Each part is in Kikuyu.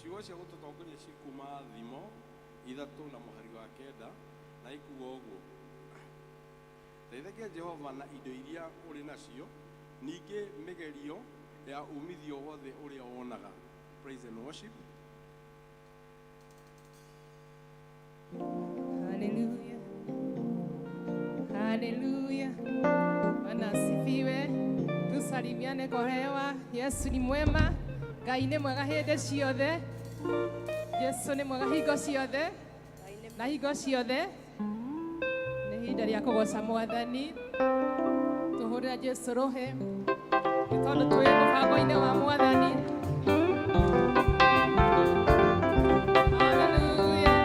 Ciugo cia gũtũtongoria cikuma Thimo 3 na mũhari wa 9, na ikuga ũguo: Teithagia Jehova na indo iria ũrĩ nacio, ningĩ mĩgerio ya umithio wothe ũrĩa wonaga. Praise and worship. Haleluya. Haleluya. Bwana asifiwe. Tusalimiane kwa hewa. Yesu ni mwema. Ngai nĩ mwega hĩndĩ ciothe. Yesu nĩ mwega hingo ciothe. Na hingo ciothe. Nĩ ihinda rĩa kũgoca Mwathani. Tũhũrĩra Jesu rũhĩ. Nĩ tondũ twĩ mũbango-inĩ wa Mwathani. Haleluya.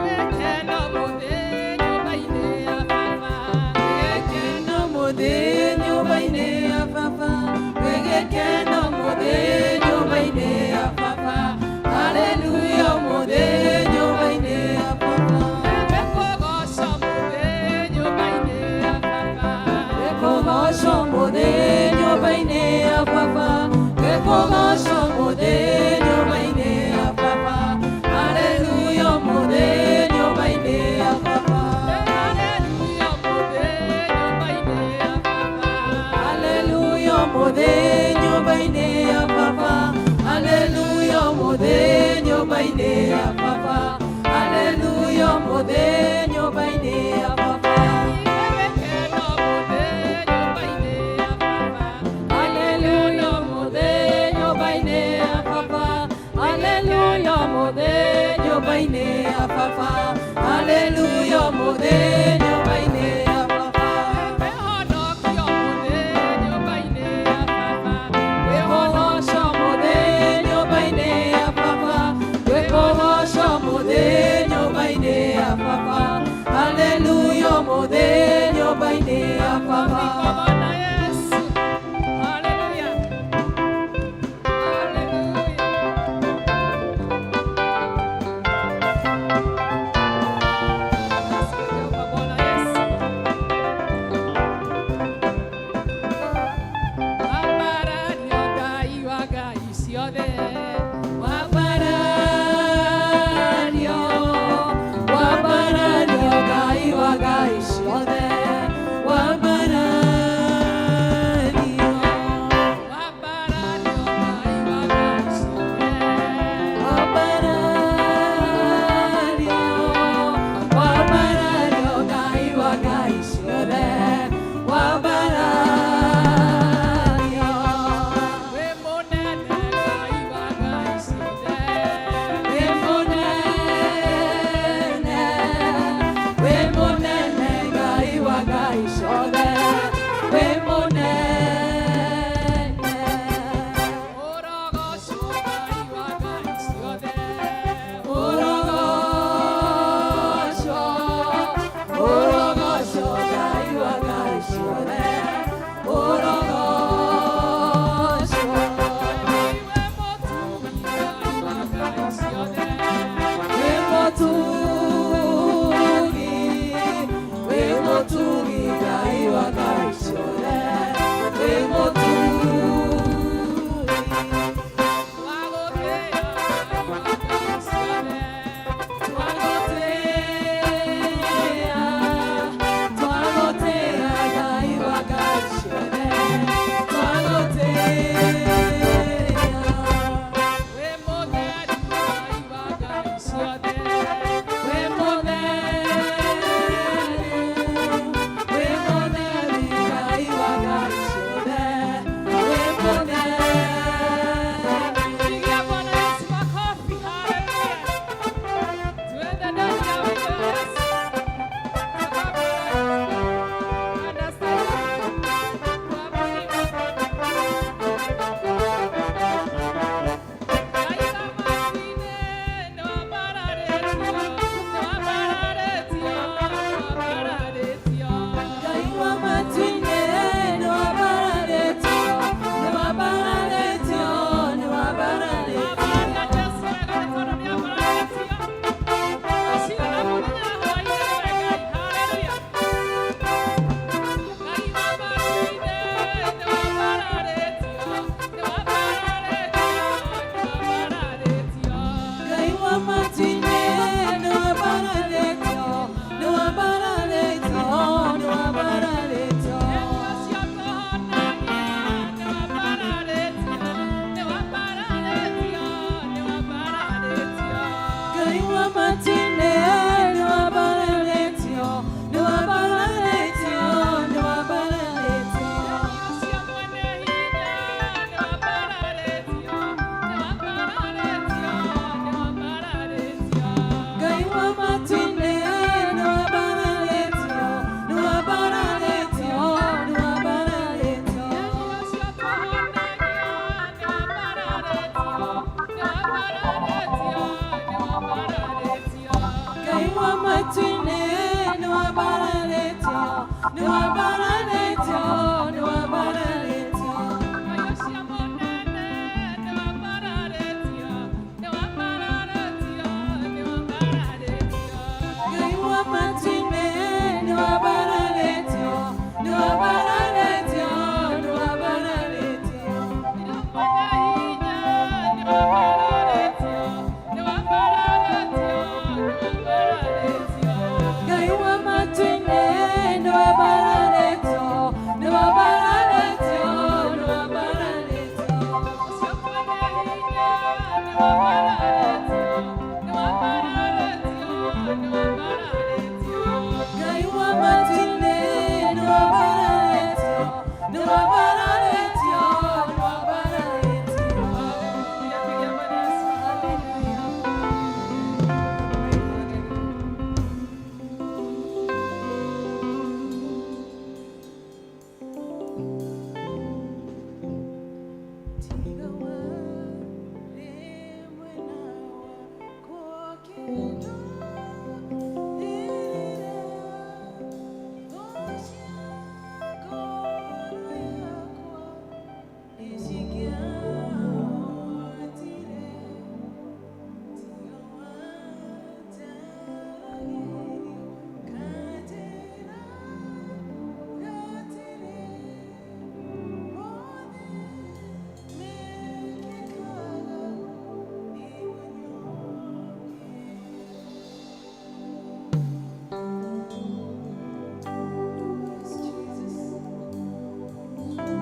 Gĩkeno mũthĩ nyũmba-inĩ ya Baba. Gĩkeno mũthĩ nyũmba-inĩ ya Baba, gĩkeno mũthĩ nyũmba-inĩ ya Baba, haleluya mũthĩ nyũmba-inĩ ya Baba. Nĩkũgoco mũthĩ nyũmba-inĩ ya Baba. Gĩkũgoco mũthĩ nyũmba-inĩ ya Baba, gĩkũgoco mũthĩ nyũmba-inĩ ya Baba, haleluya mũthĩ nyũmba-inĩ ya Baba. Haleluya mũthĩ nyũmba-inĩ ya Baba. Haleluya mũthĩ nyũmba-inĩ ya Baba, haleluya mũthĩ nyũmba-inĩ ya Baba, haleluya mũthĩ nyũmba-inĩ ya Baba. Gĩkeno mũthĩ nyũmba-inĩ ya Baba. Haleluya mũthĩ nyũmba-inĩ ya Baba, haleluya mũthĩ nyũmba-inĩ ya Baba, haleluya mũthĩ nyũmba-inĩ ya Baba. Wĩhonokio mũthĩ nyũmba-inĩ ya Baba. Wĩhonoco mũthĩ nyũmba-inĩ ya Baba, wĩhonoco mũthĩ nyũmba-inĩ ya Baba, haleluya mũthĩ nyũmba-inĩ ya Baba. Bwana Yesu. Haleluya. Haleluya. Asifiwe Bwana Yesu. Wambarario Ngai wa ngai ciothe. Wambarario, wambarario Ngai wa ngai ciothe, wambarario. Wambarario Ngai wa ngai ciothe. Wambarario, wambarario Ngai wa ngai ciothe, wambarario. Wĩ mũnene Ngai wa Nĩwambararĩtio, nĩwambararĩtio. Ngai ũcio mũnene nĩwambararĩtio, nĩwambararĩtio, nĩwambararĩtio. Ngai wa matu-inĩ, nĩwambararĩtio, nĩwambararĩtio, nĩwambararĩtio. Mwene hinya nĩwambararĩtio, nĩwambararĩtio, nĩwambararĩtio. Ngai wa matu-inĩ, nĩwambararĩtio, nĩwambararĩtio, nĩwambararĩtio. Ũcio mwene hinya nĩwambararĩtio, nĩwambararĩtio, nĩwambararĩtio. Ngai wa matu-inĩ, nĩwambararĩtio, nĩwambararĩtio, nĩwambararĩtio. Haleluya, pigia Bwana Yesu. Hallelujah. Tiga warĩ mwena wakwa kĩndũ rĩrĩa thũ cia ngoro yakwa nĩcingĩahotire. Tiga wanjaragĩrio kanjĩra atĩrĩ, mothe mekĩkaga nĩguo nyoke. Yes, Jesus. Igũrũ rĩa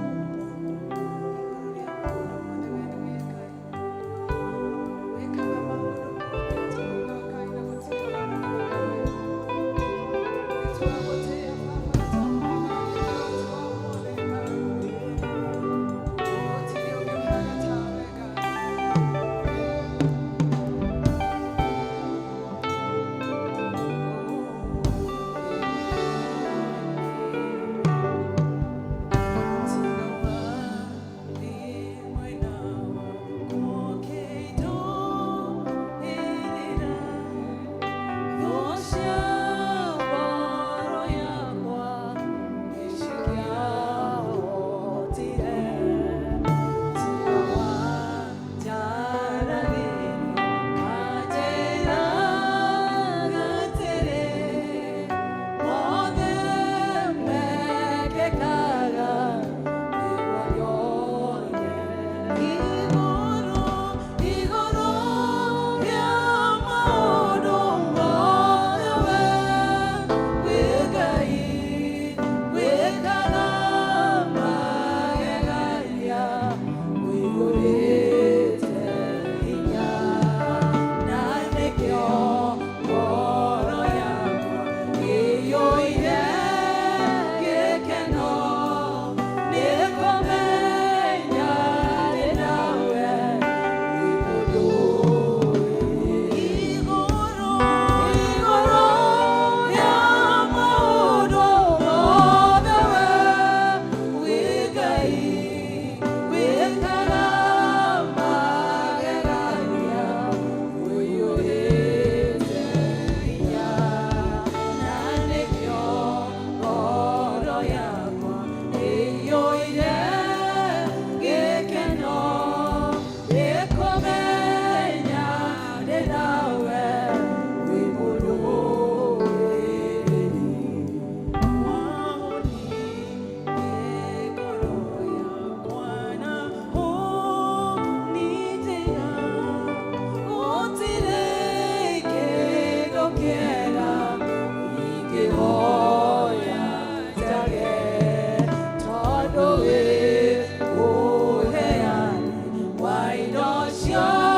maũndũ mothe we nĩwe Ngai. Wĩkaga maũndũ mothe Jehova Ngai na gũtirĩ ũrĩ we. Nĩtwagũtĩĩa Baba, nĩtwagũtĩĩa ũmũthĩ Ngai. Gũtirĩ ũngĩ ũhaana tawe Ngai. Tondũ wĩ ũheani wa indo ciothe.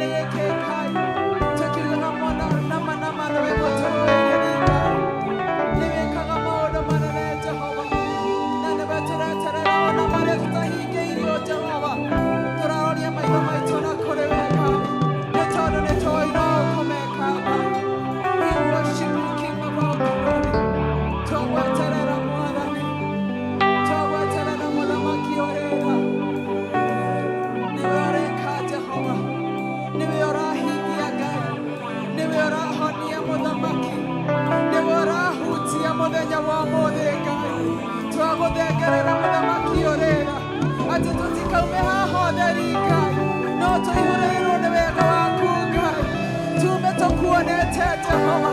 Gĩkĩ Ngai, tũkiugaga mwana nama nama nĩwe mũtũrũĩrĩri Ngai. Nĩwĩkaga maũndũ manene Jehova, na nĩwe tũreterera ona marĩa tũtahingĩirio Jehova. Tũraroria maitho maitũ na kũrĩ we Ngai, nĩ tondũ nĩ tũĩ no ũkũmeka Ngai. We worship you, King of all glory. Twagweterera Mwathani, twagweterera Mũthamaki ũrĩ tha. Nĩwe ũreka Jehova, nĩwe ũrahingia Ngai, nĩwe ũrahonia Mũthamaki, nĩwe ũrahutia mũthenya wa ũmũthĩ Ngai. Twagũthengerera Mũthamaki ũrĩ tha, atĩ tũtikaume haha ũtheri Ngai, no tũihũrĩrwo nĩ wega waku Ngai. Tume tũkuonete Jehova,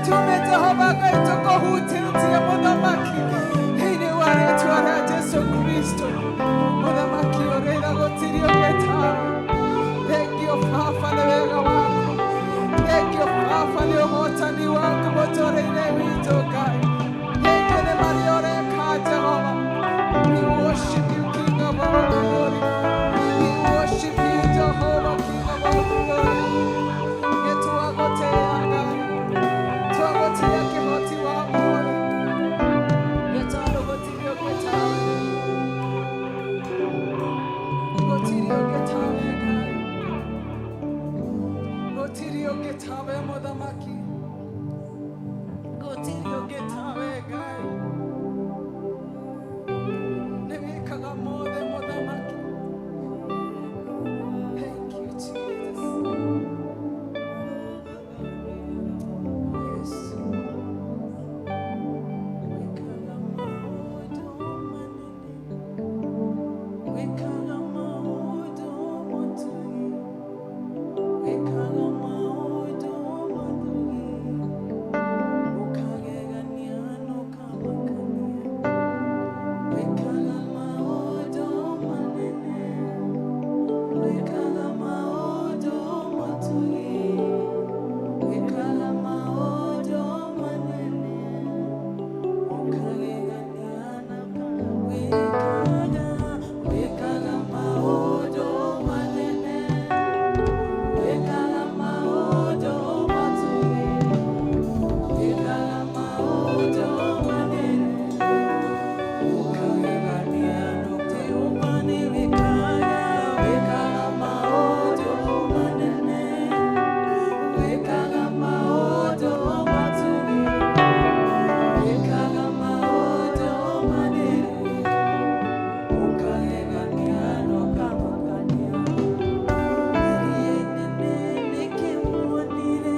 tume Jehova Ngai tũkũhutĩtie Mũthamaki, thĩinĩ wa rĩtwa rĩa Jesu Kristo. Mũthamaki ũrĩ tha, gũtirĩ ũngĩ tawe. Thank you Baba nĩ wega waku. Thank you Baba nĩ ũhotani waku mũtũrĩre witũ Ngai. Thank you nĩ marĩa ũreka Jehova. We worship you, King of all glory. We worship you, Jehovah, King of all glory. Nĩ twagũtĩĩa Ngai. Twagũtĩĩa kĩhoti wa muoyo. Nĩ tondũ gũtirĩ ũngĩ tawe. Gũtirĩ ũngĩ tawe Ngai. Gũtirĩ ũngĩ tawe Mũthamaki. Gũtirĩ ũngĩ tawe Ngai. Nĩ wĩkaga mothe Mũthamaki. Thank you, Jesus. Yes. Wĩkaga maũndũ manene. Wĩkaga maũndũ motũgi. Wĩkaga maũndũ mathugi. Ũkagegania na ũkamakania. Wĩkaga maũndũ manene. Wĩkaga maũndũ motũgi. Wĩkaga maũndũ manene. Ũkagegania na wĩkaga, wĩkaga maũndũ manene. Wĩkaga maũndũ motũgi. Wĩkaga maũndũ manene. Ũkagegania Jehova nĩ wĩkaga, wĩkaga maũndũ manene. Wĩkaga maũndũ motũgi. Wĩkaga maũndũ manene. Ũkagegania na ũkamakania. Iria inene nĩkĩmuonire,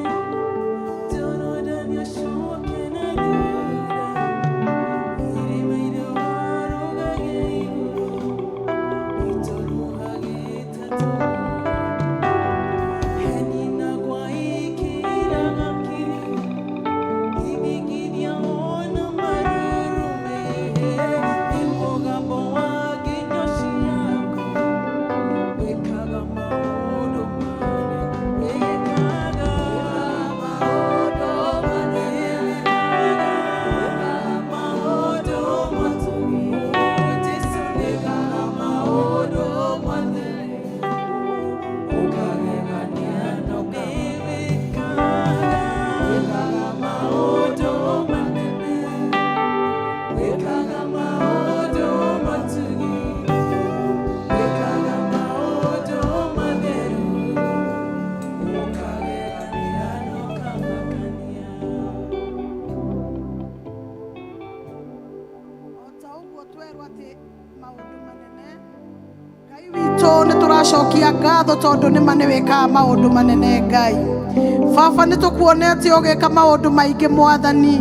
Jorodani ũcoke na thutha. Irĩma irũgarũgage igũrũ, itũrũha gĩtatũ. Heni na gwaikiraga kiri, ithingithia ona marurume. Nĩ mũgambo wa nginyo ciaku, wĩkaga maũndũ manene. Wĩkaga maũndũ manene. Wĩkaga maũndũ motũgi. Jesu wĩkaga maũndũ manene. Ũkagegania na wĩkaga, wĩkaga maũndũ manene. Wĩkaga maũndũ motũgi. Wĩkaga maũndũ matheru. Ũkagegania na ũkamakania. O ta ũguo twerwo atĩ maũndũ manene Ngai witũ, nĩ tũracokia ngatho tondũ nĩma nĩ wĩkaga maũndũ manene. Ngai Baba, nĩ tũkuonete ũgĩka maũndũ maingĩ. Mwathani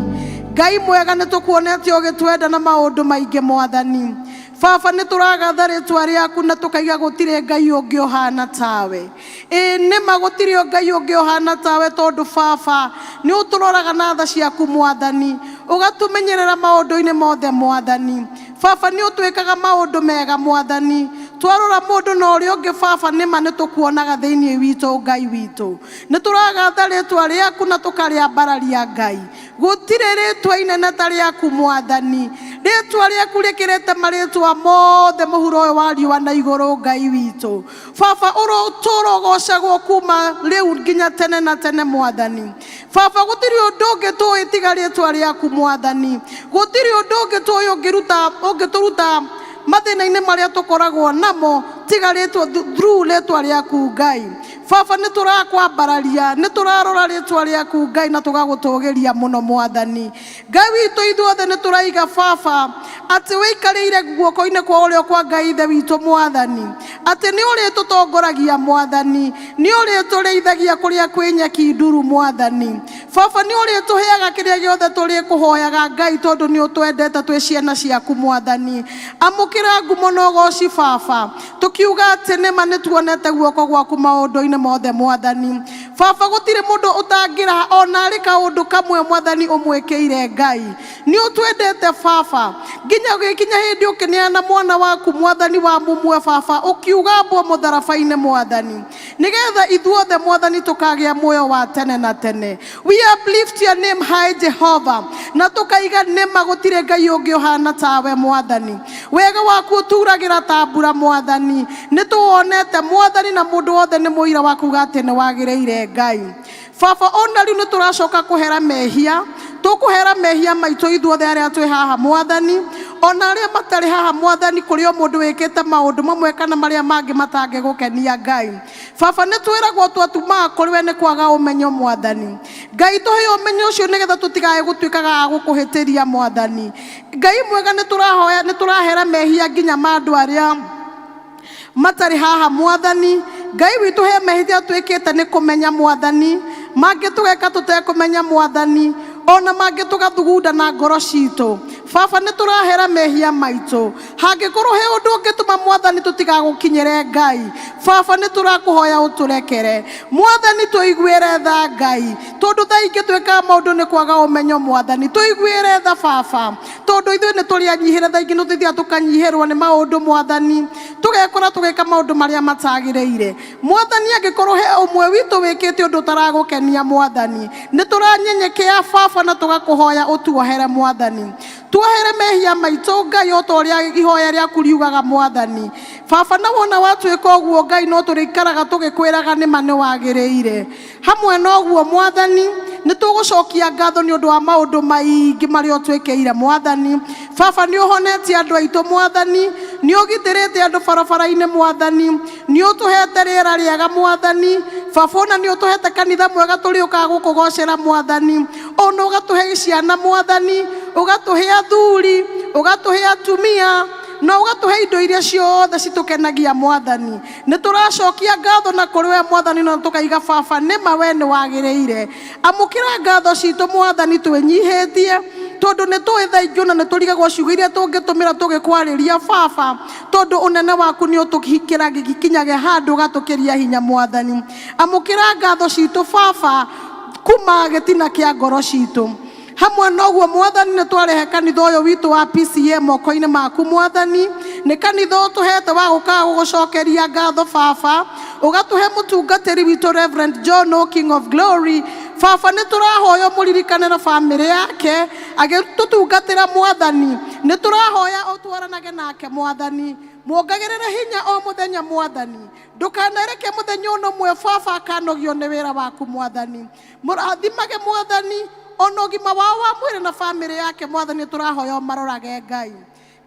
Ngai mwega, nĩ tũkuonete ũgĩtwenda na maũndũ maingĩ. Mwathani Baba, nĩ tũragatha rĩtwa rĩaku na tũkaiga gũtirĩ Ngai ũngĩ ũhana tawe. Ĩĩ nĩma, gũtirĩ Ngai ũngĩ ũhana tawe, tondũ Baba nĩ ũtũroraga na tha ciaku. Mwathani, ũgatũmenyerera maũndũ-inĩ mothe. Mwathani Baba, nĩ ũtwĩkaga maũndũ mega. Mwathani, twarora mũndũ na ũrĩa ũngĩ, Baba, nĩma nĩ tũkuonaga thĩinĩ witũ. Ngai witũ, nĩ tũragatha rĩtwa rĩaku na tũkarĩambararia. Ngai, gũtirĩ rĩtwa inene ta rĩaku. Mwathani, Rĩtwa rĩaku rĩkĩrĩte marĩtwa mothe mũhuro ũyũ wa riũa na igũrũ Ngai witũ. Baba ũrotũũra ũgocagwo kuma rĩu nginya tene na tene Mwathani. Baba gũtirĩ ũndũ ũngĩ tũĩ tiga rĩtwa rĩaku Mwathani. Gũtirĩ ũndũ ũngĩ tũĩ ũngĩruta ũngĩtũruta mathĩna-inĩ marĩa tũkoragwo namo tiga rĩtwa through rĩtwa rĩaku Ngai. Baba nĩ tũrakwambararia, nĩ tũrarora rĩtwa rĩaku Ngai na tũgagũtũgĩria mũno Mwathani. Ngai witũ ithuothe nĩ tũraiga baba atĩ wĩikarĩire guoko-inĩ kwa ũrĩo kwa Ngai ithe witũ Mwathani, atĩ nĩ ũrĩtũtongoragia Mwathani, nĩ ũrĩtũrĩithagia kũrĩa kwĩ nyeki nduru Mwathani. Baba nĩ ũrĩtũheaga kĩrĩa gĩothe tũrĩkũhoyaga Ngai tondũ nĩ ũtwendete twĩ ciana ciaku Mwathani. Amũkĩra ngumo na ũgoci baba, tũkiuga atĩ nĩma nĩ tuonete guoko gwaku maũndũ-inĩ mothe Mwathani. Baba gũtirĩ mũndũ ũtangĩraha ona arĩ kaũndũ kamwe Mwathani ũmwĩkĩire Ngai. Nĩ ũtwendete baba nginya gĩkinya hĩndĩ ũkĩneana mwana waku Mwathani wa mũmwe baba ũkiuga ambwo mũtharaba-inĩ Mwathani, nĩgetha ithuothe Mwathani tũkagĩa muoyo wa tene na tene. We uplift your name high Jehovah, na tũkaiga nĩma gũtirĩ Ngai ũngĩ ũhana tawe Mwathani. Wega waku ũturagĩra ta mbura Mwathani, nĩ tũwonete Mwathani na mũndũ wothe nĩ mũira wa kuga atĩ nĩ wagĩrĩire Ngai. Baba ona rĩu nĩ tũracoka kũhera mehia, tũkũhera mehia maitũ ithuothe arĩa twĩ haha Mwathani, ona arĩa matarĩ haha Mwathani, kũrĩ o mũndũ wĩkĩte maũndũ mamwe kana marĩa mangĩ matangĩgũkenia Ngai. Baba nĩ twĩragwo twatumaga kũrĩ we nĩ kwaga ũmenyo Mwathani. Ngai tũhe ũmenyo ũcio nĩgetha tũtigae gũtuĩkaga a gũkũhĩtĩria Mwathani. Ngai mwega nĩ tũrahoya, nĩ tũrahera mehia nginya ma andũ arĩa matarĩ haha Mwathani. Ngai witũ he mehia twĩkĩte nĩ kũmenya Mwathani, mangĩ tũgeka tũtekũmenya Mwathani, ona mangĩ tũgathugunda na ngoro citũ. Baba nĩ tũrahera mehia maitũ. Hangĩkorwo he ũndũ ũngĩtũma Mwathani tũtigagũkinyĩre Ngai, Baba nĩ tũrakũhoya ũtũrekere. Mwathani tũiguĩre tha Ngai, tondũ thaa ingĩ twĩkaga maũndũ nĩ kwaga ũmenyo Mwathani. Tũiguĩre tha baba, tondũ ithuĩ nĩ tũrĩ anyihĩre, thaa ingĩ nĩ tũthiaga tũkanyihĩrwo nĩ maũndũ Mwathani, tũgekora tũgĩka maũndũ marĩa matagĩrĩire. Mwathani angĩkorwo he ũmwe witũ wĩkĩte ũndũ ũtaragũkenia Mwathani, nĩ tũranyenyekea baba na tũgakũhoya ũtuohere Mwathani. Tuohere mehia maitũ Ngai o ta ũrĩa ihoya rĩaku riugaga Mwathani. Baba na wona watuĩka ũguo Ngai no tũrĩikaraga tũgĩkwĩraga nĩma nĩ wagĩrĩire. Hamwe na ũguo Mwathani, nĩ tũgũcokia ngatho nĩ ũndũ wa maũndũ maingĩ marĩa ũtwĩkĩire Mwathani. Baba nĩ ũhonetie andũ aitũ Mwathani, nĩ ũgitĩrĩte andũ barabara-inĩ Mwathani, nĩ ũtũhete rĩera rĩega Mwathani. Baba ona nĩ ũtũhete kanitha mwega tũrĩũkaga gũkũgocera Mwathani, ona ũgatũhe ciana Mwathani, ũgatũhe athuri, ũgatũhe atumia, na ũgatũhe indo iria ciothe citũkenagia Mwathani. Nĩ tũracokia ngatho na kũrĩ we Mwathani na tũkaiga baba nĩma we nĩ wagĩrĩire. Amũkĩra ngatho citũ Mwathani twĩnyihĩtie, tondũ nĩ tũĩ thaa ingĩ ona nĩ tũrigagwo ciugo iria tũngĩtũmĩra tũgĩkwarĩria baba, tondũ ũnene waku nĩ ũtũkinyagia handũ ũgatũkĩria hinya Mwathani. Amũkĩra ngatho citũ baba kuma gĩtina kĩa ngoro citũ. Hamwe na ũguo Mwathani nĩ twarehe kanitha ũyũ witũ wa PCA moko-inĩ maku Mwathani. Nĩ kanitha ũtũhete wa gũkaga gũgũcokeria ngatho baba, ũgatũhe mũtungatĩri witũ Reverend John O King of Glory. Baba nĩ tũrahoya ũmũririkane na bamĩrĩ yake agĩtũtungatĩra Mwathani. Nĩ tũrahoya ũtwaranage nake Mwathani, muongagĩrĩre hinya o mũthenya Mwathani. Ndũkanereke mũthenya ũno ũmwe baba akanogio nĩ wĩra waku Mwathani. Mũrathimage Mwathani ona ũgima wao wa mwĩrĩ na bamĩrĩ yake Mwathani, tũrahoya ũmarorage Ngai.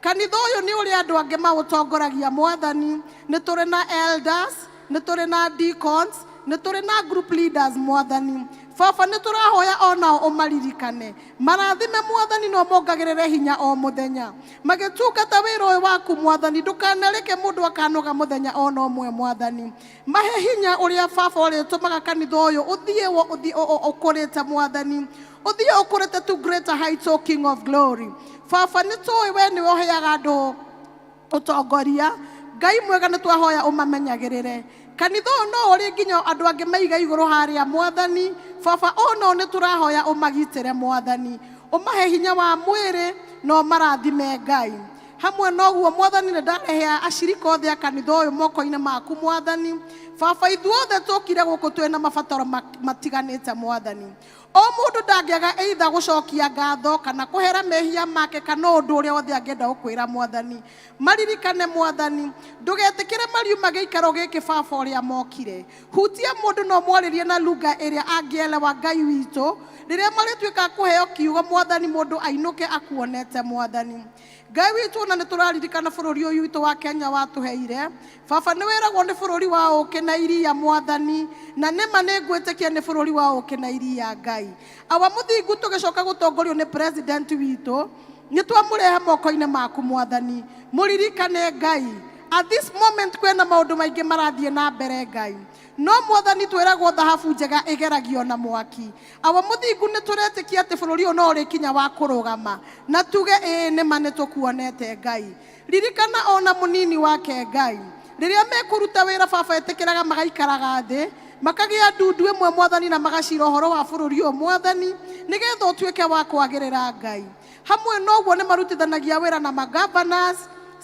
Kanitha ũyũ nĩ ũrĩ andũ angĩ maũtongoragia Mwathani. Nĩ tũrĩ na elders, nĩ tũrĩ na deacons, nĩ tũrĩ na group leaders Mwathani. Baba nĩ tũrahoya onao ũmaririkane, marathime Mwathani na ũmongagĩrĩre hinya o mũthenya magĩtungata wĩra ũyũ waku Mwathani. Ndũkanareke mũndũ akanoga mũthenya ona ũmwe Mwathani. Mahe hinya ũrĩa baba ũrĩtũmaga kanitha ũyũ ũthiĩ ũkũrĩte Mwathani, ũthiĩ ũkũrĩte to greater heights, O King of Glory. Baba nĩ tũĩ we nĩwe ũheaga andũ ũtongoria. Ngai mwega nĩ twahoya ũmamenyagĩrĩre. Kanitha ũyũ no ũrĩ nginya andũ angĩ maiga igũrũ harĩa Mwathani. Baba ũyũ no nĩ tũrahoya ũmagitĩre Mwathani, ũmahe hinya wa mwĩrĩ na ũmarathime Ngai. Hamwe na ũguo Mwathani nĩ ndarehe acirika othe a kanitha ũyũ moko-inĩ maku Mwathani. Baba ithuothe tũkire gũkũ twĩna mabataro matiganĩte Mwathani. O mũndũ ndangĩaga either gũcokia ngatho kana kũhera mehia make kana ũndũ ũrĩa wothe angĩenda gũkwĩra mwathani. Maririkane mwathani, ndũgetĩkĩre mariuma gĩikaro gĩkĩ baba ũrĩa mokire. Hutia mũndũ no mwarĩrie na lugha ĩrĩa angĩelewa Ngai witũ, rĩrĩa marĩtuĩka a kũheo kiugo mwathani, mũndũ ainũke akuonete mwathani. Ngai witũ, ona nĩ tũraririkana bũrũri ũyũ witũ wa Kenya watũheire. Baba, nĩ wĩragwo nĩ bũrũri wa ũkĩ na iria mwathani, na nĩma nĩ ngwĩtĩkia nĩ bũrũri wa ũkĩ na iria Ngai. Awa mũthingu, tũgĩcoka gũtongorio nĩ president witũ, nĩ twamũrehe moko-inĩ maku mwathani. Mũririkane Ngai, at this moment kwĩna maũndũ maingĩ marathiĩ na mbere Ngai, no mwathani twĩragwo thahabu njega ĩgeragio na mwaki. Awa mũthingu, nĩ tũretĩkia atĩ bũrũri ũyũ no ũrĩkinya wa kũrũgama na tuge ĩĩ nĩma nĩ tũkuonete Ngai. Ririkana ona mũnini wake Ngai, rĩrĩa mekũruta wĩra baba, ĩtĩkĩraga magaikaraga thĩ makagĩa ndundu ĩmwe mwathani, na magacira ũhoro wa bũrũri ũyũ mwathani, nĩgetha ũtuĩke wa kwagĩrĩra Ngai. Hamwe noguo nĩ marutithanagia wĩra na magovernors,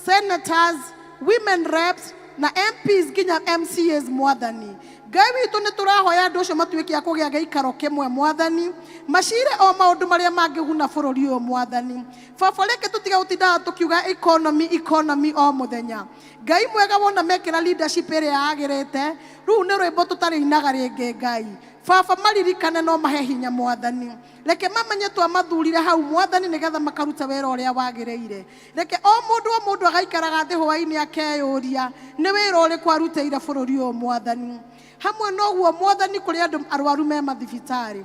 senators, women reps na MPs nginya MCAs mwathani. Ngai witũ, nĩ tũrahoya andũ ũcio matuĩke a kũgĩa gĩikaro kĩmwe mwathani, macire o maũndũ marĩa mangĩguna bũrũri ũyũ mwathani. Baba, reke tũtige gũtindaga tũkiuga economy, economy o mũthenya. Ngai mwega, wona mekĩra leadership ĩrĩa yagĩrĩte, rĩu nĩ rwĩmbo tũtarĩinaga rĩngĩ Ngai. Baba, maririkane no mahe hinya mwathani. Reke mamenye twamathurire hau mwathani nĩgetha makaruta wĩra ũrĩa wagĩrĩire. Reke o mũndũ o mũndũ agaikaraga thĩ hwaĩ-inĩ akeyũria nĩ wĩra ũrĩkũ arutĩire bũrũri ũyũ mwathani. Hamwe noguo mwathani, kũrĩ andũ arwaru me mathibitarĩ,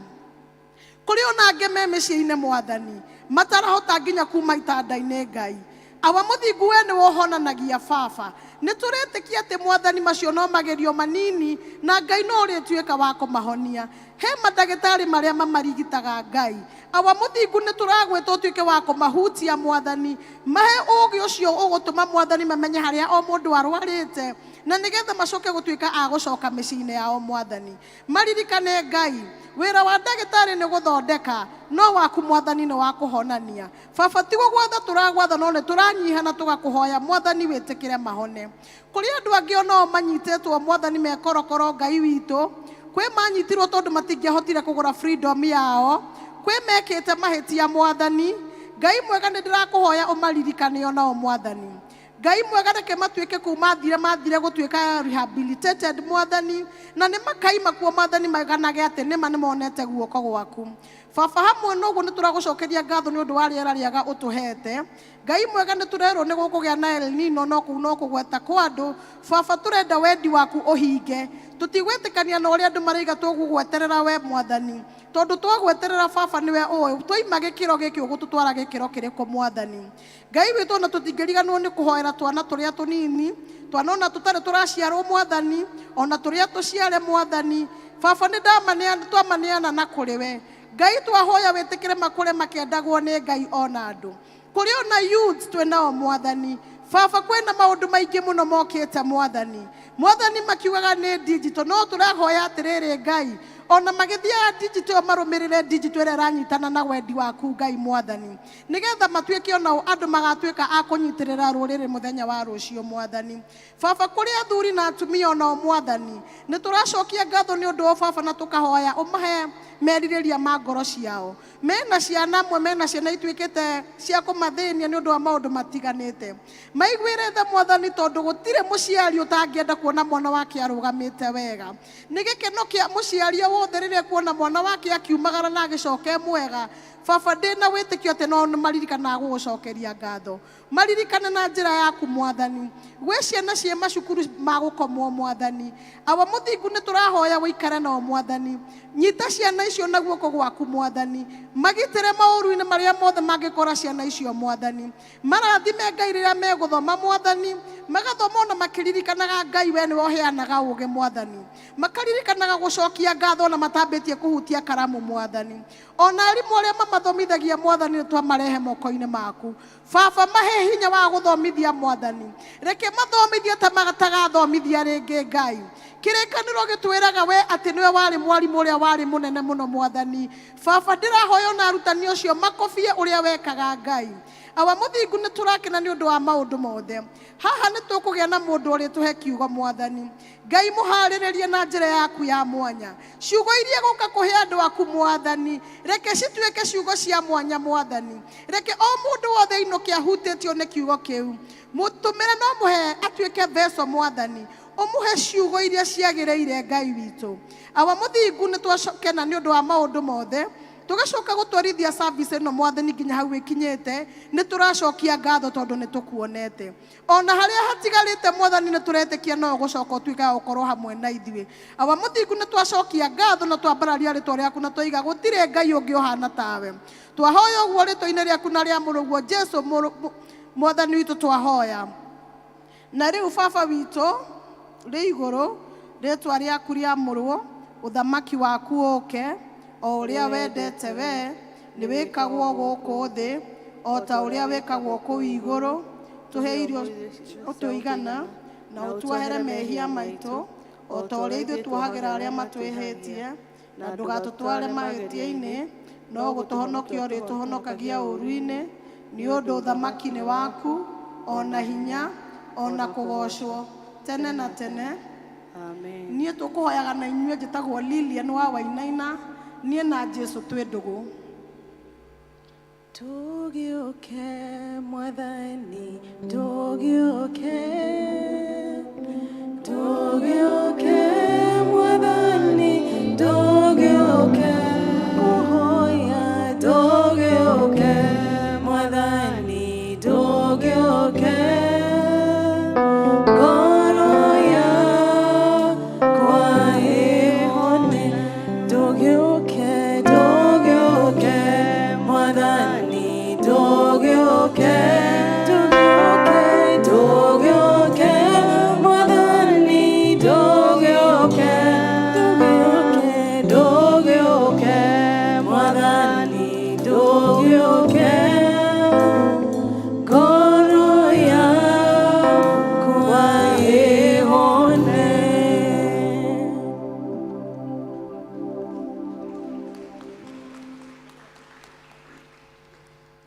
kũrĩ ona angĩ me mĩciĩ-inĩ mwathani, matarahota nginya kuma itanda-inĩ Ngai. Awa mũthingu, we nĩwe ũhonanagia baba. Nĩ tũretĩkia atĩ mwathani macio no magerio manini na Ngai no ũrĩtuĩka wa kũmahonia. He mandagĩtarĩ marĩa mamarigitaga Ngai. Awa mũthingu, nĩ tũragwĩta ũtuĩke wa kũmahutia mwathani, mahe ũũgĩ ũcio ũgũtũma mwathani mamenye harĩa o mũndũ arwarĩte, na nĩgetha macoke gũtuĩka a gũcoka mĩciĩ-inĩ yao mwathani. Maririkane Ngai, wĩra wa ndagĩtarĩ nĩ gũthondeka, no waku mwathani nĩ wa kũhonania. Baba, ti gũgwatha tũragwatha, no nĩ tũranyiha na tũgakũhoya mwathani wĩtĩkĩre mahone. Kũrĩ andũ angĩ onao manyitĩtwo mwathani me korokoro Ngai witũ, kwĩ manyitirwo tondũ matingĩahotire kũgũra freedom yao, kwĩ mekĩte mahĩtia mwathani. Ngai mwega, nĩ ndĩrakũhoya ũmaririkane onao mwathani. Ngai mwega, reke matuĩke kũu mathire mathire gũtuĩka rehabilitated mwathani, na nĩ makaima kuo mwathani maganage atĩ nĩma nĩ monete guoko gwaku baba. Hamwe noguo nĩ tũragũcokeria ngatho nĩ ũndũ wa rĩera rĩega ũtũhete Ngai mwega. Nĩ tũrerwo nĩ gũkũgĩa na El Nino, no kũu no kũgweta kwa andũ. Baba, tũrenda wendi waku ũhinge, tũtigwĩtĩkania na ũrĩa andũ maraiga, tũgũgweterera we mwathani, tondũ twagweterera baba nĩwe ũĩ twaima gĩkĩro gĩkĩ ũgũtũtwara gĩkĩro kĩrĩkũ mwathani. Ngai witũ, ona tũtingĩriganĩrwo nĩ kũhoera twana tũrĩa tũnini, twana ona tũtarĩ tũraciarwo mwathani, ona tũrĩa tũciare mwathani. Baba, nĩ ndamaneana, twamaneana na kũrĩ we Ngai. Twahoya wĩtĩkĩre makũre makĩendagwo nĩ Ngai ona andũ. Kũrĩ ona youths twĩnao mwathani. Baba, kwĩna maũndũ maingĩ mũno mokĩte mwathani. Mwathani, makiugaga nĩ digital, no tũrahoya atĩrĩrĩ Ngai, ona magĩthiaga digital ĩyo marũmĩrĩre digital ĩrĩa ĩranyitana na wendi waku Ngai mwathani, nĩgetha matuĩke onao andũ magatuĩka a kũnyitĩrĩra rũrĩrĩ mũthenya wa rũciũ mwathani. Baba, kũrĩ athuri na atumia onao mwathani, nĩ tũracokia ngatho nĩ ũndũ wa baba, na tũkahoya ũmahe merirĩria ma ngoro ciao. Mena ciana amwe mena ciana ituĩkĩte cia kũmathĩnia nĩ ũndũ wa maũndũ matiganĩte. Maiguĩre tha mwathani, tondũ gũtirĩ mũciari ũtangĩenda kuona mwana wake arũgamĩte wega. Nĩ gĩkeno kĩa mũciari o wothe rĩrĩa kuona mwana wake akiumagara na agĩcoka e mwega. Baba, ndĩna wĩtĩkio atĩ no maririkanaga gũgũcokeria ngatho. Maririkane na njĩra yaku mwathani. Gwĩ ciana ciĩ macukuru ma gũkomwo mwathani. Awa mũthingu, nĩ tũrahoya ũikare nao mwathani. Nyita ciana icio na guoko gwaku mwathani, magitĩre maũru-inĩ marĩa mothe mangĩkora ciana icio mwathani. Marathime Ngai rĩrĩa megũthoma mwathani, magathoma ona makĩririkanaga Ngai we nĩwe ũheanaga ũũgĩ mwathani, makaririkanaga gũcokia ngatho ona matambĩtie kũhutia karamu mwathani. Ona arimũ arĩa mamathomithagia mwathani, nĩ twamarehe moko-inĩ maku baba. Mahe hinya wa gũthomithia mwathani, reke mathomithie ta matagathomithia rĩngĩ Ngai. Kĩrĩkanĩro gĩtwĩraga we atĩ nĩwe warĩ mwarimũ ũrĩa warĩ mũnene mũno mwathani. Baba, ndĩrahoya ona arutani ũcio makobie ũrĩa wekaga Ngai. Awa mũthingu nĩ tũrakena nĩ ũndũ wa maũndũ mothe. Haha nĩ tũkũgĩa na mũndũ ũrĩa tũhe kiugo mwathani. Ngai mũharĩrĩrie na njĩra yaku ya mwanya. Ciugo iria gũka kũhe andũ aku mwathani, reke cituĩke ciugo cia mwanya mwathani. Reke o mũndũ wothe ainũke ahutĩtio nĩ kiugo kĩu. Mũtũmĩre no mũhe atuĩke veso mwathani. Ũmũhe ciugo iria ciagĩrĩire Ngai witũ. Awa mũthingu nĩ twakena nĩ ũndũ wa maũndũ mothe. Tũgacoka gũtwarithia service ĩno mwathani nginya hau ĩkinyĩte, nĩ tũracokia ngatho tondũ nĩ tũkuonete. Ona harĩa hatigarĩte mwathani nĩ tũretĩkia no ũgũcoka ũtuĩke wa gũkorwo hamwe na ithuĩ. Awa mũthingu nĩ twacokia ngatho na twambararia rĩtwa rĩaku na twoiga gũtirĩ Ngai ũngĩ ũhana tawe. Twahoya ũguo rĩtwa-inĩ rĩaku na rĩa mũrũguo Jesu mwathani witũ twahoya. Na rĩu baba witũ rĩ igũrũ, rĩtwa rĩaku rĩamũrwo, ũthamaki waku ũũke, o ũrĩa wendete we, nĩ wĩkagwo gũkũ thĩ, o ta ũrĩa wĩkagwo kũu igũrũ. Tũhe irio ũtũigana, na ũtuohere mehia maitũ, o ta ũrĩa ithuĩ tuohagĩra arĩa matwĩhĩtie, na ndũgatũtware mahĩtia-inĩ, no gũtũhonokia ũrĩtũhonokagia ũũru-inĩ, nĩ ũndũ ũthamaki nĩ waku, o na hinya, o na kũgoocwo tene na tene. Amen. Niĩ tũkũhoyaga na inyuĩ njĩtagwo Lilian wa Wainaina, niĩ na Jesu twĩ ndũgũ. Tũgĩũke mwathani, tũgĩũke, tũgĩũke mwathani, tũgĩũke kũhoya, tũgĩũke mwathani, tũgĩũke. Ngoro yakwa ĩhone, tũgĩũke, tũgĩũke mwathani, tũgĩũke, tũgĩũke, tũgĩũke mwathani, tũgĩũke, tũgĩũke, tũgĩũke mwathani, tũgĩũke. Ngoro yakwa ĩhone.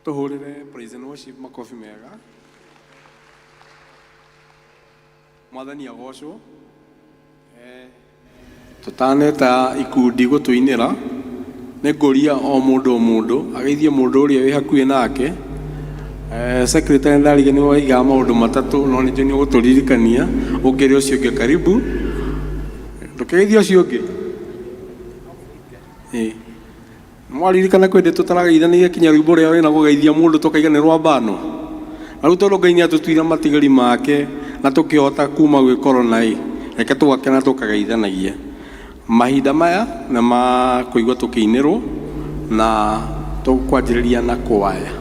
Tuhurire praise and worship makofi mega. Mwathani agocwo. Tũtaneta ikundi gũtũinĩra, nĩ ngũria o mũndũ o mũndũ ageithie mũndũ ũrĩa wĩ hakuhĩ nake. Secretary ndarige nĩ waigaga maũndũ matatũ no nĩ njũĩ nĩ ũgũtũririkania ũngĩrĩ ũcio ũngĩ karibu. Ndũkĩgeithie ũcio ũngĩ. Ĩĩ. Mwaririkana kwĩ hĩndĩ tũtarageithanagia kinya rwĩmbo rũrĩa rwĩna kũgeithia mũndũ tũkaiga nĩ rwa mbano. Na rĩu tondũ Ngai nĩ atũtuire matigari make na tũkĩhota kuma gwĩ korona ĩ, reke tũgakena tũkageithanagia. Mahinda maya nĩ ma kũigua tũkĩinĩrwo na tũkwanjĩrĩria na kwaya.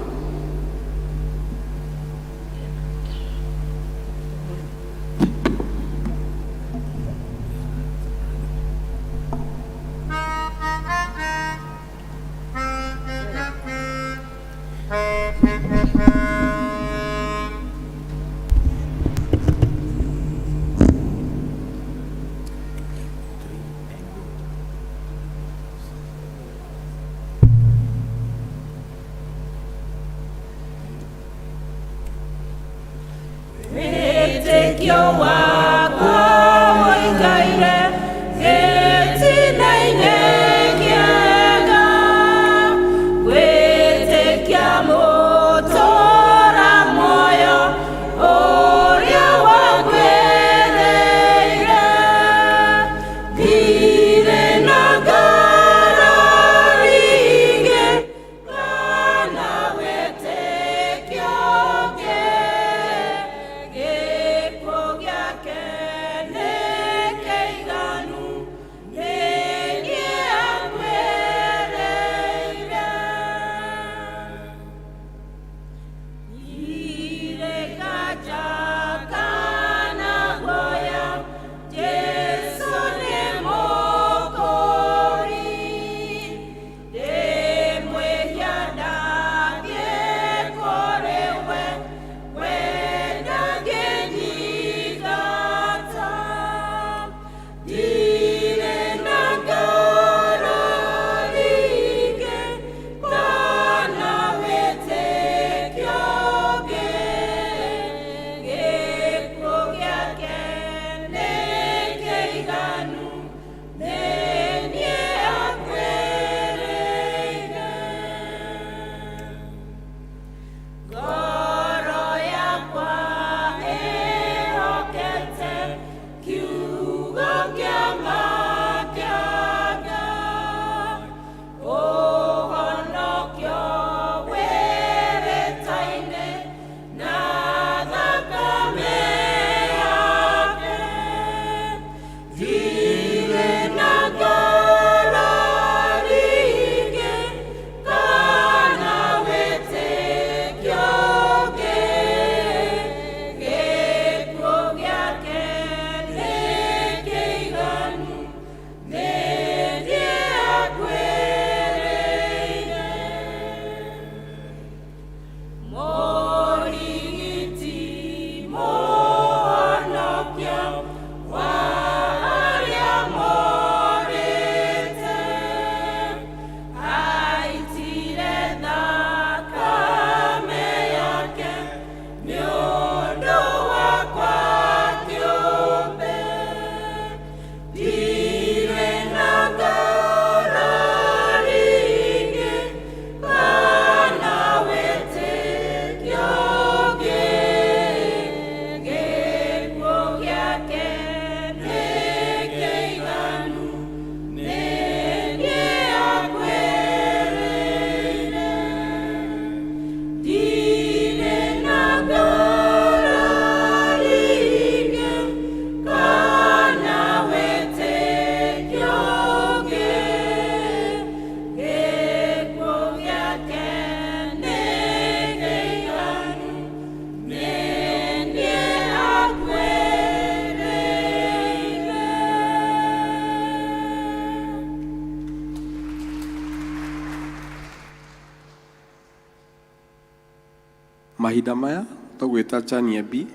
Mahinda maya tũgwĩta Chania B,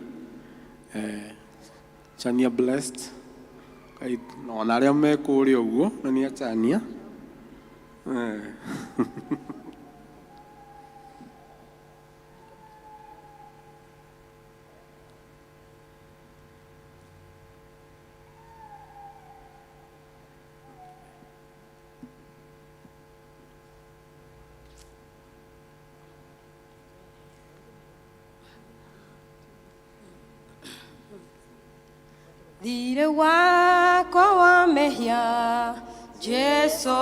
Chania Blessed, ona arĩa me kũrĩa ũguo na nĩ Achania. Thirĩ wakwa wa mehia Jesu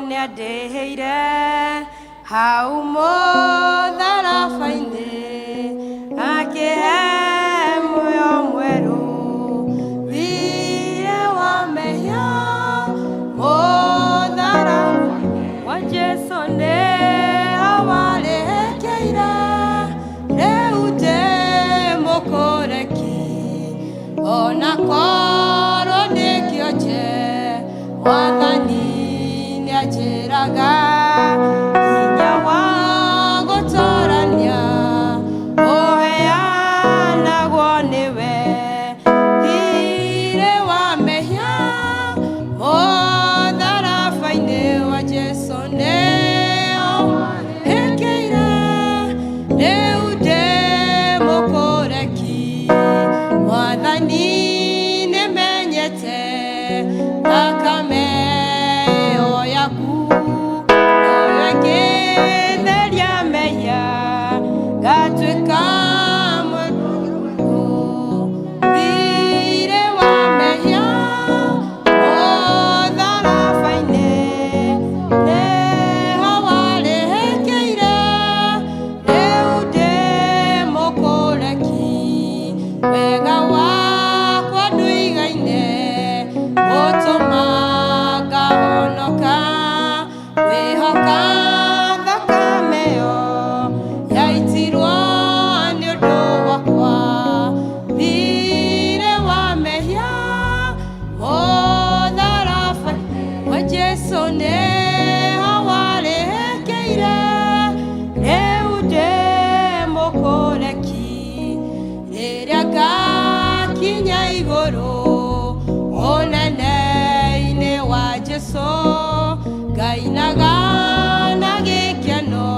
nĩandĩhĩire hau mũtharaba-inĩ akĩhe muoyo mwerũ. Thirĩ wa mehia mũtharaba wa Jesu nĩawarĩhĩkĩire rĩu ndĩ mũkũreki ona korwo ndĩ kĩonje Mwathani nĩanjĩraga hinya wa gũtũrania ũheanagwo nĩwe. Thirĩ wa mehia mũtharaba-inĩ wa Jesu nĩawarĩhĩkĩire rĩu ndĩ mũkũreki Mwathani nĩmenyete thakame ĩyo yaku noyo ĩngĩtheria mehia ngatuĩka mũthingu. Thirĩ wa mehia mũtharaba-inĩ nĩho warĩhĩkĩire rĩu ndĩ mũkũreki wega wakwa ndũigaine ũtũma ngahonoka kwĩhoka thakame ĩyo yaitirwo nĩ ũndũ wakwa. Thirĩ wa mehia mũtharaba wa Jesu nĩho warĩhĩkĩire rĩu ndĩ mũkũreki rĩrĩa ngakinya igũrũ ũnene-inĩ wa Jesu ngainaga na gĩkeno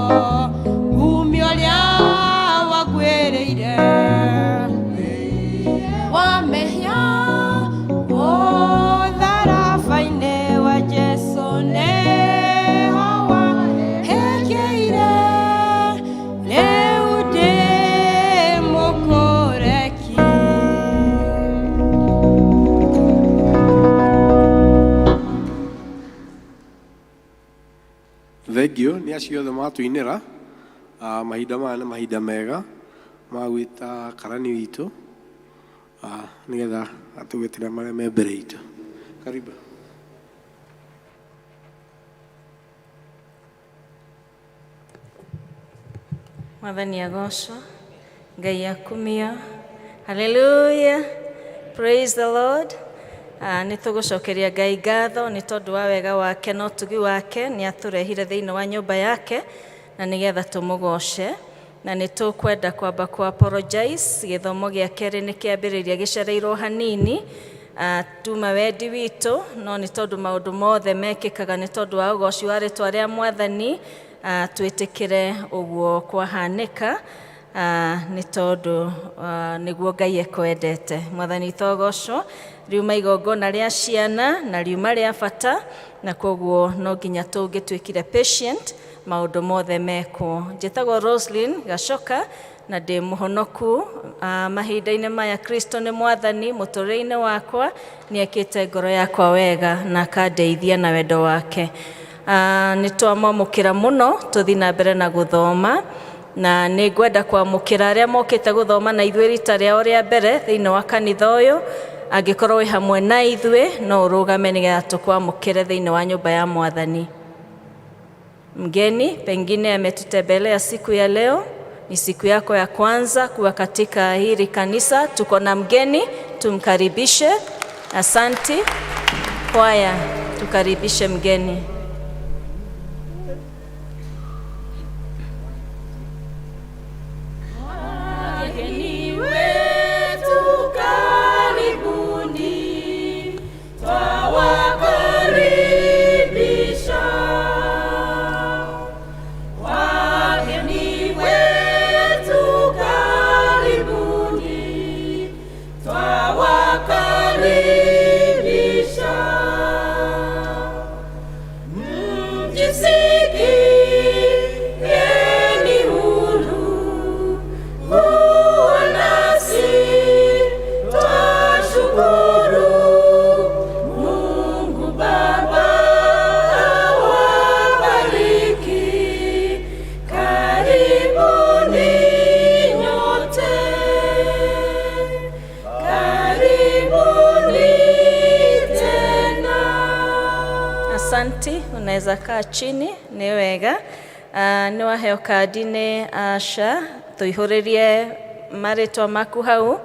ngumia ũrĩa wanguĩrĩire wa mehia mũtharaba-inĩ wa Jesu nĩho warĩhĩkĩire rĩu ndĩ mũkũreki. Thengio nĩ acio othe matũinĩra. Mahinda maya nĩ mahinda mega ma gwĩta karani witũ, nĩgetha atũgwĩtĩre marĩa me mbere itũ. Karibu. Mwathani agocwo, Ngai akumio. Hallelujah. Praise the Lord. Nĩ tũgũcokeria Ngai ngatho nĩ tondũ wa wega wake na ũtugi wake nĩ atũrehire thĩinĩ wa nyũmba yake na nĩgetha tũmũgoce na nĩ tũkwenda kwamba ku apologize gĩthomo gĩa kerĩ nĩ kĩambĩrĩria gĩcereirwo hanini, tuma wendi witũ no nĩ tondũ maũndũ mothe mekĩkaga nĩ tondũ wa ũgoci wa rĩtwa rĩa Mwathani, twĩtĩkĩre ũguo kwahanĩka, nĩ tondũ nĩguo Ngai ekwendete. Mwathani togocwo riuma igongona rĩa ciana na riuma rĩa bata na koguo no nginya tũngĩtuĩkire patient maũndũ mothe mekwo. Njĩtagwo Roslyn Gacoka na ndĩ mũhonoku, mahinda-inĩ maya Kristo nĩ Mwathani mũtũrĩre-inĩ wakwa, nĩ ekĩte ngoro yakwa wega na akandeithia na wendo wake. Nĩ twamwamũkĩra mũno tũthiĩ na mbere na gũthoma na nĩ ngwenda kwamũkĩra arĩa mokĩte gũthoma na ithuĩ rita rĩao rĩa mbere thĩinĩ wa kanitha ũyũ. Angĩkorwo wĩ hamwe na ithuĩ no ũrũgame nĩgetha tũkwamũkĩre thĩinĩ wa nyũmba ya Mwathani. Mgeni pengine ametutembelea siku ya leo, ni siku yako ya kwanza kuwa katika hili kanisa. Tuko na mgeni, tumkaribishe. Asanti kwaya, tukaribishe mgeni. Asanti, unaweza kaa chini, nĩ wega. Nĩ waheo kandi nĩ Asha, tũihũrĩrie marĩtwa maku hau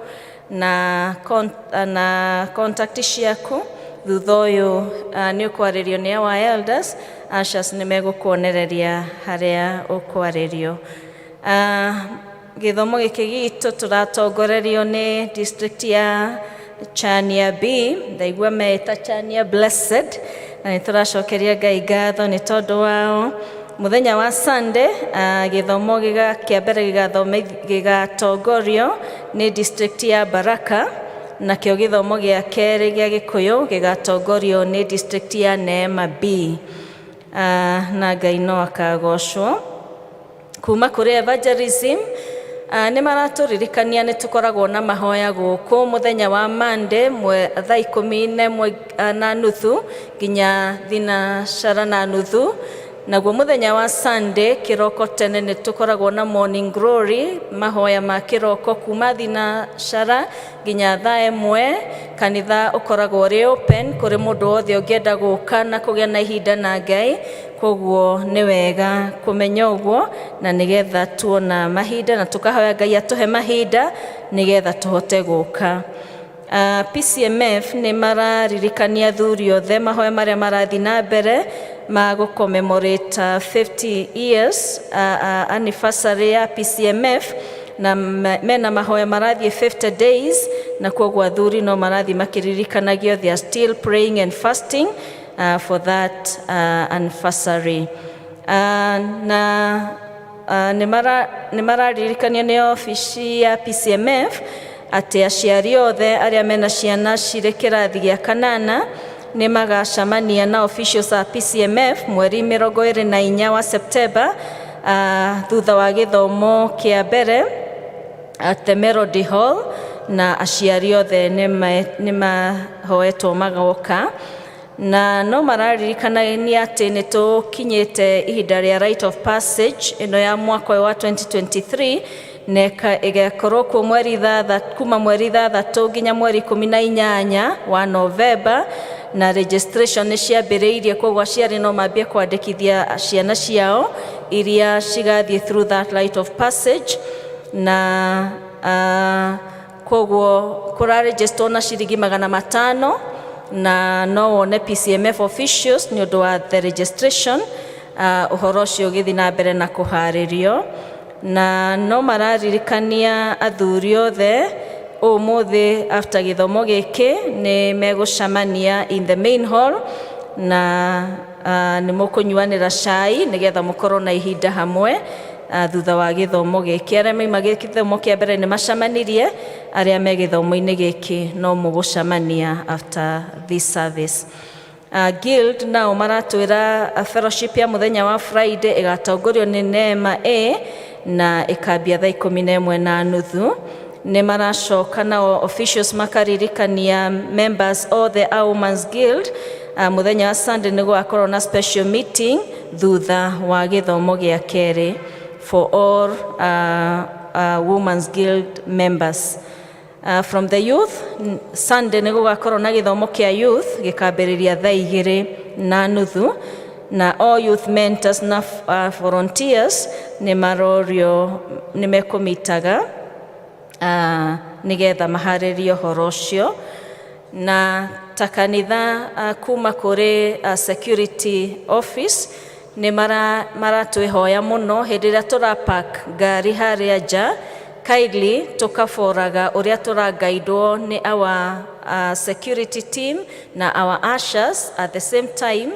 na contact ciaku. Thutha ũyũ nĩ ũkwarĩrio nĩ our elders, ushers nĩ megũkuonereria harĩa ũkwarĩrio. Gĩthomo gĩkĩ gitũ tũratongorerio nĩ district ya Chania B, ndaigua meĩta Chania Blessed, na nĩ tũracokeria Ngai ngatho nĩ tondũ wao. Mũthenya wa Sunday, gĩthomo kĩa mbere gĩgatongorio nĩ district ya Baraka, nakĩo gĩthomo gĩa kerĩ gĩa Gĩkũyũ gĩgatongorio nĩ district ya Neema B. Na Ngai no akagocwo. Kuma kũrĩ evangelism, nĩ maratũririkania nĩ tũkoragwo na mahoya gũkũ mũthenya wa Monday thaa 11 na nuthu nginya 6:30. Naguo mũthenya wa Sunday kĩroko tene nĩ tũkoragwo na morning glory, mahoya ma kĩroko kuma 6 nginya thaa 1. Kanitha ũkoragwo ũrĩ open kũrĩ mũndũ wothe ũngĩenda gũka na kũgĩa na ihinda na Ngai. Koguo nĩ wega kũmenya ũguo na nĩgetha tuona mahinda na tũkahoya Ngai atũhe mahinda nĩgetha tũhote gũka. PCMF nĩ mararirikania athuri othe mahoya marĩa marathiĩ na mbere ma gũ-commemorate 50 years anniversary ya PCMF, na mena mahoya marathiĩ 50 days, na koguo athuri no marathiĩ makĩririkanagio they are still praying and fasting for that anniversary. Na nĩ mararirikania nĩ obici ya PCMF atĩ aciari othe arĩa mena ciana cirĩ kĩrathi gĩa kanana nĩ magacemania na officials a PCMF mweri 24 wa September, thutha wa gĩthomo kĩa mbere at the Melody Hall, na aciari othe nĩ mahoetwo magoka. Na no mararirikanania atĩ nĩ tũkinyĩte ihinda rĩa rite of passage ĩno ya mwaka ũyũ wa 2023, na ĩgakorwo kuo mweri kuma mweri 6 nginya mweri 18 wa Novemba, na registration nĩ ciambĩrĩirie. Koguo aciari no mambie kwandĩkithia ciana ciao iria cigathiĩ through that rite of passage. Na koguo kũraregisterwo na ciringi 500, na no wone PCMF officials nĩ ũndũ wa the registration, ũhoro ũcio ũgĩthiĩ na mbere na kũharĩrio. Na no mararirikania athuri othe ũmũthĩ after gĩthomo gĩkĩ nĩ megũcemania in the main hall, na nĩ mũkũnyuanĩra cai nĩgetha mũkorwo na ihinda hamwe thutha wa gĩthomo gĩkĩ. Arĩa maima gĩthomo kĩa mbere nĩ macemanirie, arĩa me gĩthomo-inĩ gĩkĩ no mũgũcemania after this service. Guild nao maratwĩra fellowship ya mũthenya wa Friday ĩgatongorio nĩ Neema A na ĩkambia thaa 11:30. Nĩ maracoka nao officials makaririkania members othe a Women's Guild, mũthenya wa Sunday nĩ gũgakorwo na special meeting thutha wa gĩthomo gĩa kerĩ for all Women's Guild members. From the youth, Sunday nĩ gũgakorwo na gĩthomo kĩa youth gĩkambĩrĩria thaa 2:30, na all youth mentors na volunteers nĩ marorio nĩ mekũmitaga nĩgetha maharĩrie ũhoro ũcio. Na ta kanitha, kuma kũrĩ security office nĩ maratwĩhoya mũno hĩndĩ ĩrĩa tũrapark ngari harĩa nja, kindly tũkaboraga ũrĩa tũrangaidwo nĩ our security team na our ushers at the same time,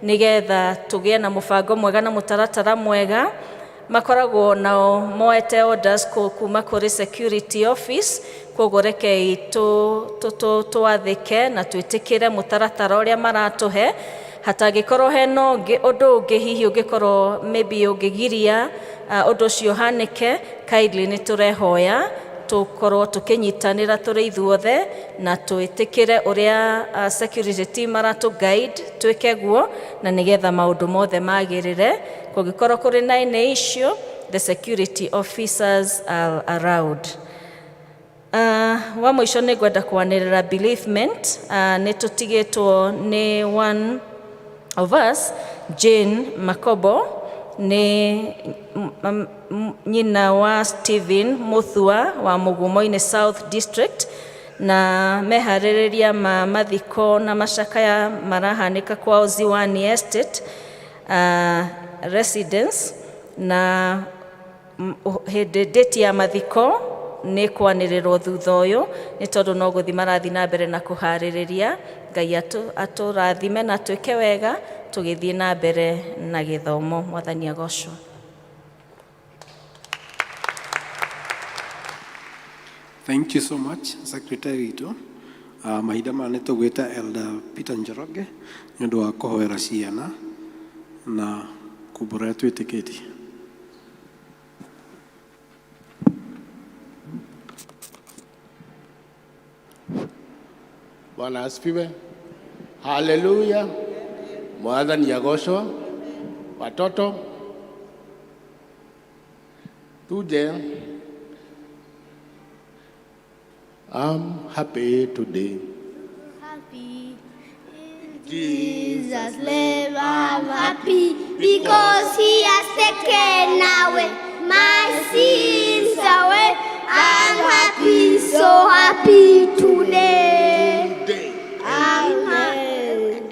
nĩgetha tũgĩe na mũbango mwega na mũtaratara mwega. Makoragwo nao moete orders kuma kũrĩ security office, koguo rekei twathĩke na twĩtĩkĩre mũtaratara ũrĩa maratũhe. Hatangĩkorwo hena ũngĩ ũndũ ũngĩ hihi ũngĩkorwo maybe ũngĩgiria ũndũ ũcio ũhanĩke, kindly nĩ tũrehoya tũkorwo tũkĩnyitanĩra tũrĩ ithuothe na twĩtĩkĩre ũrĩa security team maratũ guide twĩke guo, na nĩgetha maũndũ mothe magĩrĩre. Kũngĩkorwo kũrĩ na any issue, the security officers are around. Wa mũico nĩ ngwenda kwanĩrĩra bereavement. Nĩ tũtigĩtwo nĩ one of us, Jane Makobo, nĩ nyina wa Stephen Muthua wa Mugumoini South District, na meharĩrĩria ma mathiko na macakaya marahanĩka kwao Ziwani Estate residence, na hĩndĩ date ya mathiko nĩ kwanĩrĩrwo thutha ũyũ, nĩ tondũ no gũthiĩ marathiĩ na mbere na kũharĩrĩria. Ngai atũrathime na twĩke wega tũgĩthiĩ na mbere na gĩthomo. Mwathani agocwo. Thank you so much, Secretary witũ. Mahinda maya nĩ tũgwĩta Elder Peter Njoroge nĩ ũndũ wa kũhoera ciana na kumbũra ũrĩa twĩtĩkĩtie. Bwana asifiwe. Haleluya. Mwathani agocwo. Watoto tuje. I'm happy today. Happy in Jesus live, I'm happy because he has taken away my sins away. I'm happy, so happy today. I'm happy.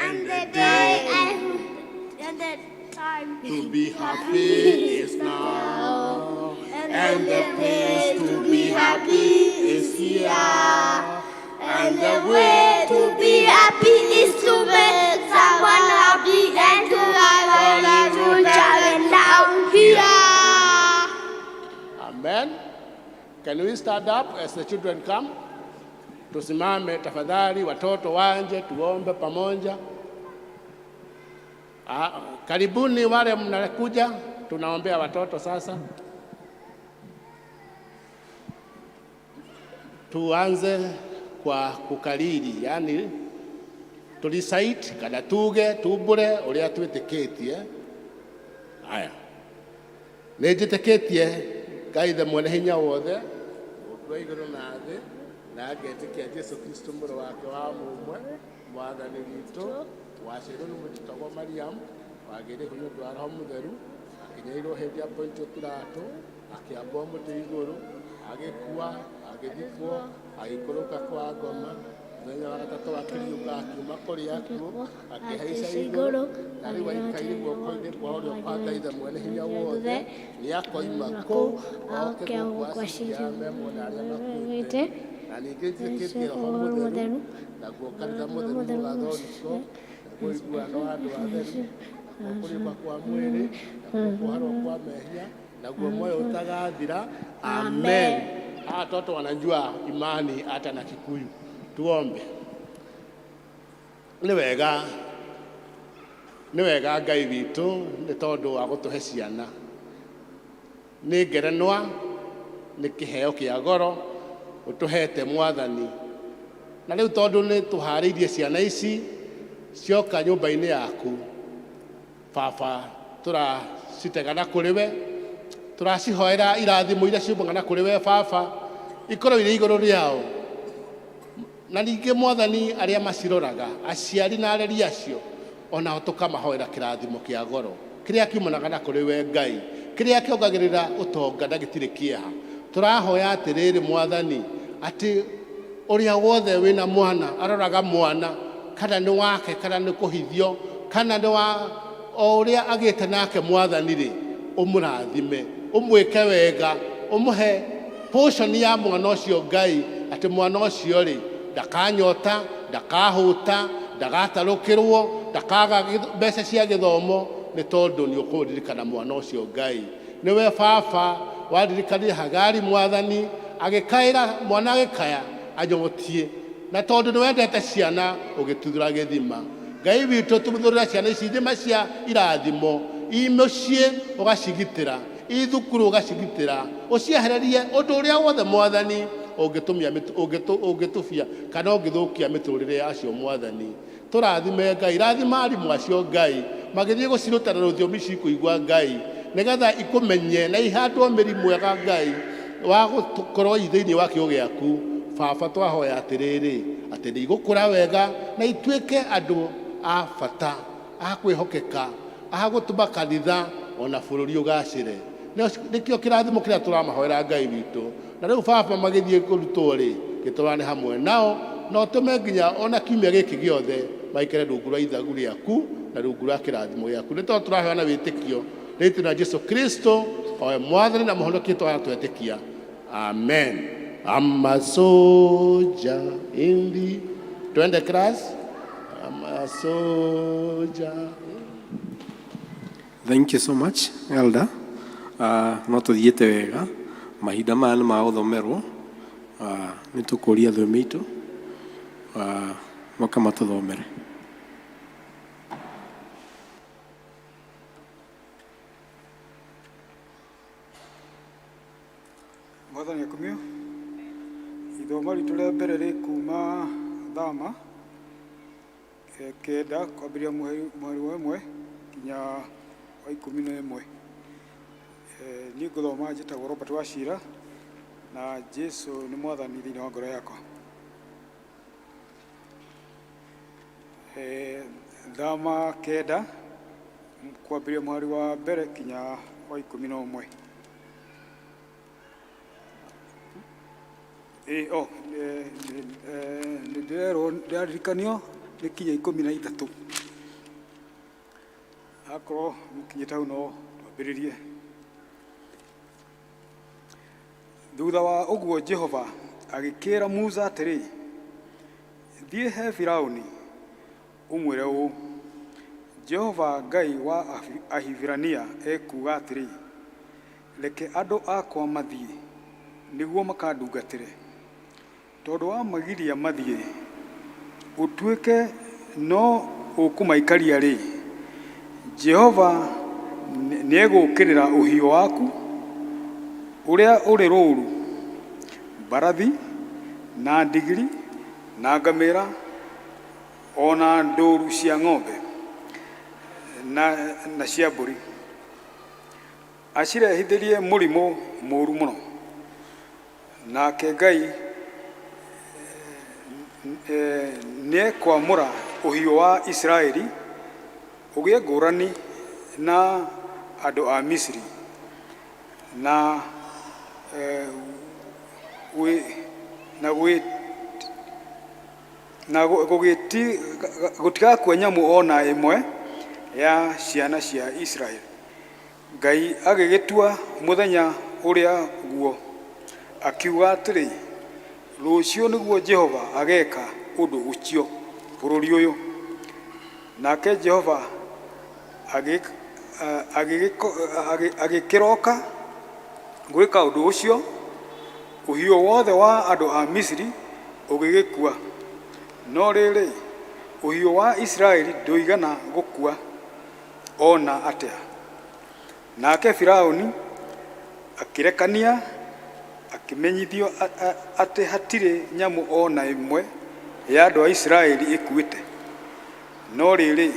And the day I, and the time to be happy is now. And the place to be happy is here. And the way to be happy is to make someone happy and to have a little child down here. Amen. Can we stand up as the children come? Tusimame tafadhali, watoto wanje, tuombe pamoja. Ah, karibuni wale mnakuja, tunaombea watoto sasa. Tuanze kwa kukariri, yani turecite kana tuge tumbure uria twitikitie. Aya, nĩ njĩtĩkĩtie Ngai the mwene hinya wothe, Mũmbi wa igũrũ na thĩ, na ngetĩkia Jesu Kristo mũrũ wake wa mũmwe, mwathani witũ, waciarirwo nĩ mũtitagwo Mariam, wagĩire ihu nĩ ũndũ wa Roho Mũtheru, akĩnyarirwo hĩndĩ ya Pontio Pilato, akĩambwo mũtĩ igũrũ, agĩkua, agĩthikwo, agĩikũrũka kwa ngoma, mũthenya wa gatatũ akĩriũka akiuma kũrĩ akuũ, akĩhaica igũrũ, na rĩu aikaire guoko-inĩ kwa ũrĩo kwa Ngai the mwene hinya wothe, nĩ akoima kũu oke gũkũ acirie arĩa me muoyo na arĩa makuĩte. Na ningĩ njĩtĩkĩtie Roho Mũtheru, naguo kanitha mũtheru mũgatholiko, naguo ũiguano wa andũ atheru, naguo kũriũka kwa mwĩrĩ, naguo kuoherwo kwa mehia, naguo muoyo ũtagathira. Amen. Hawa watoto wanajua imani hata na Kikuyu. Tuombe. Nĩ wega, nĩ wega Ngai witũ nĩ tondũ wa gũtũhe ciana. Nĩ ngerenwa, nĩ kĩheo kĩa goro ũtũhete Mwathani. Na rĩu tondũ nĩ tũharĩirie ciana ici cioka nyũmba-inĩ yaku, Baba, tũracitegana kũrĩ we, tũracihoera irathimo iria ciumanaga na kũrĩ we Baba, ikorwo irĩ igũrũ rĩao. Na ningĩ Mwathani, arĩa maciroraga, aciari na areri acio, onao tũkamahoera kĩrathimo kĩa goro kĩrĩa kiumanaga na kũrĩ we Ngai, kĩrĩa kĩongagĩrĩra ũtonga na gĩtirĩ kĩeha. Tũrahoya atĩrĩrĩ Mwathani, atĩ ũrĩa wothe wĩna mwana aroraga mwana, kana nĩ wake, kana nĩ kũhithio, kana nĩ wa o ũrĩa agĩte nake Mwathani rĩ, ũmũrathime, ũmwĩke wega, ũmũhe portion ya mwana ũcio Ngai, atĩ mwana ũcio rĩ ndakanyota, ndakahũta, ndagatarũkĩrwo, ndakaga mbeca cia gĩthomo, nĩ tondũ nĩ ũkũririkana mwana ũcio Ngai. Nĩwe Baba waririkanire Hagari Mwathani, agĩkaĩra mwana agĩkaya anyotie, na tondũ nĩ wendete ciana ũgĩtuthũra gĩthima. Ngai witũ, tuthũrĩra ciana ici ithima cia irathimo, i mũciĩ ũgacigitĩra, i thukuru ũgacigitĩra, ũciehererie ũndũ ũrĩa wothe Mwathani ũngĩtubia kana ũngĩthũkia mĩtũrĩre yacio Mwathani. Tũrathime Ngai, rathima arimũ acio Ngai, magĩthiĩ gũciruta na rũthiomi cikũigua Ngai, nĩgetha ikũmenye na ihandwo mĩri mwega Ngai wa gũkorwo i thĩinĩ wa kiugo gĩaku. Baba, twahoya atĩrĩrĩ, atĩ nĩ igũkũra wega na ituĩke andũ A bata a kwĩhokeka a gũtũma kanitha ona bũrũri ũgacĩre. Nĩkĩo kĩrathimo kĩrĩa tũramahoera Ngai witũ. Na rĩu baba magĩthiĩ kũrutwo rĩ, gĩtũrane hamwe nao na ũtũme nginya ona kiumia gĩkĩ gĩothe maikare rungu rwa ithagu rĩaku na rungu rwa kĩrathimo gĩaku. Nĩ tondũ tũrahoya na wĩtĩkio rĩĩtwa rĩa Jesu Kristo owe mwathani na mũhonokia twana twetĩkia. Amen. I'm a soldier in the twende class. I'm a soldier. Thank you so much, Elder. No tũthiĩte wega mahinda maya nĩ ma gũthomerwo. Nĩ tũkũria athomi aitũ moka matũthomere. Mwathani akumio. Ithomo ritũ rĩa mbere rĩ kuma Thama 9 kwambĩrĩria mũhari wa 1 nginya wa 11. Niĩ ngũthoma njĩtagwo Robert Wachira na Jesu nĩ mwathani thĩinĩ wa ngoro yakwa. Thama 9 kwambĩrĩria mũhari wa mbere nginya wa 11. Ĩ, oh, nĩ ndĩrerwo ndĩraririkanio nĩ kinya 13. Akorwo mũkinyĩte hau no twambĩrĩrie. Thutha wa ũguo Jehova agĩkĩĩra Musa atĩrĩ, thiĩ he Firaũni ũmwĩre ũũ, Jehova Ngai wa Ahibirania ekuuga atĩrĩ, reke andũ akwa mathiĩ nĩguo makandungatĩre. Tondũ wamagiria mathiĩ, ũtuĩke no ũkũmaikaria rĩ, Jehova nĩegũũkĩrĩra ũhiũ waku ũrĩa ũrĩ rũũru, mbarathi na ndigiri na ngamĩĩra o na ndũũru cia ng'ombe na cia mbũri, acirehithĩrie mũrimũ mũũru mũno. Nake Ngai nĩekwamũra ũhiũ wa Isiraeli ũgĩe ngũrani na andũ a Misiri na na gũtigakua nyamũ o na ĩmwe ya ciana cia Isiraeli. Ngai agĩgĩtua mũthenya ũrĩa guo, akiuga atĩrĩ, rũciũ nĩguo Jehova ageka ũndũ ũcio bũrũri ũyũ. Nake Jehova agĩkĩroka gwĩka ũndũ ũcio, ũhiũ wothe wa andũ a Misiri ũgĩgĩkua. No rĩrĩ, ũhiũ wa Isiraeli ndũigana gũkua o na atĩa. Nake Firaũni akĩrekania akĩmenyithio atĩ hatirĩ nyamũ o na ĩmwe ya andũ a Isiraeli ĩkuĩte. No rĩrĩ,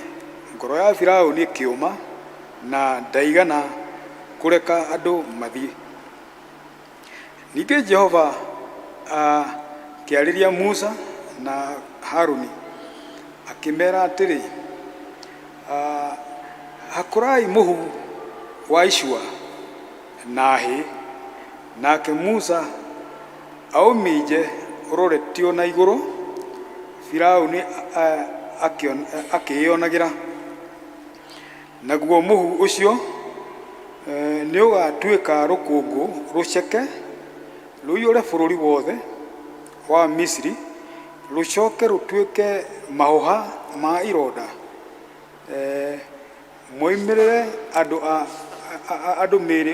ngoro ya Firaũni ĩkĩũma na ndaigana kũreka andũ mathiĩ. Ningĩ Jehova akĩarĩria Musa na Harũni akĩmeera atĩrĩ, hakũrai mũhu wa icua na hĩ. Nake Musa aũminje ũroretio na igũrũ, Firaũni akĩĩonagĩra. Naguo mũhu ũcio nĩũgatuĩka rũkũngũ rũceke rũiyũre bũrũri wothe wa Misiri, rũcoke rũtuĩke mahũha ma ironda, moimĩrĩre andũ mĩĩrĩ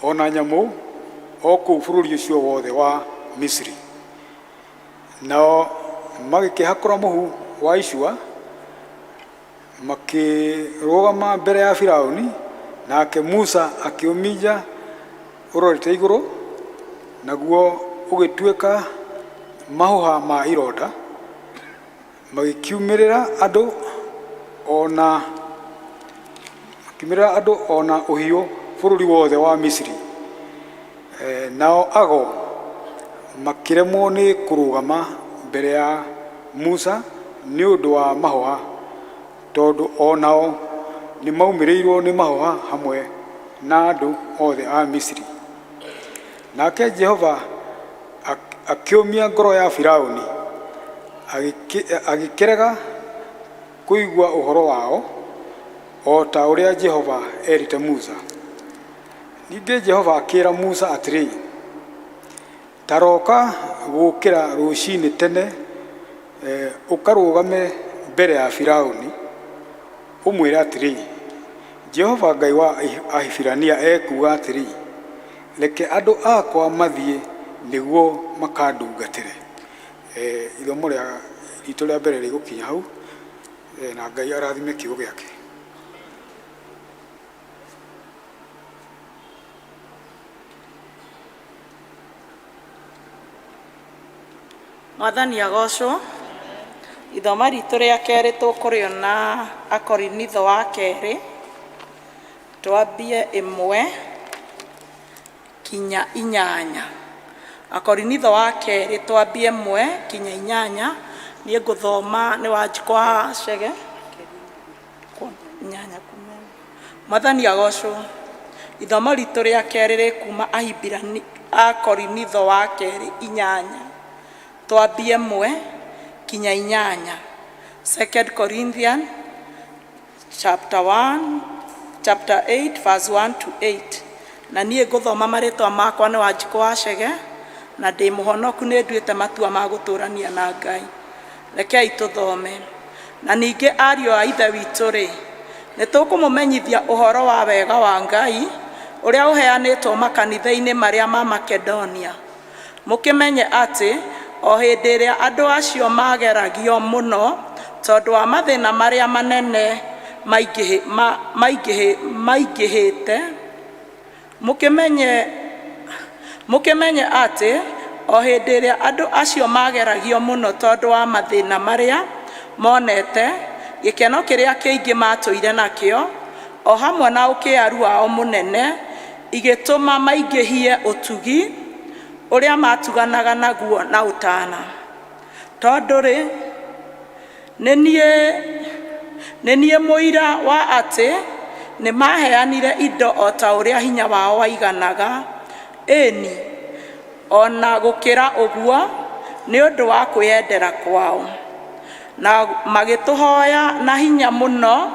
o na nyamũ o kũu bũrũri ũcio wothe wa Misiri. Nao magĩkĩhakũra mũhu wa icua, makĩrũgama mbere ya Firaũni, nake Musa akĩũminja ũrorete igũrũ, naguo ũgĩtuĩka mahũha ma ironda, magĩkiumĩrĩra andũ o na ũhiũ bũrũri wothe wa Misiri. Nao ago makĩremwo nĩ kũrũgama mbere ya Musa nĩ ũndũ wa mahũha, tondũ o nao nĩmaumĩrĩirwo nĩ mahũha hamwe na andũ othe a Misiri. Nake Jehova akĩũmia ngoro ya Firaũni, agĩkĩrega kũigua ũhoro wao, o ta ũrĩa Jehova eerĩte Musa. Ningĩ Jehova akĩĩra Musa atĩrĩ, Ta roka gũũkĩra rũcinĩ tene, ũkarũgame mbere ya Firaũni, ũmwĩre atĩrĩ, 'Jehova Ngai wa Ahibirania ekuuga atĩrĩ, Reke andũ akwa mathiĩ nĩguo makandungatĩre. Ithomo rĩa ritũ rĩa mbere rĩgũkinya hau, na Ngai arathime kiugo gĩake. Mwathani agocwo. Ithoma ritũ rĩa kerĩ tũkũrĩona Akorinitho wa kerĩ, twambie ĩmwe kinya inyanya. Akorinitho wa kerĩ twambie ĩmwe kinya inyanya, niĩ ngũthoma nĩ Wanjikũ wa Chege. Inyanya kuma ĩmwe. Mwathani agocwo. Ithomo ritũ rĩa kerĩ rĩkuma Ahibirania Akorinitho wa kerĩ inyanya twambie ĩmwe kinya inyanya. Second Corinthian chapter 1 chapter 8 verse 1 to 8. Na niĩ ngũthoma marĩtwa makwa nĩ Wanjikũ wa Chege na ndĩ mũhonoku nĩ nduĩte matua ma gũtũrania na Ngai. Rekei tũthome. Na ningĩ ariũ a Ithe witũ-rĩ, nĩ tũkũmũmenyithia ũhoro wa wega wa Ngai ũrĩa ũheanĩtwo makanitha-inĩ marĩa ma Makedonia. Mũkĩmenye atĩ o hĩndĩ ĩrĩa andũ acio maageragio mũno tondũ wa mathĩna marĩa manene maingĩhĩte, Mũkĩmenye atĩ o hĩndĩ ĩrĩa andũ acio maageragio mũno tondũ wa mathĩna marĩa monete, gĩkeno kĩrĩa kĩingĩ maatũire nakĩo, o hamwe na ũkĩaru wao mũnene, igĩtũma maingĩhie ũtugi ũrĩa maatuganaga naguo na ũtana. Tondũ-rĩ, Nĩ niĩ, nĩ niĩ mũira wa atĩ nĩmaaheanire indo o ta ũrĩa hinya wao waiganaga, ĩĩ-ni, o na gũkĩra ũguo, nĩ ũndũ wa kwĩendera kwao. Na magĩtũhoya na hinya mũno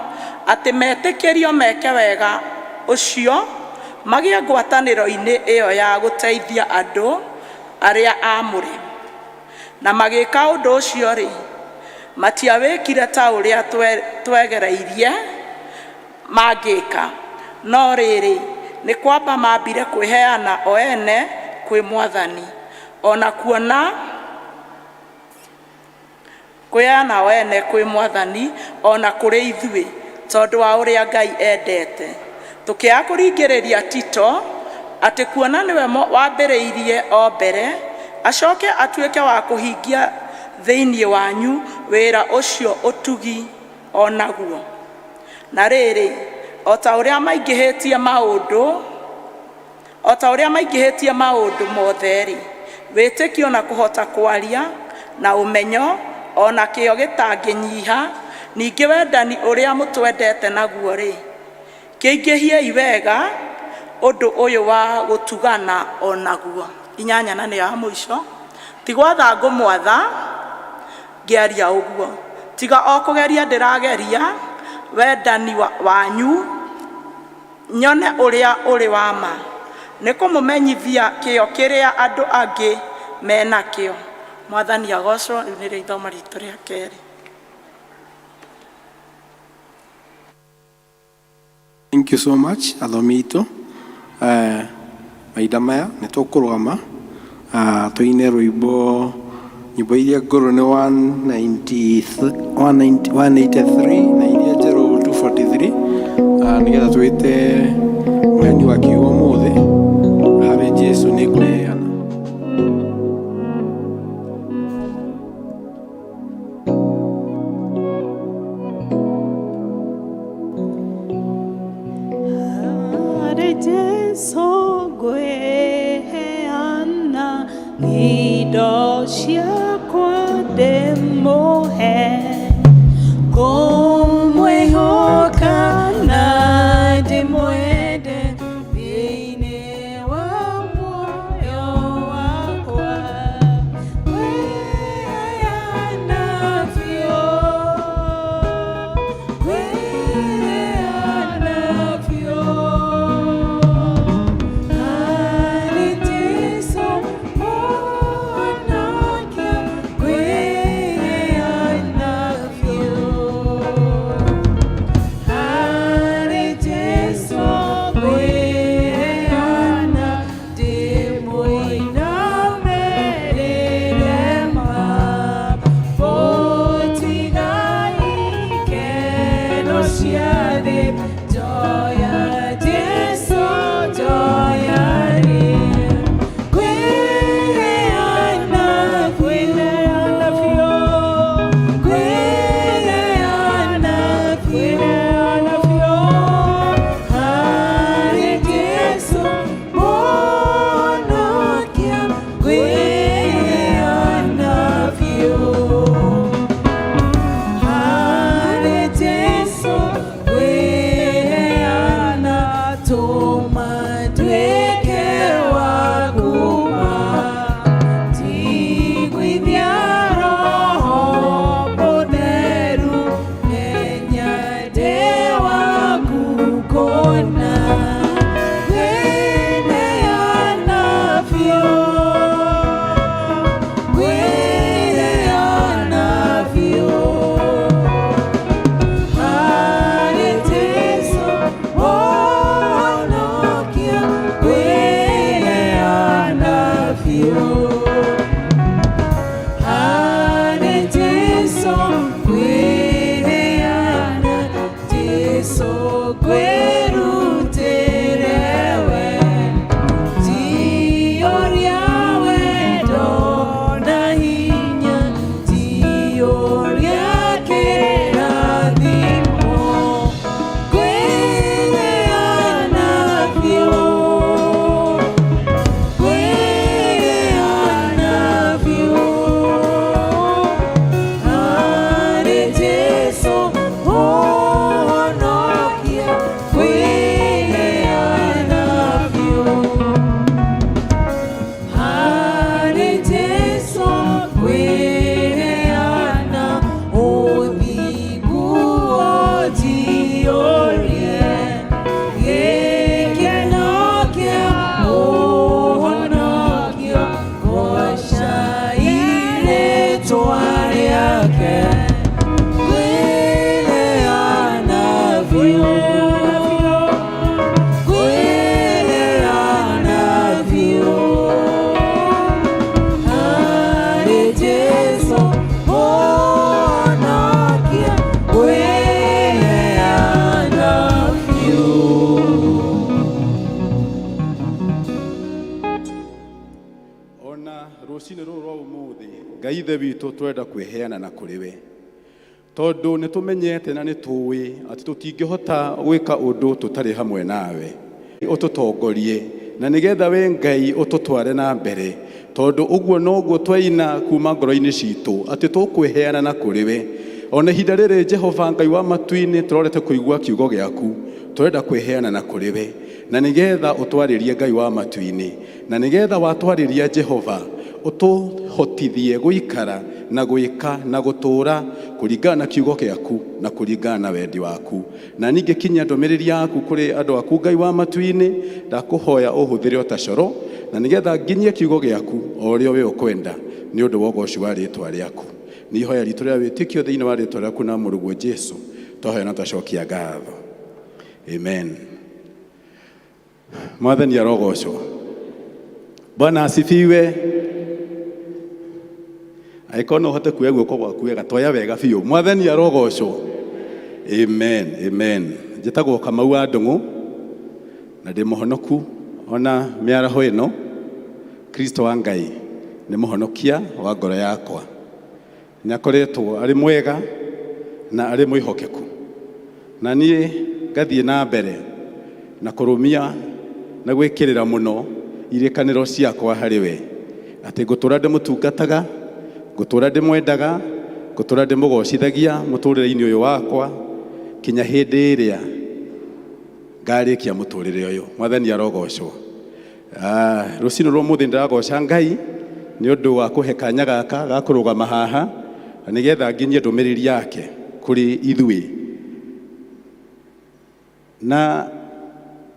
atĩ metĩkĩrio meke wega ũcio, magĩe ngwatanĩro-inĩ ĩo ya gũteithia andũ arĩa aamũre. Na magĩka ũndũ ũcio-rĩ, matiawĩkire ta ũrĩa twegereirie mangĩka, no rĩrĩ, nĩ kwamba maambire kwĩheana o ene kwĩ Mwathani, o na kuona kwĩheana o ene kwĩ Mwathani, o na kũrĩ ithuĩ, tondũ wa ũrĩa Ngai endete. Tũkĩaga kũringĩrĩria Tito, atĩ kuona nĩwe wambĩrĩirie o mbere, acoke atuĩke wa kũhingia thĩinĩ wanyu wĩra ũcio ũtugi o naguo. Na rĩrĩ, o ta ũrĩa maingĩhĩtie maũndũ, O ta ũrĩa maingĩhĩtie maũndũ mothe-rĩ, wĩtĩkio na kũhota kwaria, na ũmenyo, o na kĩyo gĩtangĩnyiha, ningĩ wendani ũrĩa mũtwendete naguo-rĩ, kĩingĩhiei wega ũndũ ũyũ wa gũtugana o naguo. Inyanya na nĩyo ya mũico, ti gwatha ngũmwatha ngĩaria ũguo, tiga o kũgeria ndĩrageria wendani wanyu, Nyone ũrĩa ũrĩ wa ma. Nĩ kũmũmenyithia kĩyo kĩrĩa andũ angĩ me nakĩo. Mwathani agocwo. Rĩu nĩrĩo ithomo ritũ rĩa kerĩ. Thank you so much athomi aitũ. Eh, mahinda maya nĩ tũkũrũgama ah, tũine rwĩmbo nyĩmbo iria ngũrũ nĩ 190 190 183 na iria njerũ 243 ah, nĩgetha twĩte mũheani wa kiugo ũmũthĩ harĩ Jesu nĩ ngwĩheana. Harĩ Jesu ngwĩheana indo ciakwa ndĩmũhe. Jesu ngwĩheana tũma nduĩke waku ma njiguithia Roho Mũtheru menya ndĩ waku kũna ngwĩneana biũ ngwĩheana biũ harĩ Jesu mũhonokia ngwĩheana biũ harĩ Jesu ngwĩheana Jesu ngwĩrutĩre we njiyũria wendo na hinya njiyũria kĩrathimo ngwĩheana biũ ngwĩheana biũ harĩ Jesu mũhonokia ngwĩheana biũ harĩ Jesu ngwĩheana ũthingu ũnjiyũrie gĩkeno kĩa ũhonokio goca irĩtwa rĩake ngwĩheana biũ ngwĩheana biũ harĩ Jesu mũhonokia ngwĩheana biũ. Ona rũcinĩ rũrũ rwa ũmũthĩ Ngai ithe witũ twenda kwĩheana na kũrĩ we tondũ nĩ tũmenyete na nĩ tũĩ atĩ tũtingĩhota gwĩka ũndũ tũtarĩ hamwe nawe. Ũtũtongorie na nĩgetha we Ngai ũtũtware na mbere tondũ ũguo noguo twaina kuma ngoro-inĩ citũ atĩ tũkwĩheana na kũrĩ we. Ona ihinda rĩrĩ Jehova Ngai wa matu-inĩ tũrorete kũigua kiugo gĩaku tũrenda kwĩheana na kũrĩ we na nĩgetha ũtwarĩrie Ngai wa matu-inĩ na nĩgetha watwarĩria Jehova ũtũhotithie gũikara na gwĩka na gũtũũra kũringana na kiugo gĩaku na kũringana na wendi waku. Na ningĩ kinyia ndũmĩrĩri yaku kũrĩ andũ aku Ngai wa matu-inĩ ndakũhoya ũhũthĩre o ta coro na nĩgetha nginyie kiugo gĩaku o ũrĩa we ũkwenda nĩ ũndũ wa ũgoci wa rĩtwa rĩaku. Nĩ ihoya ritũ rĩa wĩtĩkio thĩinĩ wa rĩtwa rĩaku na mũrũguo Jesu twahoya na twacokia ngatho. Amen. Mwathani arogocwo. Bwana asifiwe. Angĩkorwo no ũhote kuoya guoko gwaku wega toya wega biũ. Mwathani arogocwo. Amen. Amen. Njĩtagwo Kamau wa Ndung'u na ndĩ mũhonoku ona mĩaraho ĩno. Kristo wa Ngai nĩ mũhonokia wa ngoro yakwa. Nĩ akoretwo arĩ mwega na arĩ mwĩhokeku. Na niĩ ngathiĩ na mbere na kũrũmia na gwĩkĩrĩra mũno irĩkanĩro ciakwa harĩ we atĩ ngũtũra ndĩmũtungataga ngũtũra ndĩmwendaga ngũtũra ndĩmũgocithagia mũtũrĩre-inĩ ũyũ wakwa kinya hĩndĩ ĩrĩa ngarĩkia mũtũrĩre ũyũ. Mwathani arogocwo. Rũcinĩ rwa ũmũthĩ ndĩragoca Ngai nĩ ũndũ wa kũhe kanya gaka ga kũrũgama haha na nĩgetha nginyie ndũmĩrĩri yake kũrĩ ithuĩ. Na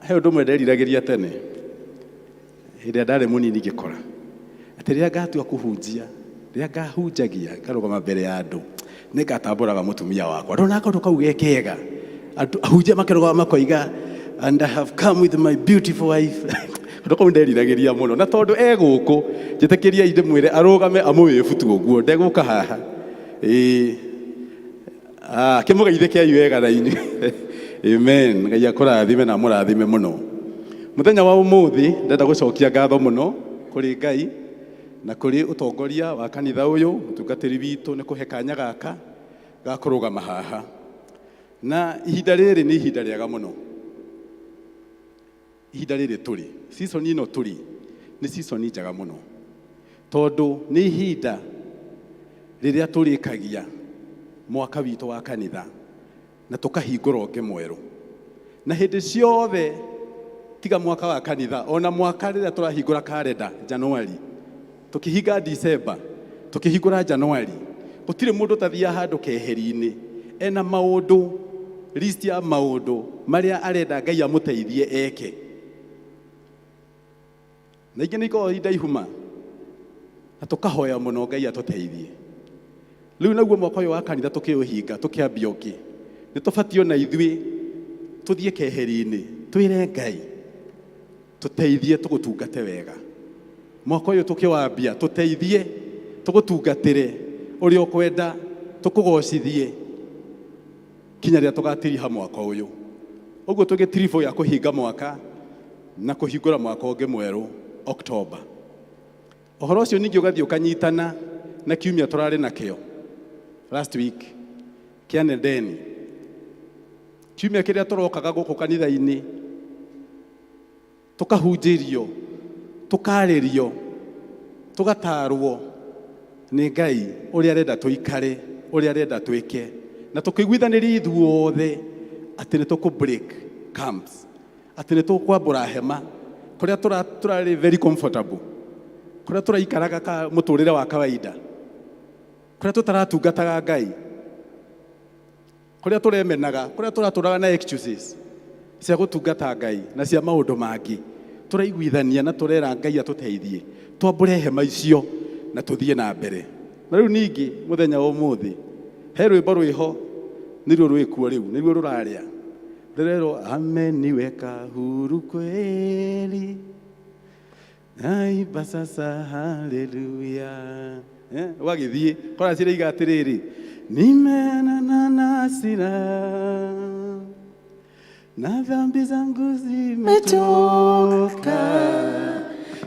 he ũndũ ũmwe nderiragĩria tene hĩndĩ ĩrĩa ndarĩ mũnini ngĩkora atĩ rĩrĩa ngatua kũhunjia rĩrĩa ngahunjagia ngarũgama mbere ya andũ nĩ ngatambũraga mũtumia wakwa. Ndona kaũndũ kau ge kega andũ ahunjia makĩrũgama makoiga and I have come with my beautiful wife. Kaũndũ kau nderiragĩria mũno na tondũ e gũkũ njĩtĩkĩriai ndĩmwĩre arũgame amũwĩbutu ũguo ndegũka haha. Ĩĩ kĩmũgeithĩkei wega na inyuĩ. Amen. Ngai akũrathime na amũrathime mũno. Mũthenya wa ũmũthĩ ndenda gũcokia ngatho mũno kũrĩ Ngai na kũrĩ ũtongoria wa kanitha ũyũ mũtungatĩri witũ nĩ kũhe kanya gaka ga kũrũgama haha. Na ihinda rĩrĩ nĩ ihinda rĩega mũno. Ihinda rĩrĩ tũrĩ season ĩno tũrĩ nĩ season njega mũno tondũ nĩ ihinda rĩrĩa tũrĩkagia mwaka witũ wa kanitha. Na tũkahingũra ũngĩ mwerũ. Na hĩndĩ ciothe tiga mwaka wa kanitha, ona mwaka rĩrĩa tũrahingũra karenda Januari, tũkĩhinga December, tũkĩhingũra Januari, gũtirĩ mũndũ ũtathiaga handũ keheri-inĩ ena maũndũ, list ya maũndũ marĩa arenda Ngai amũteithie eke. Na ingĩ nĩ ikoragwo indaihu ma, na tũkahoya mũno Ngai atũteithie. Rĩu naguo mwaka ũyũ wa kanitha tũkĩũhinga tũkĩambia ũngĩ, nĩ tũbatiĩ ona ithuĩ tũthiĩ keheri-inĩ twĩre Ngai tũteithie tũgũtungate wega. Mwaka ũyũ tũkĩwambia tũteithie tũgũtungatĩre ũrĩa ũkwenda, tũkũgocithie kinya rĩrĩa tũgatiriha mwaka ũyũ. Ũguo twĩ gĩtiribũ gĩa kũhinga mwaka na kũhingũra mwaka ũngĩ mwerũ Oktoba. Ũhoro ũcio ningĩ ũgathiĩ ũkanyitana na kiumia tũrarĩ nakĩo last week kĩa Nendeni. Kiumia kĩrĩa tũrokaga gũkũ kanitha-inĩ tũkahunjĩrio, tũkarĩrio, tũgatarwo nĩ Ngai ũrĩa arenda tũikare, ũrĩa arenda twĩke, na tũkĩiguithanĩria ithuothe atĩ nĩ tũkũ break camps, atĩ nĩ tũkwambũra hema kũrĩa tũrarĩ very comfortable, kũrĩa tũraikaraga ka mũtũrĩre wa kawaida, kũrĩa tũtaratungataga Ngai, kũrĩa tũremenaga, kũrĩa tũratũraga na excuses cia gũtungata Ngai na cia maũndũ mangĩ. Tũraiguithania na tũrera Ngai atũteithie twambũre hema icio na tũthiĩ na mbere. Na rĩu ningĩ mũthenya wa ũmũthĩ he rwĩmbo rwĩho, nĩruo rwĩkuo rĩu, nĩruo rũrarĩa, rũrerwo ameniweka huru kweli naimba sasa haleluya. Ũgagĩthiĩ kora ciraiga atĩrĩrĩ, nimeonana na hasira na dhambi zangu zimetoka,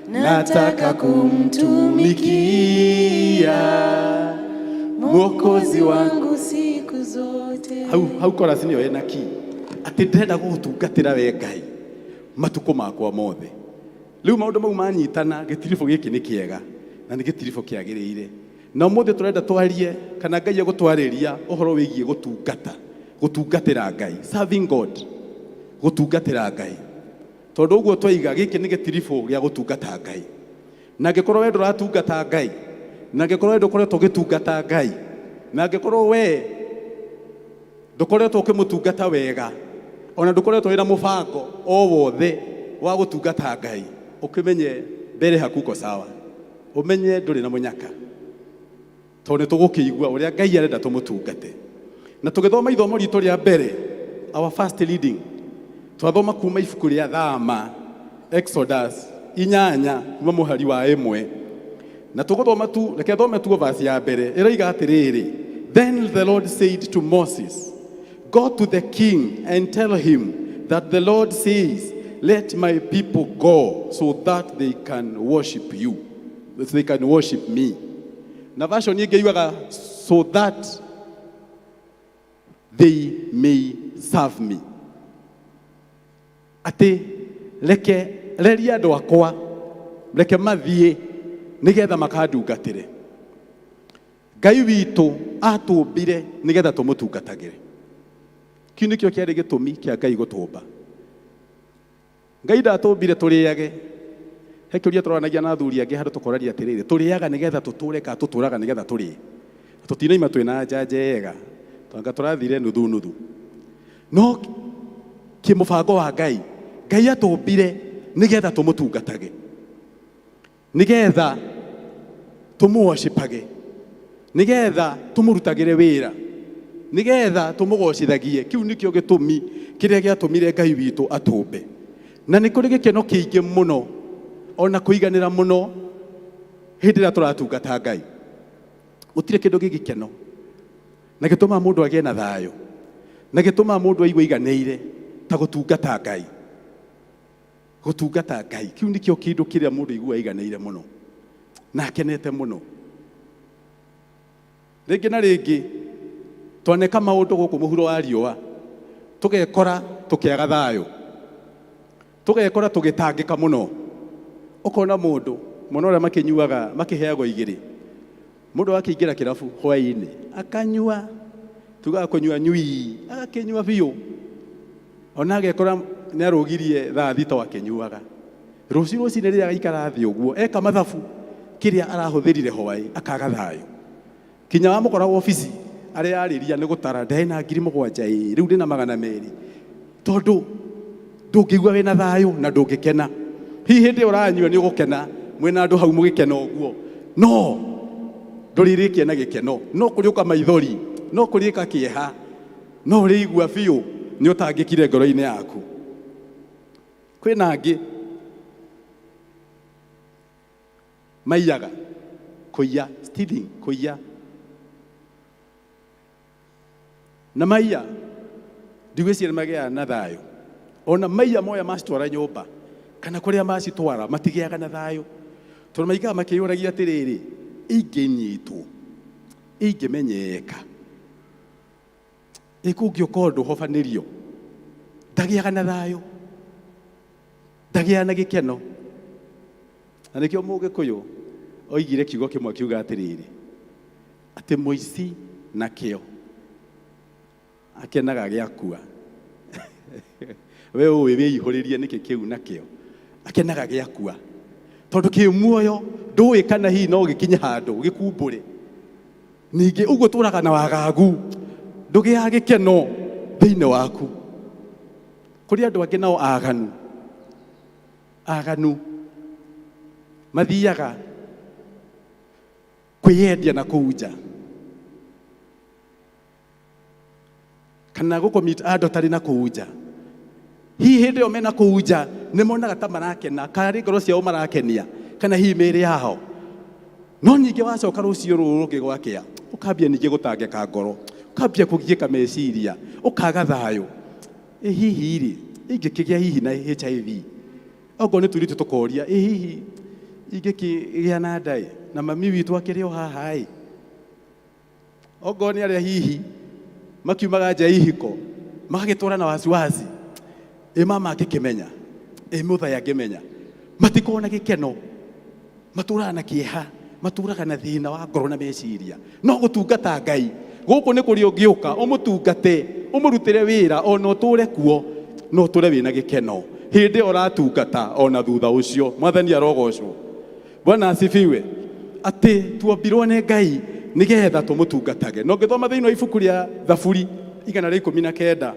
nataka kumtumikia Mwokozi wangu siku zote. Hau hau chorus nĩyo ĩna key, atĩ ndĩrenda gũgũtungatĩra we Ngai matukũ makwa mothe. Rĩu maũndũ mau manyitana, gĩtiribũ gĩkĩ nĩ kĩega na nĩ gĩtiribũ kĩagĩrĩire. Na ũmũthĩ tũrenda twarie, kana Ngai egũtwarĩria ũhoro wĩgiĩ gũtungata, gũtungatĩra Ngai, serving God, gũtungatĩra Ngai. Tondũ ũguo twaiga gĩkĩ nĩ gĩtiribũ gĩa gũtungata Ngai. Na angĩkorwo we ndũratungata Ngai, na angĩkorwo we ndũkoretwo ũgĩtungata Ngai, na angĩkorwo we ndũkoretwo ũkĩmũtungata wega, ona ndũkoretwo wĩna mũbango o wothe wa gũtungata Ngai, ũkĩmenye mbere hakuko sawa, ũmenye ndũrĩ na mũnyaka, tondũ nĩ tũgũkĩigua ũrĩa Ngai arenda tũmũtungate. Na tũgĩthoma ithomo ritũ rĩa mbere, our first reading, twathoma kuma ibuku rĩa Thama, Exodus 8 kuma mũhari wa 1. Na tũgũthoma tu, reke thome tu verse ya mbere, ĩroiga atĩrĩrĩ, Then the Lord said to Moses, Go to the king and tell him that the Lord says, let my people go so that they can worship you, so they can worship me. Na version ĩngĩ yugaga, so that they may serve me. Atĩ reke reria andũ akwa, reke mathiĩ nĩgetha makandungatĩre. Ngai witũ atũmbire nĩgetha tũmũtungatagĩre. Kĩu nĩkĩo kĩarĩ gĩtũmi kĩa Ngai gũtũmba. Ngai ndatũmbire tũrĩage. He kĩũria tũroranagia na athuri angĩ handũ tũkoraria atĩrĩrĩ, tũrĩaga nĩgetha tũtũre kana tũtũraga nĩgetha tũrĩe? Tũtinaima twĩna nja njega, twanga tũrathire nuthu nuthu. No kĩmũbango wa Ngai, Ngai atũmbire nĩgetha tũmũtungatage, nĩgetha tũmũworshipage, nĩgetha tũmũrutagĩre wĩra, nĩgetha tũmũgocithagie. Kĩu nĩkĩo gĩtũmi kĩrĩa gĩatũmire Ngai witũ atũmbe. Na nĩ kũrĩ gĩkeno kĩingĩ mũno ona kũiganĩra mũno hĩndĩ ĩrĩa tũratungata Ngai. Gũtirĩ kĩndũ gĩ gĩkeno na gĩtũmaga mũndũ agĩe na thayũ na gĩtũmaga mũndũ aigue aiganĩire ta gũtungata Ngai. Gũtungata Ngai kĩu nĩkĩo kĩndũ kĩrĩa mũndũ aiguaga aiganĩire mũno na akenete mũno. Rĩngĩ na rĩngĩ twaneka maũndũ gũkũ mũhuro wa riũa, tũgekora tũkĩaga thayũ, tũgekora tũgĩtangĩka mũno. Ũkona mũndũ mũno ũrĩa makĩnyuaga makĩheagwo igĩrĩ, mũndũ akĩingĩra kĩrabu hwaĩ-inĩ akanyua Tugaga kũnyua nyui, agakĩnyua biũ. Ona agekora nĩ arũgirie thaa thita o akĩnyuaga. Rũciũ rũcinĩ rĩrĩa agaikara thĩ ũguo, eka mathabu kĩrĩa arahũthĩrire hwaĩ, akaga thayũ. Kinya wamũkora wobici, areyarĩria nĩ gũtara, ndarĩ na 7,000 ĩĩ, rĩu ndĩna 200. Tondũ ndũngĩigua wĩna thayũ na ndũngĩkena. Hihi hĩndĩ ĩyo ũranyua nĩ ũgũkena, mwĩna andũ hau mũgĩkena ũguo. No ndũrĩrĩkia na gĩkeno, no kũrĩũka maithori, no kũrĩũka kĩeha, no ũrĩigua biũ nĩ ũtangĩkire ngoro-inĩ yaku. Kwĩna angĩ maiyaga, kũiya, stealing, kũiya. Na maiya, ndigwĩciria nĩ magĩaga na thayũ. Ona maiya moya macitwara nyũmba, kana kũrĩa macitwara, matigĩaga na thayũ. Tondũ maikaraga makĩyũragia atĩrĩrĩ, ingĩnyitwo, ingĩmenyeka, ĩ kũngĩũka ũndũ hobanĩrio, ndagĩaga na thayũ, ndagĩaga na gĩkeno. Na nĩkĩo Mũgĩkũyũ oigire kiugo kĩmwe akiuga atĩrĩrĩ, atĩ mũici na kĩo akenaga gĩakua. We ũĩ wĩihũrĩrie nĩkĩ kĩu na kĩo akenaga gĩakua, tondũ kĩ muoyo ndũĩ kana hihi no gĩkinye handũ gĩkumbũre. Ningĩ ũguo tũraga na wagagu, ndũgĩaga gĩkeno thĩinĩ waku. Kũrĩ andũ angĩ nao aganu, aganu mathiaga kwĩyendia na kũu nja, kana gũcommit adultery na kũu nja. Hihi hĩndĩ ĩyo mena kũu nja nĩ monaga ta marakena, kana nĩ ngoro ciao marakenia, kana hihi mĩĩrĩ yao. No ningĩ wacoka rũciũ rũrũ rũngĩ gwakĩa, ũkambia ningĩ gũtangĩka ngoro, ũkambia kũgiĩka meciria, ũkaga thayũ. Ĩ hihi rĩ, ingĩkĩgĩa hihi na HIV? Okorwo nĩ tũirĩtu tũkoria, ĩ hihi ingĩkĩgĩa na nda ĩ, na mami witũ akĩrĩ o haha ĩ? Okorwo nĩ arĩa hihi makiumaga nja ya ihiko, magagĩtwara na wasiwasi, ĩ mama angĩkĩmenya, ĩ mũthai angĩmenya, matikoragwo na gĩkeno, matũraga na kĩeha, matũraga na thĩna wa ngoro na meciria. No gũtungata Ngai, gũkũ nĩ kũrĩa ũngĩũka, ũmũtungate, ũmũrutĩre wĩra, ona ũtũre kuo, no ũtũre wĩna gĩkeno. Hĩndĩ ĩyo ũratungata, ona thutha ũcio. Mwathani arogocwo. Bwana asifiwe. Atĩ tuombirwo nĩ Ngai nĩgetha tũmũtungatage. Na ũngĩthoma thĩinĩ wa ibuku rĩa Thaburi 119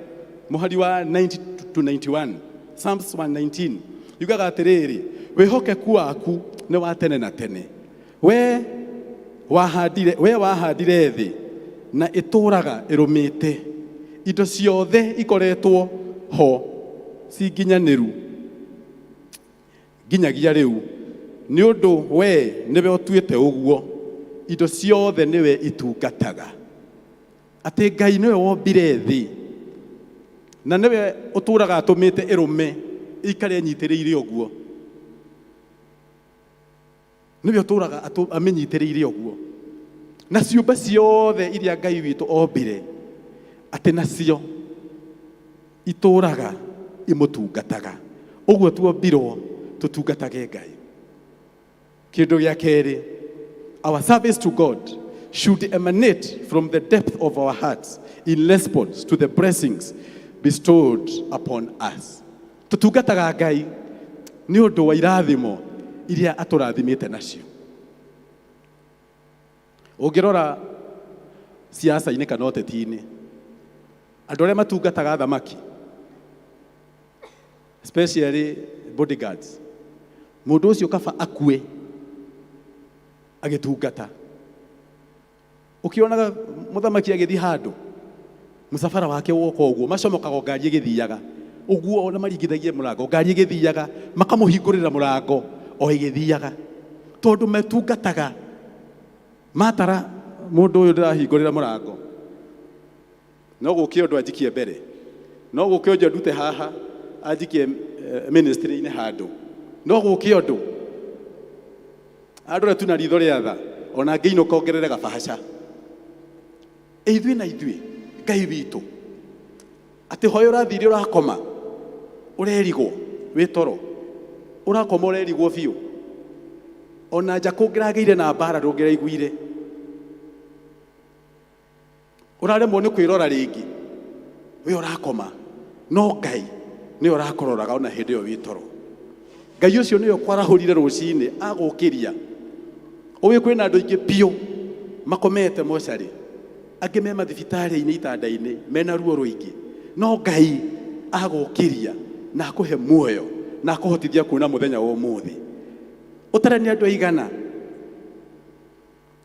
mũhari wa 90 to 91, Psalms 119, yugaga atĩrĩrĩ, wĩhokeku waku nĩ wa tene na tene. We wahandire thĩ na ĩtũũraga ĩrũmĩte. Indo ciothe ikoretwo ho cinginyanĩru nginyagia rĩu, nĩ ũndũ we nĩwe ũtuĩte ũguo. Indo ciothe nĩwe itungataga. Atĩ Ngai nĩwe wombire thĩ na nĩwe ũtũũraga atũmĩte ĩrũme ĩikare ĩnyitĩrĩire ũguo. Nĩwe ũtũũraga amĩnyitĩrĩire ũguo. Na ciũmbe ciothe iria Ngai witũ ombire, atĩ nacio itũũraga imũtungataga. Ũguo tuombirwo tũtungatage Ngai. Kĩndũ gĩa kerĩ, our service to God should emanate from the depth of our hearts in response to the blessings bestowed upon us. Tũtungataga Ngai nĩ ũndũ wa irathimo iria atũrathimĩte nacio. Ũngĩrora siasa-inĩ kana ũteti-inĩ, andũ arĩa matungataga thamaki, especially bodyguards, mũndũ ũcio kaba akue agĩtungata. Ũkĩonaga mũthamaki agĩthiĩ handũ, mũcabara wake woka ũguo, macomokaga ngari ĩgĩthiaga ũguo, ona maringithagie mũrango, ngari ĩgĩthiaga, makamũhingũrĩra mũrango o ĩgĩthiaga, tondũ metungataga. Matara mũndũ ũyũ ndĩrahingũrĩra mũrango, no gũke ũndũ anjikie mbere, no gũke ũndũ andute haha anjikie ministry-inĩ handũ, no gũke ũndũ andore tu na ritho rĩa tha, ona ngĩinũka ongerere gabahaca. Ithuĩ na ithuĩ Ngai witũ atĩ hoya ũrathire ũrakoma ũrerigwo wĩ toro, ũrakoma ũrerigwo biũ, ona nja kũngĩragĩire na mbara ndũngĩraiguire. Ũraremwo nĩ kwĩrora rĩngĩ, we ũrakoma, no Ngai nĩwe ũrakũroraga ona hĩndĩ ĩyo wĩ toro. Ngai ũcio nĩwe ũkwarahũrire rũcinĩ agũkĩria. Ũĩ kwĩna andũ aingĩ biũ makomete mocarĩ, angĩ me mathibitarĩ-inĩ itanda-inĩ mena ruo rũingĩ, no Ngai agũkĩria na akũhe muoyo na akũhotithia kuona mũthenya wa ũmũthĩ. Ũtare nĩ andũ aigana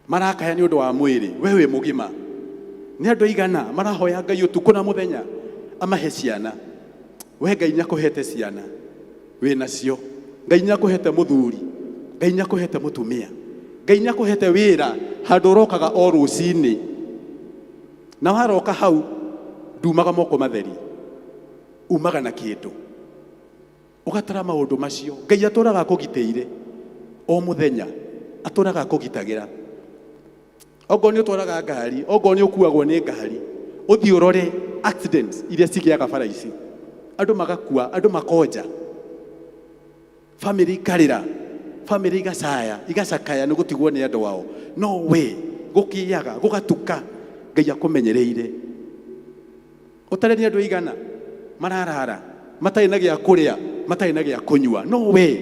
marakaya nĩ ũndũ wa mwĩrĩ, we wĩ mũgima. Nĩ andũ aigana marahoya Ngai ũtukũ na mũthenya amahe ciana, we Ngai nĩ akũhete ciana wĩ nacio. Ngai nĩ akũhete mũthuri, Ngai nĩ akũhete mũtumia, Ngai nĩ akũhete wĩra handũ ũrokaga o rũcinĩ, na waroka hau ndumaga moko matheri, umaga na kĩndũ. Ũgatara maũndũ macio. Ngai atũraga akũgitĩire o mũthenya, atũraga akũgitagĩra. Ongorwo nĩ ũtwaraga ngari, ongorwo nĩ ũkuagwo nĩ ngari, ũthiĩ ũrore accidents iria cigĩaga bara ici, andũ magakua, andũ makonja, bamĩrĩ ikarĩra, bamĩrĩ igacaya, igacakaya nĩ gũtigwo nĩ andũ ao, no we gũkĩaga, gũgatuka, Ngai akũmenyereire. Ũtarĩ nĩ andũ aigana mararara matarĩ na gĩa kũrĩa, matarĩ na gĩa kũnyua, no we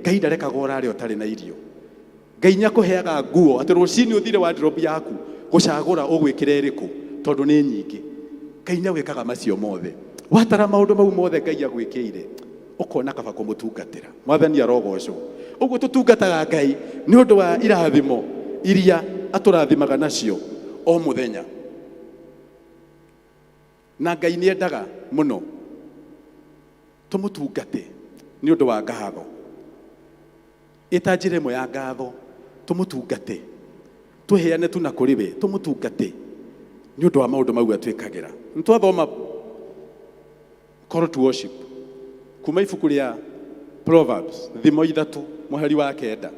Ngai ndarekaga ũrare ũtarĩ na irio. Ngai nĩ akũheaga nguo atĩ rũcinĩ ũthire wardrobe yaku gũcagũra ũgwĩkĩra ĩrĩkũ tondũ nĩ nyingĩ. Ngai nĩ agwĩkaga macio mothe. Watara maũndũ mau mothe Ngai agwĩkĩire, ũkona kaba kũmũtungatĩra. Mwathani arogocwo. Ũguo tũtungataga Ngai nĩ ũndũ wa irathimo iria atũrathimaga nacio o mũthenya. Na Ngai nĩ endaga mũno tũmũtungate nĩ ũndũ wa ngatho. Ĩta njĩra ĩmwe ya ngatho, tũmũtungate, twĩheane tu na kũrĩ we, tũmũtungate nĩ ũndũ wa maũndũ mau atwĩkagĩra. Nĩ twathoma Call to Worship kuma ibuku rĩa Proverbs, thimo 3 mũhari wa 9.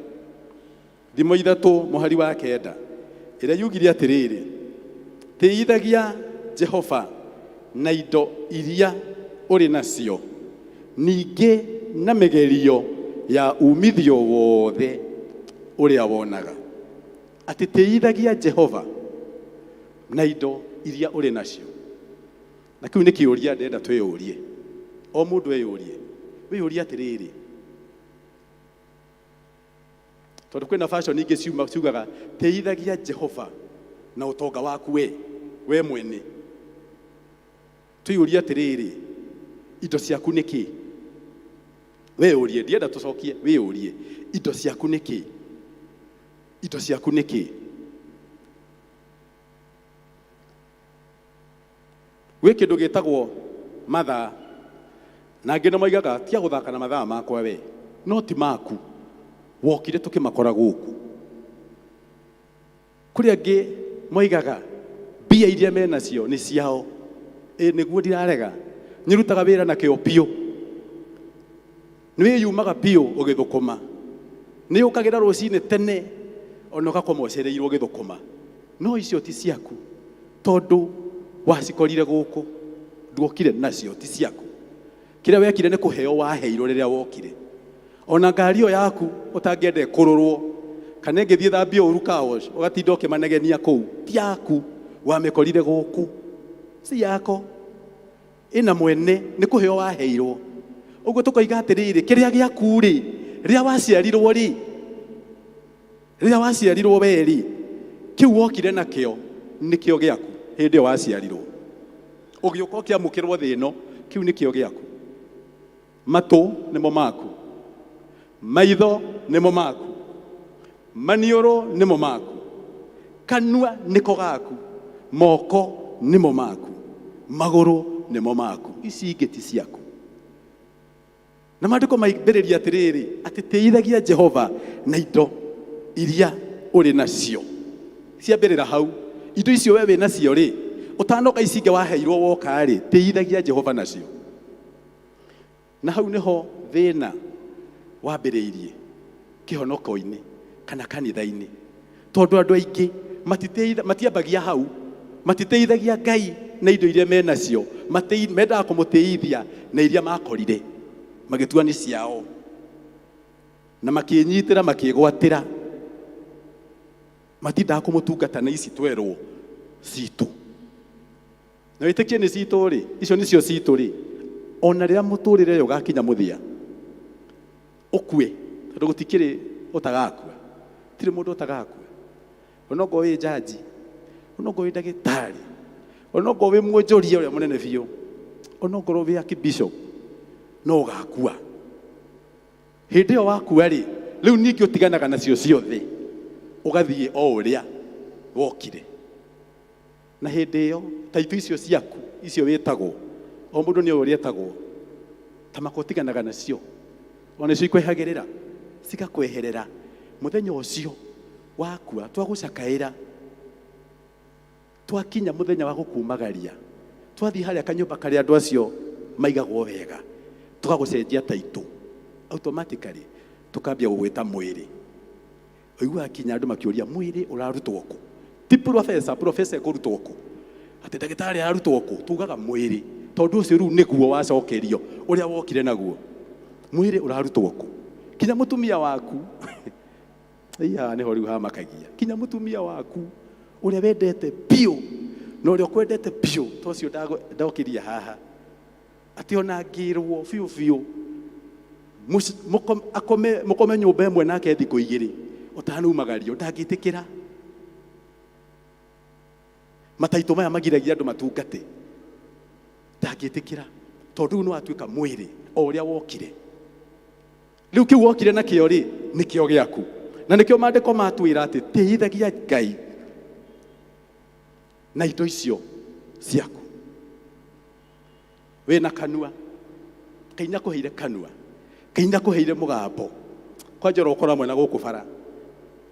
Thimo 3 mũhari wa 9 ĩrĩa yugire atĩrĩrĩ, tĩithagia Jehova na indo iria ũrĩ nacio, ningĩ na mĩgerio ya umithio wothe ũrĩa wonaga. Atĩ tĩithagia Jehova na indo iria ũrĩ nacio. Na kĩu nĩ kĩũria ndĩrenda twĩyũrie, o mũndũ eyũrie. Wĩyũrie atĩrĩrĩ, tondũ kwĩna fashion ingĩ ciugaga tĩithagia Jehova na ũtonga waku we mwene. Twĩyũrie atĩrĩrĩ, indo ciaku nĩ kĩ? Wĩyũrie, ndienda tũcokie, wĩyũrie indo ciaku nĩ kĩ? Indo ciaku nĩ kĩ? Gwĩ kĩndũ gĩtagwo mathaa, na angĩ nĩ moigaga tiga gũthaka na mathaa makwa we, no ti maku, wokire tũkĩmakora gũkũ. Kũrĩ angĩ moigaga mbia iria menacio nĩ ciao. Ĩ nĩguo ndirarega, nĩũrutaga wĩra na kĩo biũ, nĩwĩyumaga biũ ũgĩthũkũma, nĩũkagĩra rũcinĩ tene ona ũgakoma ũcereirwo ũgĩthũkũma, no icio ti ciaku tondũ wacikorire gũkũ, nduokire nacio, ti ciaku. Kĩrĩa wekire nĩ kũheo waheirwo rĩrĩa wokire. Ona ngari ĩyo yaku ũtangĩenda ĩkũrũrwo kana ĩngĩthiĩ thambio ũru car wash ũgatinda ũkĩmanegenia kũu, ti yaku, wamĩkorire gũkũ, si yako, ĩna mwene, nĩ kũheo waheirwo. Ũguo tũkoiga atĩrĩrĩ, kĩrĩa gĩaku rĩ, rĩrĩa waciarirwo rĩ, rĩrĩa waciarirwo we rĩ, kĩu wokire nakĩo nĩkĩo gĩaku hĩndĩ ĩyo waciarirwo. Ũgĩũka ũkĩamũkĩrwo thĩ ĩno, kĩu nĩkĩo gĩaku. Matũ nĩmo maku, maitho nĩmo maku, maniũrũ nĩmo maku, kanua nĩko gaku, moko nĩmo maku, magũrũ nĩmo maku, ici ingĩ ti ciaku. Na maandĩko maambĩrĩria atĩrĩrĩ, atĩ tĩithagia Jehova na indo iria ũrĩ nacio. Ciambĩrĩra hau, indo icio we wĩ nacio rĩ, ũtanoka ici ingĩ waheirwo woka rĩ, tĩithagia Jehova nacio. Na hau nĩho thĩna wambĩrĩirie kĩhonoko-inĩ kana kanitha-inĩ, tondũ andũ aingĩ matiambagia hau, matitĩithagia Ngai na indo iria menacio, mendaga kũmũtĩithia na iria makorire magĩtua nĩ ciao, na makĩnyitĩra makĩgwatĩra, matindaga kũmũtungata na ici twerwo citũ. Na wĩtĩkie nĩ citũ rĩ, icio nĩcio citũ rĩ, ona rĩrĩa mũtũrĩre ũyũ ũgakinya mũthia, ũkue, tondũ gũtikĩrĩ ũtagakua. Gũtirĩ mũndũ ũtagakua. Onokorwo wĩ njanji, onokorwo wĩ ndagĩtarĩ, onokorwo wĩ mwonjoria ũrĩa mũnene biũ, onokorwo wĩ archbishop, no ũgakua. Hĩndĩ ĩyo wakua rĩ, rĩu ningĩ ũtiganaga nacio ciothe, ũgathiĩ o ũrĩa wokire. Na hĩndĩ ĩyo, taitũ icio ciaku, icio wĩtagwo, o mũndũ nĩ ũrĩa etagwo, ta maka ũtiganaga nacio, ona nĩcio ikwehagĩrĩra, cigakweherera. Mũthenya ũcio wakua, twagũcakaĩra, twakinya mũthenya wa gũkumagaria, twathiĩ harĩa kanyũmba karĩa andũ acio maigagwo wega, tũgagũcenjia taitũ, automatically tũkambia gũgwĩta mwĩrĩ. Ũiguaga kinya andũ makĩũria mwĩrĩ ũrarutwo kũ? Ti professor, professor ekũrutwo kũ? Atĩ ndagĩtarĩ ararutwo kũ? Tugaga mwĩrĩ, tondũ ũcio rĩu nĩguo wacokerio ũrĩa wokire naguo. Mwĩrĩ ũrarutwo kũ? Kinya mũtumia waku, iya nĩho rĩu hamakagia. Kinya mũtumia waku ũrĩa wendete biũ na ũrĩa ũkwendete biũ, ta ũcio ndokĩria haha, atĩ ona angĩrwo biũ biũ akome, mũkome nyũmba ĩmwe nake thikũ igĩrĩ ũtanaumagario, ndangĩtĩkĩra. Mataitũ maya magiragia andũ matungate, ndangĩtĩkĩra, tondũ rĩu nĩ watuĩka mwĩrĩ o ũrĩa wokire. Rĩu kĩu wokire nakĩo rĩ, nĩkĩo gĩaku. Na nĩkĩo maandĩko matwĩra atĩ tĩithagia Ngai na indo icio ciaku. Wĩna kanua, Ngai nĩakũheire kanua, Ngai nĩakũheire mũgambo. Kwanja ũrokora mwena gũkũ bara,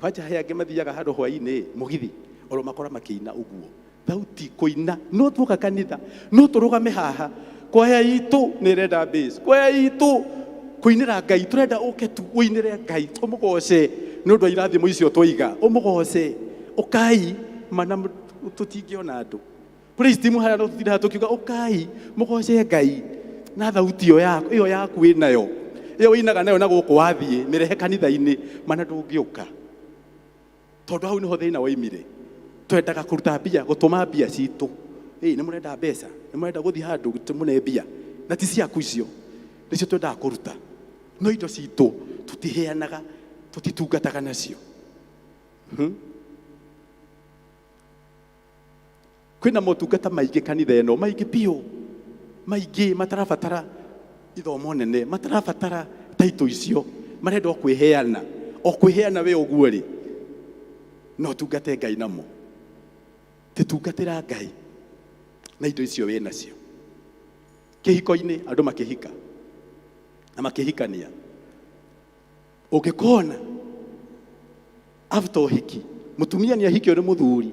kwanja he angĩ mathiaga handũ hwainĩ mũgithi, oro makora makĩina ũguo. Thauti kũina, no tuoka kanitha, no tũrũgame haha, kwaya itũ nĩ ĩrenda bass, kwaya itũ kũinĩra Ngai, tũrenda ũke tu ũinĩre Ngai, ũmũgoce nĩ ũndũ wa irathimo icio twaiga, ũmũgoce, ũkai mana tũtingĩona andũ. Praise team harĩa no tũtinde haha tũkiuga ũkai mũgoce Ngai na thauti ĩyo yaku, ĩyo yaku wĩnayo, ĩyo wĩinaga nayo na gũkũ wathiĩ, mĩrehe kanitha-inĩ, mana ndũngĩũka. Tondũ hau nĩho thĩna waimire. Twendaga kũruta mbia, gũtũma mbia citũ. Ĩ, nĩ mũrenda mbeca, nĩ mũrenda gũthiĩ handũ mũne mbia, na ti ciaku icio, nĩcio twendaga kũruta. No indo citũ tũtiheanaga, tũtitungataga nacio. Kwĩna motungata maingĩ kanitha ĩno, maingĩ biũ, maingĩ matarabatara ithomo nene, matarabatara taitũ icio, marenda o kwĩheana, o kwĩheana we ũguo rĩ, no ũtungate Ngai namo. Tĩtungatĩra Ngai na indo icio wĩ nacio. Kĩhiko-inĩ andũ makĩhika na makĩhikania, ũngĩkona after ũhiki mũtumia nĩ ahikio nĩ mũthuri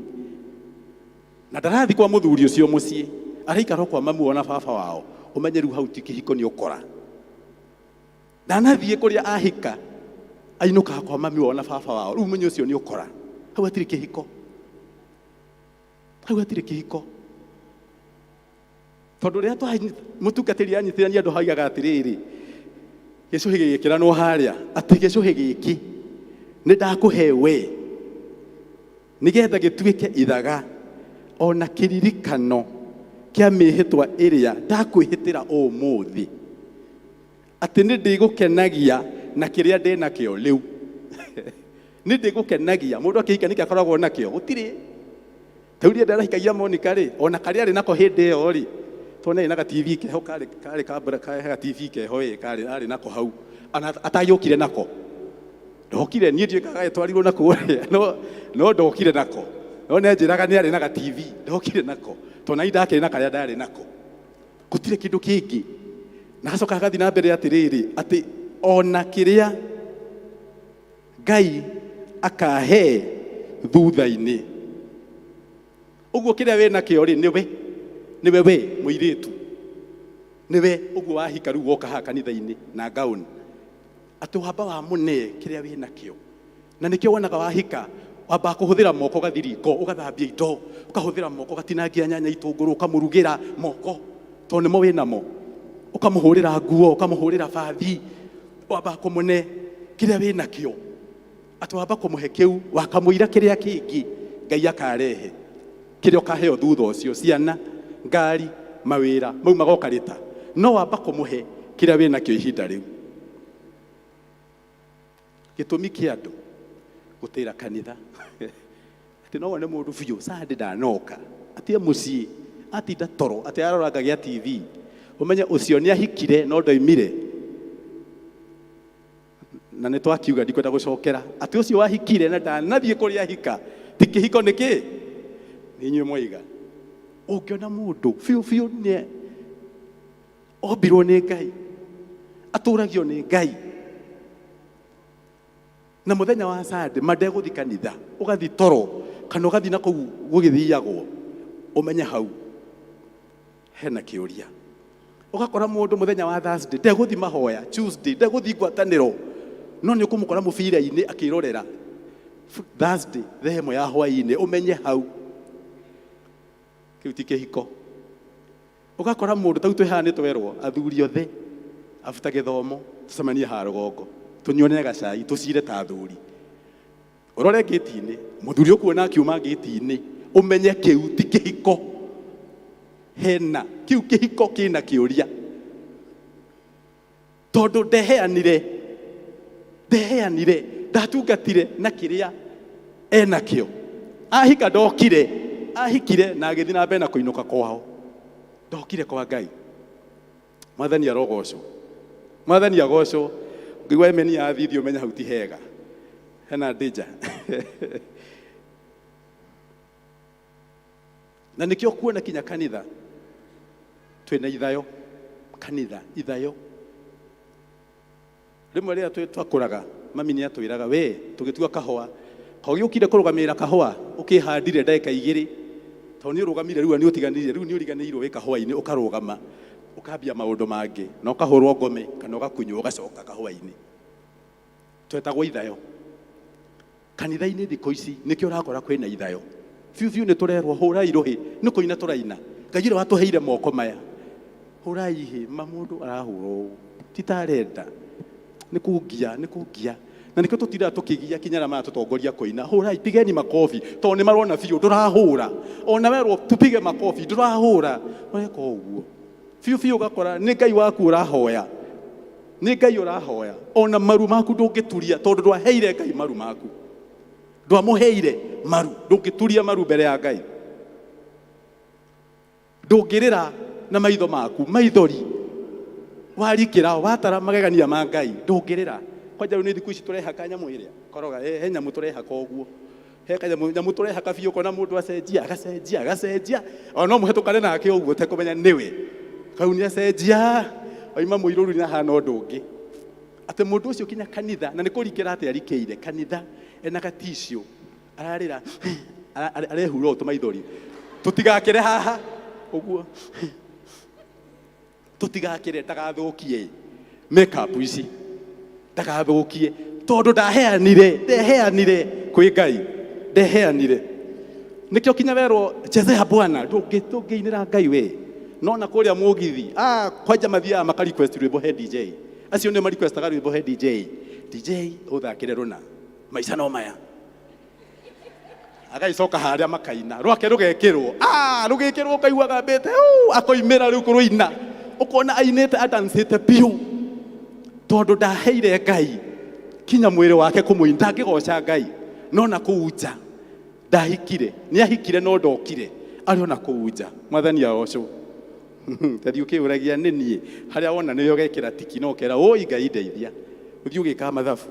na ndarathi kwa mũthuri ũcio mũciĩ, araikara o kwa mamu wao na baba wao, ũmenye rĩu hau ti kĩhiko nĩ ũkora. Ndanathiĩ kũrĩa ahika, ainũkaga kwa mami wao na baba wao, rĩu ũmenye ũcio nĩ ũkora. Hau hatirĩ kĩhiko, hau hatirĩ kĩhiko. Tondũ rĩrĩa mũtungatĩri anyitithania andũ haugaga atĩrĩrĩ, gĩcũhĩ gĩgĩkĩranwo harĩa, atĩ gĩcũhĩ gĩkĩ nĩ ndakũhe we nĩgetha gĩtuĩke ithaga ona kĩririkano kĩa mĩhĩtwa ĩrĩa ndakwĩhĩtĩra ũmũthĩ, atĩ nĩ ndĩgũkenagia na kĩrĩa ndĩ nakĩo rĩu. Nĩ ndĩgũkenagia. Mũndũ akĩhika nĩkĩ akoragwo nakĩo? Gũtirĩ. Rĩu rĩrĩa ndahikagia Monica rĩ, ona karĩa arĩ nako hĩndĩ ĩyo rĩ, tondũ nĩ arĩ na ga TV keho karĩ karĩ ka karĩ ga TV keho ĩ karĩ arĩ nako hau, ona atagĩũkire nako. Ndokire niĩ ndiũĩ kana gagĩtwarirwo na kũrĩa, no no ndokire nako. No nĩ anjĩraga nĩ arĩ na ga TV, ndokire nako. Tondũ nani ndakĩrĩ na karĩa ndarĩ nako. Gũtirĩ kĩndũ kĩngĩ. Na gacoka gagathiĩ na mbere atĩrĩrĩ, atĩ ona kĩrĩa Ngai akahe thutha-inĩ. Ũguo kĩrĩa wĩ nakĩo rĩ, nĩwe, nĩwe we mũirĩtu, nĩwe ũguo wahika rĩu woka haha kanitha-inĩ na ngaũni, atĩ wamba wamũne kĩrĩa wĩ nakĩo. Na nĩkĩo wonaga wahika, wambaga kũhũthĩra moko ũgathiĩ riko, ũgathambia indo, ũkahũthĩra moko ũgatinangia nyanya itũngũrũ, ũkamũrugĩra moko, tondũ nĩmo wĩ namo. Ũkamũhũrĩra nguo, ũkamũhũrĩra bathi, wambaga kũmũne kĩrĩa wĩ nakĩo, atĩ wamba kũmũhe kĩu, wakamũira kĩrĩa kĩngĩ Ngai akarehe, kĩrĩa ũkaheo thutha ũcio, ciana, Ngari, mawĩra mau magoka rĩta. No wamba kũmũhe kĩrĩa wĩ nakĩo ihinda rĩu. Gĩtũmi kĩa andũ gũtĩra kanitha atĩ no wone mũndũ biũ Sunday ndanoka, atĩ e mũciĩ atinda toro, atĩ arora ngagĩa TV, ũmenye ũcio nĩ ahikire no ndoimire. Na nĩ twakiuga ndikwenda gũcokera atĩ ũcio wahikire na ndanathiĩ kũrĩa ahika ti kĩhiko nĩ kĩ nĩ inyuĩ mwaiga. Ũngĩona mũndũ biũ biũ nĩ ombirwo nĩ Ngai, atũragio nĩ Ngai, na mũthenya wa Sunday mandegũthi kanitha, ũgathi toro kana ũgathi na kũu gũgĩthiagwo, ũmenye hau hena kĩũria. Ũgakora mũndũ mũthenya wa Thursday ndegũthi mahoya, Tuesday ndegũthi ngwatanĩro, no nĩ ũkũmũkora mũbira-inĩ akĩrorera Thursday thaa ĩmwe ya hwaĩ-inĩ, ũmenye hau kĩu ti kĩhiko. Ũgakora mũndũ tau twĩ haha nĩ twerwo athuri othe abuta gĩthomo tũcemanie haha rũgongo tũnyuane gacai tũcire ta athuri. Ũrore ngĩti-inĩ mũthuri ũkuona akiuma ngĩti-inĩ, ũmenye kĩu ti kĩhiko. Hena kĩu kĩhiko kĩna kĩũria, tondũ ndeheanire, ndeheanire, ndatungatire na kĩrĩa enakĩo. Ahika ndokire, ahikire na agĩthiĩ na mbere na kũinũka kwao, ndokire kwa Ngai. Mwathani arogocwo, Mwathani agocwo. Ngĩigua emeni ya thithi ũmenye hau ti hega, hena danger. Na nĩkĩo kuona kinya kanitha twĩna ithayo, kanitha ithayo. Rĩmwe rĩrĩa twakũraga mami nĩ atwĩraga we tũgĩtua kahũa, kogĩũkire kũrũgamĩrĩra kahũa ũkĩhandire ndagĩka igĩrĩ, tondũ nĩ ũrũgamire rĩu nĩ ũtiganĩire, rĩu nĩ ũriganĩirwo wĩ kahũa-inĩ, ũkarũgama ũkambia maũndũ mangĩ na ũkahũrwo ngome kana ũgakunywo ũgacoka kahũa-inĩ. Twetagwo ithayo kanitha-inĩ thikũ ici, nĩkĩo ũrakora kwĩna ithayo biũ biũ. Nĩ tũrerwo hũrai rũhĩ, nĩ kũina tũraina. Ngai ũrĩa watũheire moko maya, hũrai hĩ ma mũndũ arahũra ũũ ti ta arenda, nĩ kũngia, nĩ kũngia. Na nĩkĩo tũtindaga tũkĩgia kinya arĩa maratũtongoria kũina, hũrai, pigeni makobi, tondũ nĩ marona biũ ndũrahũra. Ona werwo tupige makobi ndũrahũra, ũreka ũguo biũ biũ, ũgakora nĩ Ngai waku ũrahoya, nĩ Ngai ũrahoya. Ona maru maku ndũngĩturia, tondũ ndwaheire Ngai maru maku, ndwamũheire maru, ndũngĩturia maru mbere ya Ngai. Ndũngĩrĩra na maitho maku, maithori warikĩra watara magegania ma Ngai, ndũngĩrĩra. Kwanja rĩu nĩ thikũ ici tũrehaka nyamũ ĩrĩa koroga, he nyamũ tũrehaka ũguo, he kanyamũ nyamũ tũrehaka biũ, ũkona mũndũ acenjia, agacenjia, agacenjia, ona no mũhetũkane nake ũguo ũtekũmenya nĩwe kau nĩ acenjia, oima mũirũru nĩ ahana ũndũ ũngĩ. Atĩ mũndũ ũcio kinya kanitha, na nĩ kũrikĩra atĩ arikĩire kanitha, ena gaticiũ ararĩra, arehura ũũ tũmaithori, tũtigakĩre haha ũguo, tũtigakĩre, ndagathũkie makeup ici, ndagathũkie, tondũ ndaheanire, ndeheanire kwĩ Ngai, ndeheanire. Nĩkĩo kinya werwo chezea Bwana, ndũngĩinĩra Ngai we. No na kũrĩa mũgithi, kwanja mathiaga maka request rwĩmbo he DJ, acio nĩo ma requestaga rwĩmbo he DJ, DJ ũthakĩre rũna maica no maya, agagĩcoka harĩa makaina rwake rũgekĩrwo, rũgĩkĩrwo ũkaigua agambĩte akoimĩra rĩu kũrũina, ũkona ainĩte adancĩte biũ, tondũ ndaheire Ngai kinya mwĩrĩ wake kũmũina, ndangĩgoca Ngai. No na kũu nja ndahikire, nĩ ahikire no ndokire, arĩ ona kũu nja. Mwathani arocwo. Tathiĩ ũkĩũragia nĩ niĩ harĩa wona nĩwe ũgekĩra tiki na ũkera ũi Ngai ndeithia, ũthiĩ ũgĩkaga mathabu.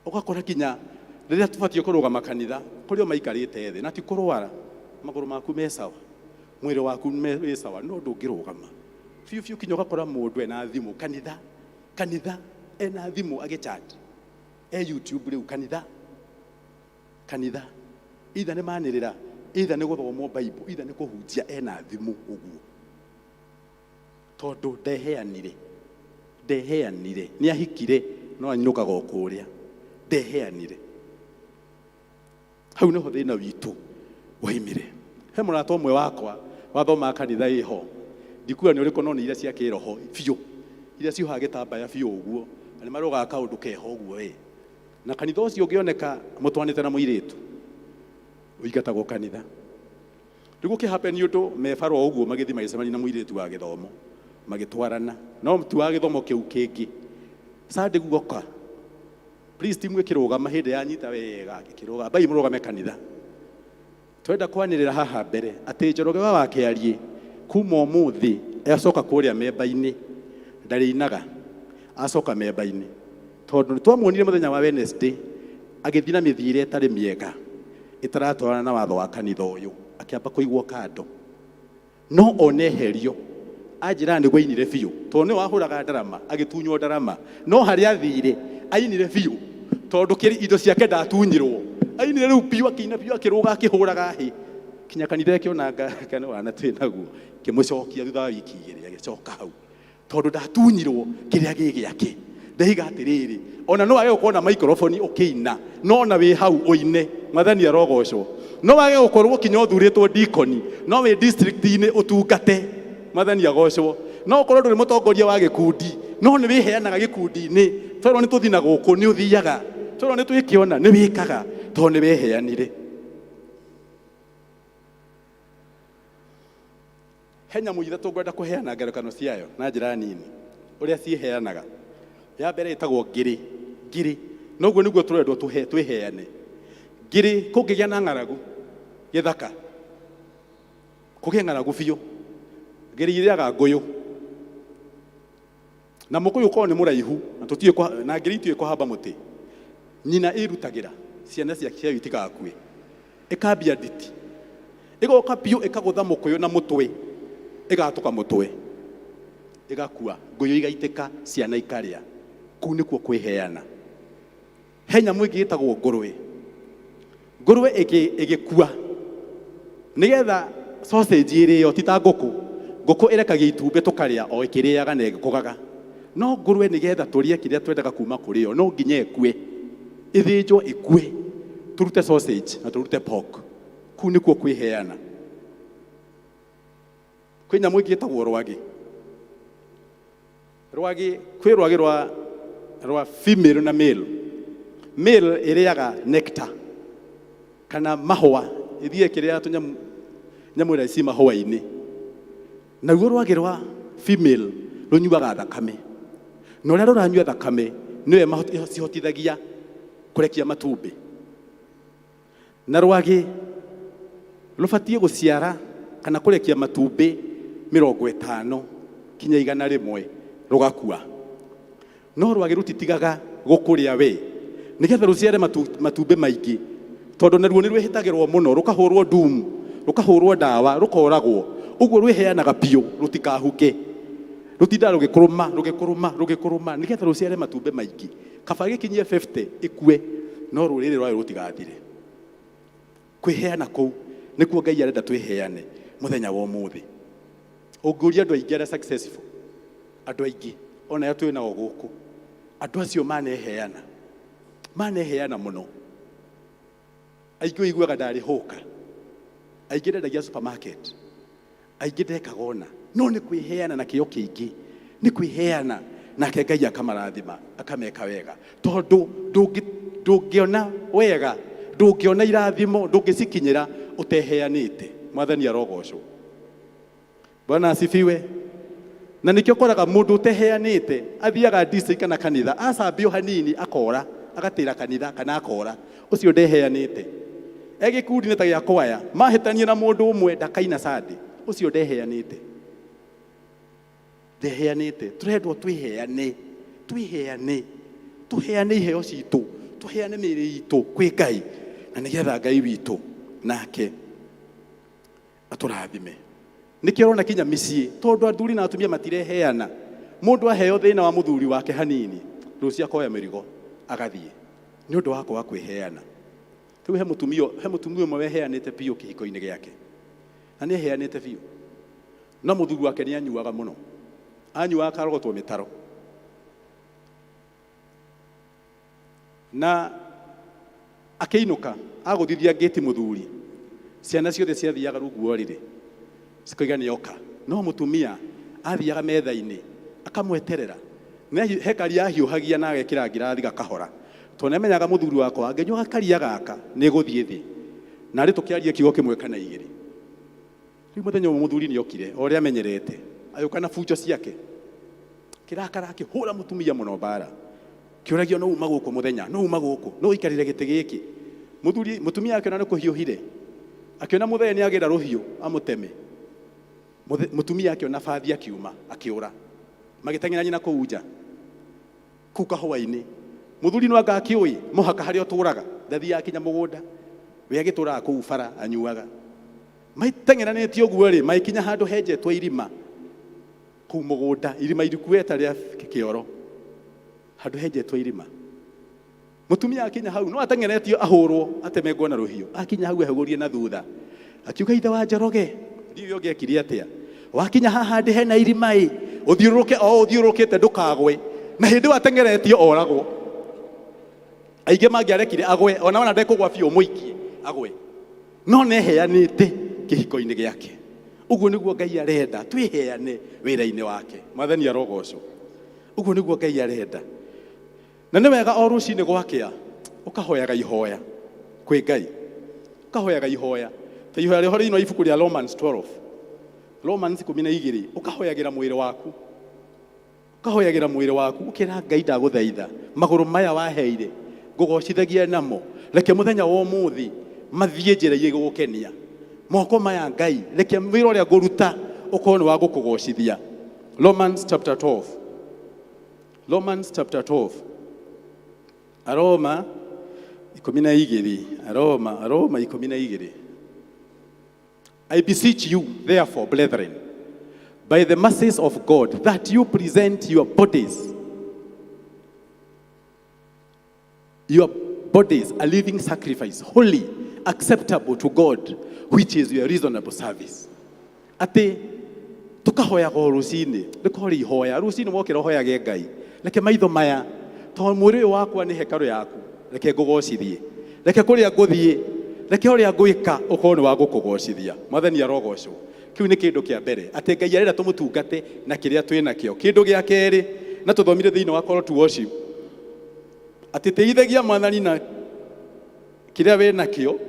Ũgakora kinya rĩrĩa tũbatiĩ kũrũgama kanitha kũrĩa maikarĩte thĩ, na ti kũrwara, magũrũ maku me sawa, mwĩrĩ waku wĩ sawa, no ndũngĩrũgama biũ biũ. Kinya ũgakora mũndũ ena thimũ kanitha, kanitha ena thimũ agĩchat e YouTube rĩu kanitha, kanitha either nĩ manĩrĩra, either nĩ gũthomwo Bible, either nĩ kũhunjia, ena thimũ ũguo, tondũ ndeheanire, ndeheanire. Nĩ ahikire no anyinũkaga o kũrĩa, ndeheanire. Hau nĩho thĩna witũ waimire. He mũrata ũmwe wakwa wathomaga kanitha ĩho, ndikuga nĩ ũrĩkũ, no nĩ iria cia kĩroho biũ, iria ciohaga gĩtambaya biũ ũguo, na nĩ marũgaga kaũndũ keho ũguo ĩ. Na kanitha ũcio ũngĩoneka mũtwanĩte na mũirĩtu, ũingatagwo kanitha. Rĩu gũkĩ happen ũndũ me bara o ũguo magĩthiĩ magĩcemania na mũirĩtu wa gĩthomo magĩtwarana, no ti wa gĩthomo kĩu kĩngĩ. Sunday guoka please timu ĩkĩrũgama hĩndĩ yanyita wega ĩkĩrũgama bai mũrũgame kanitha. Twenda kwanĩrĩra haha mbere atĩ Njoroge wa Wakĩariĩ kuma ũmũthĩ acoka kũrĩa memba-inĩ ndarĩinaga, acoka memba-inĩ tondũ nĩ twamuonire mũthenya wa Wednesday agĩthiĩ na mĩthiĩre ĩtarĩ mĩega ĩtaratwarana na watho wa kanitha ũyũ, akĩamba kũigwo kando no ona eherio anjĩraga nĩguo ainire biũ tondũ nĩwe wahũraga ndarama agĩtunywo ndarama, no harĩa athire ainire biũ tondũ kĩrĩ indo ciake ndatunyirwo, ainire rĩu biũ akĩina biũ akĩrũga akĩhũraga hĩ kinya kanitha ĩkĩona kana wana twĩ naguo kĩmũcokia thutha wa wiki igĩrĩ agĩcoka hau tondũ ndatunyirwo kĩrĩa gĩ gĩake. Ndeiga atĩrĩrĩ, ona no wage gũkorwo na microphone ũkĩina, no ona wĩ hau ũine, Mwathani arogocwo. No wage gũkorwo kinya ũthurĩtwo dikoni, no wĩ district-inĩ ũtungate, Mwathani agocwo. No ũkorwo ndũrĩ mũtongoria wa gĩkundi, no nĩ wĩheanaga gĩkundi-inĩ, twerwo nĩ tũthiĩ na gũkũ nĩ ũthiaga, twerwo nĩ twĩke ũna nĩ wĩkaga, tondũ nĩ weheanire. He nyamũ ithatũ ngwenda kũheana ngerekano ciayo na njĩra nini ũrĩa ciĩheanaga. Ya mbere ĩtagwo ngĩrĩ. Ngĩrĩ noguo nĩguo tũrendwo twĩheane. Ngĩrĩ kũngĩgĩa na ng'aragu gĩthaka, kũgĩe ng'aragu biũ, ngĩrĩ irĩaga ngũyũ na mũkũyũ ũkorwo nĩ mũraihu na tũtiũĩ na ngĩrĩ itiũĩ kũhamba mũtĩ. Nyina ĩrutagĩra ciana ciayo itigakue, ĩkambia nditi ĩgoka biũ ĩkagũtha mũkũyũ na mũtwe, ĩgatũka mũtwe, ĩgakua, ngũyũ igaitĩka, ciana ikarĩa. Kũu nĩkuo kwĩheana. He nyamũ ĩngĩ ĩtagwo ngũrwe. Ngũrwe ĩgĩkua nĩgetha sausage ĩrĩo, ti ta ngũkũ. Ngũkũ ĩrekagia itumbĩ tũkarĩa o ĩkĩrĩaga na ĩgĩkũgaga. No ngũrwe nĩgetha tũrĩe kĩrĩa twendaga kuma kũrĩ yo, no nginya ĩkue, ĩthĩnjwo ĩkue, tũrute sausage na tũrute pork. Kũu nĩkuo kwĩheana. Kwĩ nyamũ ĩngĩ ĩtagwo rwagĩ. Rwagĩ, kwĩ rwagĩ rwa female na male. Male ĩrĩaga nectar kana mahũa, ĩthiĩ ĩkĩrĩaga tũnyamũ nyamũ ĩrĩa ci mahũa-inĩ. Naruo rwagĩ rwa female rũnyuaga thakame, na ũrĩa rũranyua thakame nĩyo cihotithagia kũrekia matumbĩ. Na rwagĩ rũbatiĩ gũciara kana kũrekia matumbĩ 50 kinya 100 rũgakua. No rwagĩ rũtitigaga gũkũrĩa we nĩgetha rũciare matumbĩ maingĩ, tondũ naruo nĩ rwĩhĩtagĩrwo mũno, rũkahũrwo ndumu, rũkahũrwo ndawa, rũkoragwo ũguo rwĩheanaga biũ rũtikahuke, rũtindaga rũgĩkũrũma rũgĩkũrũma rũgĩkũrũma nĩgetha rũciare matumbĩ maingĩ. Kaba gĩkinyie 50 ĩkue, no rũrĩrĩ rwayo rũtigathire. Kwĩheana kũu nĩkuo Ngai arenda twĩheane mũthenya wa ũmũthĩ. Ũngĩũria andũ aingĩ arĩa successful, andũ aingĩ ona arĩa twĩ nao gũkũ, andũ acio maneheana, maneheana mũno. Aingĩ ũiguaga ndarĩ hũka, aingĩ ndendagia supermarket, aingĩ ndekaga ona, no nĩ kwĩheana na kĩo kĩingĩ, nĩ kwĩheana nake Ngai akamarathima akameka wega, tondũ ndũngĩona wega, ndũngĩona irathimo, ndũngĩcikinyĩra ũteheanĩte. Mwathani arogocwo. Bwana asifiwe. Na nĩkĩo ũkoraga mũndũ ũteheanĩte athiaga district kana kanitha, acambio hanini akora, agatĩra kanitha kana akora, ũcio ndeheanĩte. E gĩkundi-inĩ ta gĩa kwaya, mahĩtanie na mũndũ ũmwe ndakaina Sunday, ũcio ndeheanĩte. Ndeheanĩte. Tũrendwo twĩheane, twĩheane, tũheane iheo citũ, tũheane mĩĩrĩ itũ kwĩ Ngai, na nĩgetha Ngai witũ nake atũrathime. Nĩkĩo ũrona kinya mĩciĩ, tondũ athuri na atumia matireheana. Mũndũ aheo thĩna wa mũthuri wake hanini, rũciũ akoya mĩrigo agathiĩ, nĩ ũndũ wa kwaga kwĩheana. Rĩu he mũtumia ũmwe weheanĩte biũ kĩhiko-inĩ gĩake, na nĩ eheanĩte biũ, no mũthuri wake nĩ anyuaga mũno, anyuaga akarogotwo mĩtaro. Na akĩinũka agũthithia ngĩti mũthuri, ciana ciothe ciathiaga rungu rwa ũrĩrĩ cikoiga nĩ oka, no mũtumia athiaga metha-inĩ akamweterera. He karia ahiũhagia na agekĩra ngirathi gakahora, tondũ nĩamenyaga mũthuri wakwa angĩnyua gakaria gaka nĩ gũthiĩ thĩ, na arĩ tũkĩaria kiugo kĩmwe kana igĩrĩ. Rĩu mũthenya ũmwe mũthuri nĩ okire o ũrĩa amenyerete, agĩũka na bunjo ciake, kĩrakara akĩhũra mũtumia mũno mbara, kĩũragio no uma gũkũ mũthenya, no uma gũkũ, no ũikarĩre gĩtĩ gĩkĩ. Mũthuri mũtumia akĩona nĩ kũhiũhire, akĩona mũthee nĩ agĩra rũhiũ amũteme. Mũtumia akĩona bathi akiuma, akĩũra. Magĩteng'era nyina kũu nja, kũu kahũa-inĩ. Mũthuri no anga akĩũĩ mũhaka harĩa ũtũraga, ndathiaga kinya mũgũnda, we agĩtũraga kũu bara anyuaga. Maiteng'eranĩtie ũguo rĩ, magĩkinya handũ henjetwo irima kũu mũgũnda, irima iriku we ta rĩa kĩoro, handũ henjetwo irima. Mũtumia akinya hau, no ateng'eretio ahũrwo, atemengwo na rũhiũ. Akinya hau ehũgũrie na thutha, akiuga ithe wa Njoroge, ndiũĩ ũngĩekire atĩa. Wakinya haha ndĩ hena irima ĩ, ũthiũrũrũke o ũthiũrũrũkĩte ndũkagwe. Na hĩndĩ ĩyo ateng'eretio oragwo. Aingĩ mangĩarekire agwe, ona wona ndekũgwa biũ ũmũikie agwe. No nĩeheanĩte kĩhiko-inĩ gĩake. Ũguo nĩguo Ngai arenda, twĩheane wĩra-inĩ wake. Mwathani arogocwo. Ũguo nĩguo Ngai arenda. Na nĩ wega o rũcinĩ gwakĩa ũkahoyaga ihoya kwĩ Ngai, ũkahoyaga ihoya ta ihoya rĩho thĩinĩ wa ibuku rĩa Romans 12, Romans 12, ũkahoyagĩra mwĩrĩ waku, ũkahoyagĩra mwĩrĩ waku ũkĩra Ngai ndagũthaitha magũrũ maya waheire ngũgocithagia namo, reke mũthenya wa ũmũthĩ mathiĩ njĩra iria igũgũkenia. Moko maya Ngai, reke wĩra ũrĩa ngũruta ũkorwo nĩ wa gũkũgocithia. Romans chapter 12. Romans chapter 12. Aroma 12. Aroma, Aroma 12. I beseech you, therefore, brethren, by the mercies of God, that you present your bodies, your bodies a living sacrifice, holy, acceptable to God, which is your reasonable service. Atĩ tũkahoyaga o rũcinĩ, rĩkorwo rĩ ihoya rũcinĩ wokĩra ũhoyage Ngai, reke maitho maya, tondũ mwĩrĩ ũyũ wakwa nĩ hekarũ yaku, reke ngũgocithie, reke kũrĩa ngũthiĩ, reke ũrĩa ngwĩka ũkorwo nĩ wa gũkũgocithia. Mwathani arogocwo. Kĩu nĩ kĩndũ kĩa mbere, atĩ Ngai arenda tũmũtungate na kĩrĩa twĩ nakĩo. Kĩndũ gĩa kerĩ, na tũthomire thĩinĩ wa Call to Worship, atĩ tĩithagia Mwathani na kĩrĩa wĩ nakĩo,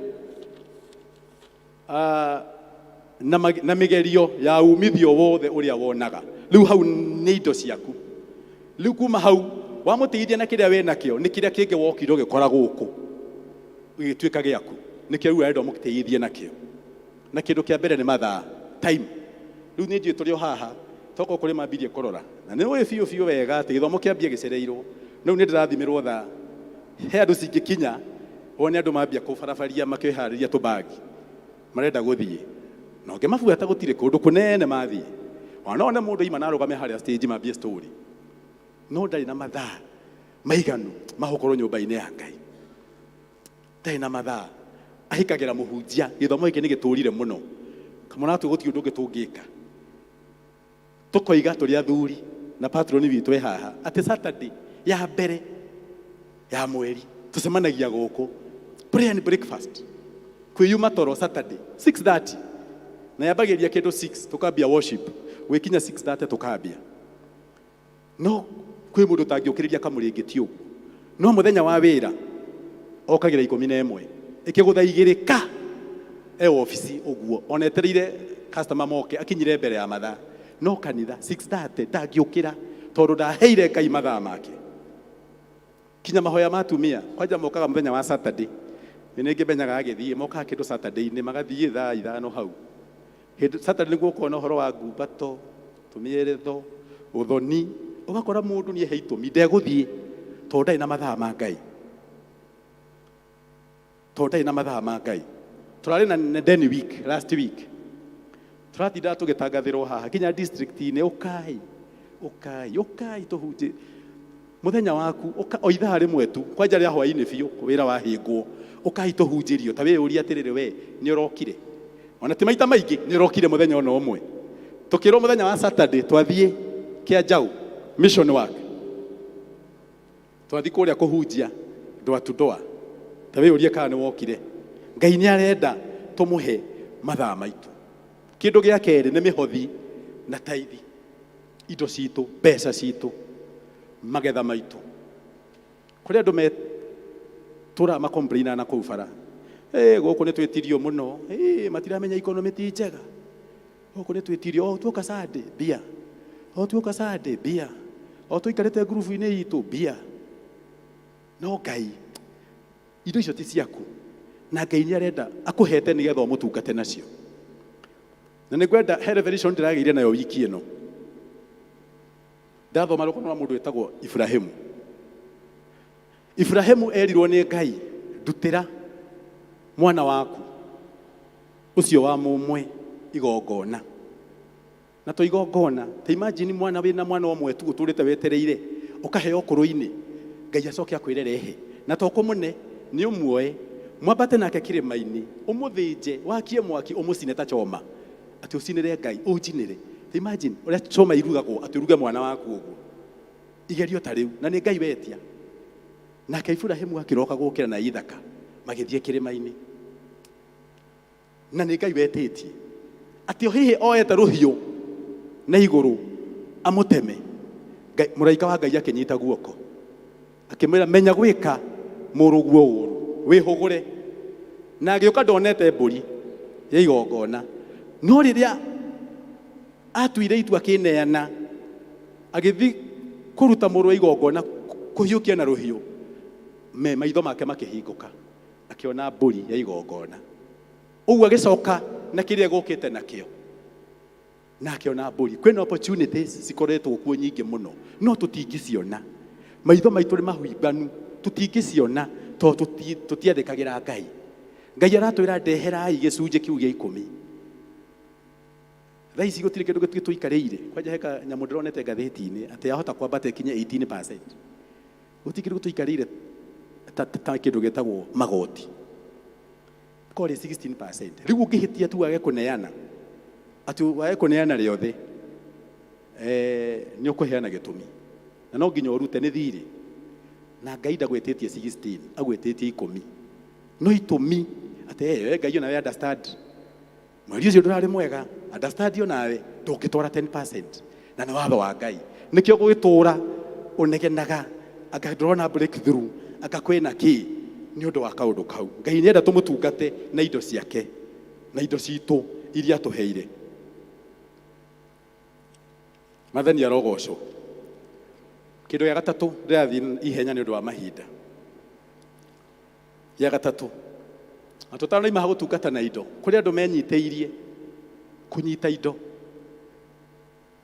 na mĩgerio ya umithio wothe ũrĩa wonaga. Rĩu hau nĩ indo ciaku. Rĩu kuma hau wamũteithia na kĩrĩa wĩ nakĩo, nĩ kĩrĩa kĩngĩ wokire ũgĩkora gũkũ gĩgĩtuĩka gĩaku. Nĩkĩo rĩu arenda ũmũteithie nakĩo. Na kĩndũ kĩa mbere nĩ mathaa, time. Rĩu nĩ njũĩ tũrĩ o haha, tokorwo kũrĩ mambirie kũrora. Na nĩ ũĩ biũ biũ wega atĩ gĩthomo kĩambia gĩcereirwo. Rĩu nĩ ndĩrathimĩrwo thaa. He andũ cingĩkinya, wone andũ mambia kũbarabaria makĩharĩria tũbagi. Marenda gũthiĩ. Na ũngĩmabuata gũtirĩ kũndũ kũnene mathiĩ. Ona no wone mũndũ aima na arũgame harĩa stage mambie story. No ndarĩ na mathaa maiganu ma gũkorwo nyũmba-inĩ ya Ngai. Ndarĩ na mathaa. Ahikagĩra mũhunjia. Gĩthomo gĩkĩ nĩ gĩtũrire mũno. Kamwana gũtirĩ ũndũ ũngĩ tũngĩka. Tũkoiga tũrĩ athuri na patroni witũ e haha atĩ Saturday ya mbere ya mweri tũcemanagia gũkũ prayer and breakfast, kwĩyuma toro Saturday 6:30, na yambagĩrĩria kĩndũ 6 tũkambia worship, gwĩkinya 6:30 tũkambia. No kwĩ mũndũ ũtangĩũkĩrĩria kamũrĩngĩti ũguo, no mũthenya wa wĩra okagĩra 11 ĩkĩgũtha igĩrĩ ka e obici ũguo, ona etereire customer moke akinyire mbere ya mathaa. No kanitha 6:30 ndangĩũkĩra tondũ ndaheire Ngai mathaa make. Kinya mahoya ma atumia kwanja mokaga mũthenya wa Saturday, nĩ nĩngĩmenyaga agĩthiĩ mokaga kĩndũ Saturday-inĩ, magathiĩ thaa 5 hau. Hĩndĩ Saturday nĩguo ũkona ũhoro wa ngumbato, tũmĩeretho, ũthoni, ũgakora mũndũ nĩ ehe itũmi ndegũthiĩ tondũ ndarĩ na mathaa ma Ngai. Tondũ ndarĩ na mathaa ma Ngai. Tũrarĩ na Ndeni week last week. Tũratindaga tũgĩtangathĩrwo haha kinya district-inĩ, ũkai, ũkai, ũkai tũhunjie. Mũthenya waku, ũka, o ithaa rĩmwe tu, kwanja rĩa hwaĩ-inĩ biũ, wĩra wahĩngwo, ũkai tũhunjĩrio. Ta wĩyũrie atĩrĩrĩ, we nĩ ũrokire? Ona ti maita maingĩ, nĩ ũrokire mũthenya ona ũmwe. Tũkĩrwo mũthenya wa Saturday, twathiĩ Kĩanjaũ, mission work. Twathiĩ kũrĩa kũhunjia ndwa to door. Ta wĩyũrie kana nĩ wokire. Ngai nĩ arenda tũmũhe mathaa maitũ. Kĩndũ gĩa kerĩ nĩ mĩhothi na taithi. Indo citũ, mbeca citũ, magetha maitũ. Kũrĩ andũ metũraga makomplainaga na kũu bara. Gũkũ nĩ twĩtirio mũno. Matiramenya economy ti njega. Gũkũ nĩ twĩtirio o tuoka Sunday mbia, o tuoka Sunday mbia, o tũikarĩte ngurubu-inĩ itũ mbia. No Ngai, indo icio ti ciaku, na Ngai nĩ arenda akũhete nĩgetha ũmũtungate nacio. Na nĩ ngwenda he revelation ndĩragĩire nayo wiki ĩno. Ndathoma rũgano rwa mũndũ wĩtagwo Iburahĩmu. Iburahĩmu erirwo nĩ Ngai, ndutĩra mwana waku ũcio wa mũmwe igongona. Na to igongona, ta imagine mwana wĩna mwana ũmwe tu ũtũrĩte wetereire, ũkaheo ũkũrũ-inĩ, Ngai acoke akwĩre rehe. Na to kũmũne, nĩ ũmuoe, mwambate nake kĩrĩma-inĩ, ũmũthĩnje, wakie mwaki ũmũcine ta choma. Atĩ ũcinĩre Ngai, ũnjinĩre. Ta imagine ũrĩa choma irugagwo, atĩ ũruge mwana waku ũguo. Igerio ta rĩu, na nĩ Ngai wetia. Nake Iburahĩmu akĩroka gũkĩra na Ithaka, magĩthiĩ kĩrĩma-inĩ. Na nĩ Ngai wetĩtie. Atĩ o hihi oete rũhiũ na igũrũ amũteme. Ngai, mũraika wa Ngai akĩnyita guoko. Akĩmwĩra, menya gwĩka mũrũguo ũũru, wĩhũgũre. Na agĩũka ndonete mbũri ya igongona. No rĩrĩa atuire itua akĩneana, agĩthiĩ kũruta mũrũ wa igongona kũhiũkia na rũhiũ, me maitho make makĩhingũka, akĩona mbũri ya igongona. Ũguo agĩcoka na kĩrĩa gũkĩte nakĩo, na akĩona mbũri. Kwĩna opportunities cikoretwo kuo nyingĩ mũno, no tũtingĩciona. Maitho maitũ nĩ mahuimbanu, tũtingĩciona tondũ tũtiathĩkagĩra Ngai. Ngai aratwĩra ndeherai gĩcunjĩ kĩu gĩa ikũmi. Thaa ici gũtirĩ kĩndũ gĩtũikarĩire. Kwanja he kanyamũ ndĩronete ngathĩti-inĩ atĩ yahota kwambata ĩkinye 18%. Gũtirĩ kĩndũ gĩtũikarĩire ta, ta kĩndũ gĩtagwo magoti. Korĩ 16%. Rĩu ũngĩhĩtia tu wage kũneana, atĩ wage kũneana rĩothe, eh, nĩ ũkũheana gĩtũmi. Na no nginya ũrute nĩ thirĩ. Na Ngai ndagwĩtĩtie 16, agwĩtĩtie ikũmi. No itũmi atĩ eh, Ngai onawe understand. Mweri ũcio ndũrarĩ mwega, understand onawe ndũngĩtwara 10%. Na nĩ watho wa Ngai. Nĩkĩo gũgĩtũra ũnegenaga, anga ndũrona breakthrough, anga kwĩna kĩ, nĩ ũndũ wa kaũndũ kau. Ngai nĩenda tũmũtungate na indo ciake, na indo citũ iria atũheire. Mwathani arogocwo. Kĩndũ gĩa gatatũ, ndĩrathiĩ ihenya nĩ ũndũ wa mahinda. Gĩa gatatũ, na tũtanoima ha gũtungata na indo, kũrĩ andũ menyitĩirie kũnyita indo.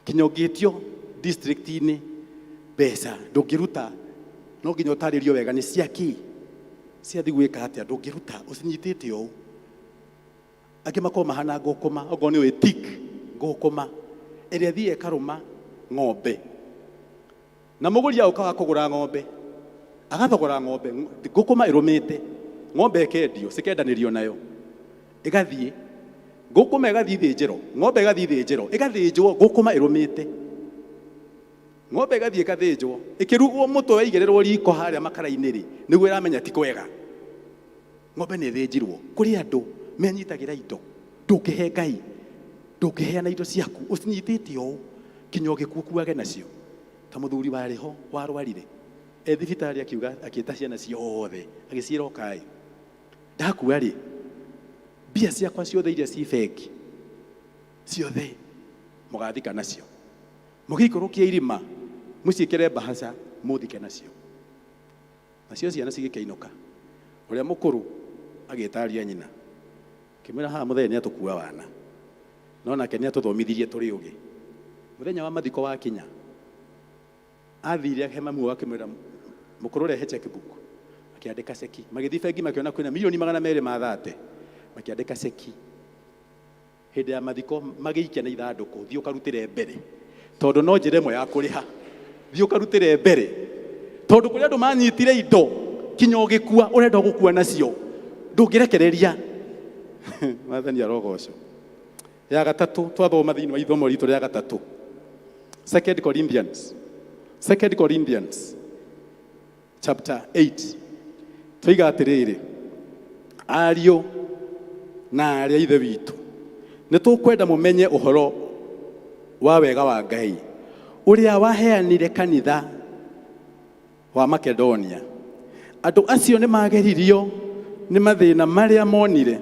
Kinya ũngĩtio district-inĩ mbeca ndũngĩruta, no nginya ũtarĩrio wega nĩ cia kĩ, ciathiĩ gwĩka atĩa, ndũngĩruta ũcinyitĩte ũũ. Angĩ makoragwo mahana ngũkũma, okorwo nĩ ũĩ tick, ngũkũma ĩrĩa ĩthiaga ĩkarũma ng'ombe, na mũgũri aũka wa kũgũra ng'ombe agathogora ng'ombe, ngũkũma ĩrũmĩte ng'ombe ĩkendio, cikendanĩrio nayo, ĩgathiĩ ngũkũma ĩgathiĩ ithĩnjĩro, ng'ombe ĩgathiĩ ithĩnjĩro, ĩgathĩnjwo ngũkũma ĩrũmĩte, ng'ombe ĩgathiĩ ĩgathĩnjwo, ĩkĩrugwo mũtwe waigĩrĩrwo riko harĩa makara-inĩ rĩ, nĩguo ĩramenya ti kwega. Ng'ombe nĩ ĩthĩnjirwo. Kũrĩ andũ menyitagĩra indo, ndũngĩhe Ngai, ndũngĩheana indo ciaku, ũcinyitĩte ũũ kinya ũgĩkua ũkuage nacio. Ta mũthuri warĩ ho warwarire, e thibitarĩ akiuga, akĩta ciana ciothe, agĩciĩra ũkai, ndakua rĩ, mbia ciakwa ciothe iria ci bengi, ciothe mũgathika nacio. Mũgĩikũrũkia irima, mũciĩkĩre mbahaca, mũthike nacio. Nacio ciana cigĩkĩinũka. Ũrĩa mũkũrũ agĩta ariũ a nyina, akĩmwĩra, haha mũthee nĩatũkua wana, no nake nĩatũthomithirie tũrĩ ũgĩ. Mũthenya wa mathiko wakinya, athire he mamu wao akĩmwĩra, mũkũrũ rehe checkbook. Akĩandĩka ceki. Magĩthiĩ bengi makĩona kwĩna mirioni magana merĩ ma thate. Makĩandĩka ceki. Hĩndĩ ya mathiko magĩikia na ithandũkũ, thiĩ ũkarutĩre mbere, tondũ no njĩra ĩmwe ya kũrĩha. Thiĩ ũkarutĩre mbere, tondũ kũrĩ andũ manyitire indo kinya ũgĩkua, ũrenda gũkua nacio, ndũngĩrekereria. Mwathani arogocwo. Ya gatatũ, twathoma thĩinĩ wa ithomo ritũ rĩa gatatũ, Second Corinthians, Second Corinthians chapter 8, tũiga atĩrĩrĩ, ariũ na aarĩ a Ithe witũ, nĩ tũkwenda mũmenye ũhoro wa wega wa Ngai ũrĩa waheanire kanitha wa Makedonia. Andũ acio nĩ mageririo nĩ mathĩna marĩa monire,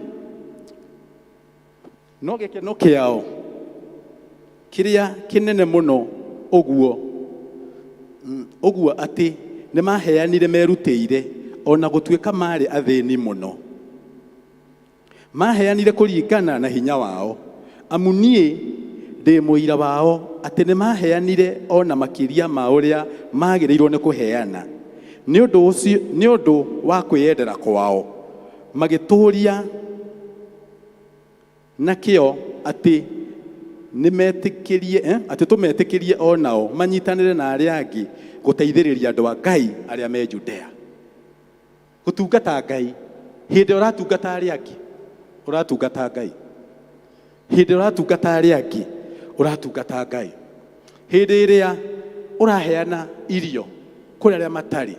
no gĩkeno kĩao Kĩrĩa kĩnene mũno ũguo ũguo atĩ nĩ maheanire merutĩire o na gũtuĩka maarĩ athĩni mũno. Maheanire kũringana na hinya wao, amu niĩ ndĩ mũira wao atĩ nĩ maheanire o na makĩria ma ũrĩa maagĩrĩirwo nĩ kũheana. Nĩ ũndũ ũcio, nĩ ũndũ wa kwĩyendera kwao, magĩtũũria na kĩyo atĩ nĩmetĩkĩrie, eh, atĩ tũmetĩkĩrie o nao manyitanĩre na arĩa angĩ gũteithĩrĩria andũ a Ngai arĩa me Judea. Gũtungata Ngai, hĩndĩ ĩrĩa ũratungata arĩa angĩ, ũratungata Ngai. Hĩndĩ ĩrĩa ũratungata arĩa angĩ, ũratungata Ngai. Hĩndĩ ĩrĩa ũraheana irio kũrĩ arĩa matarĩ,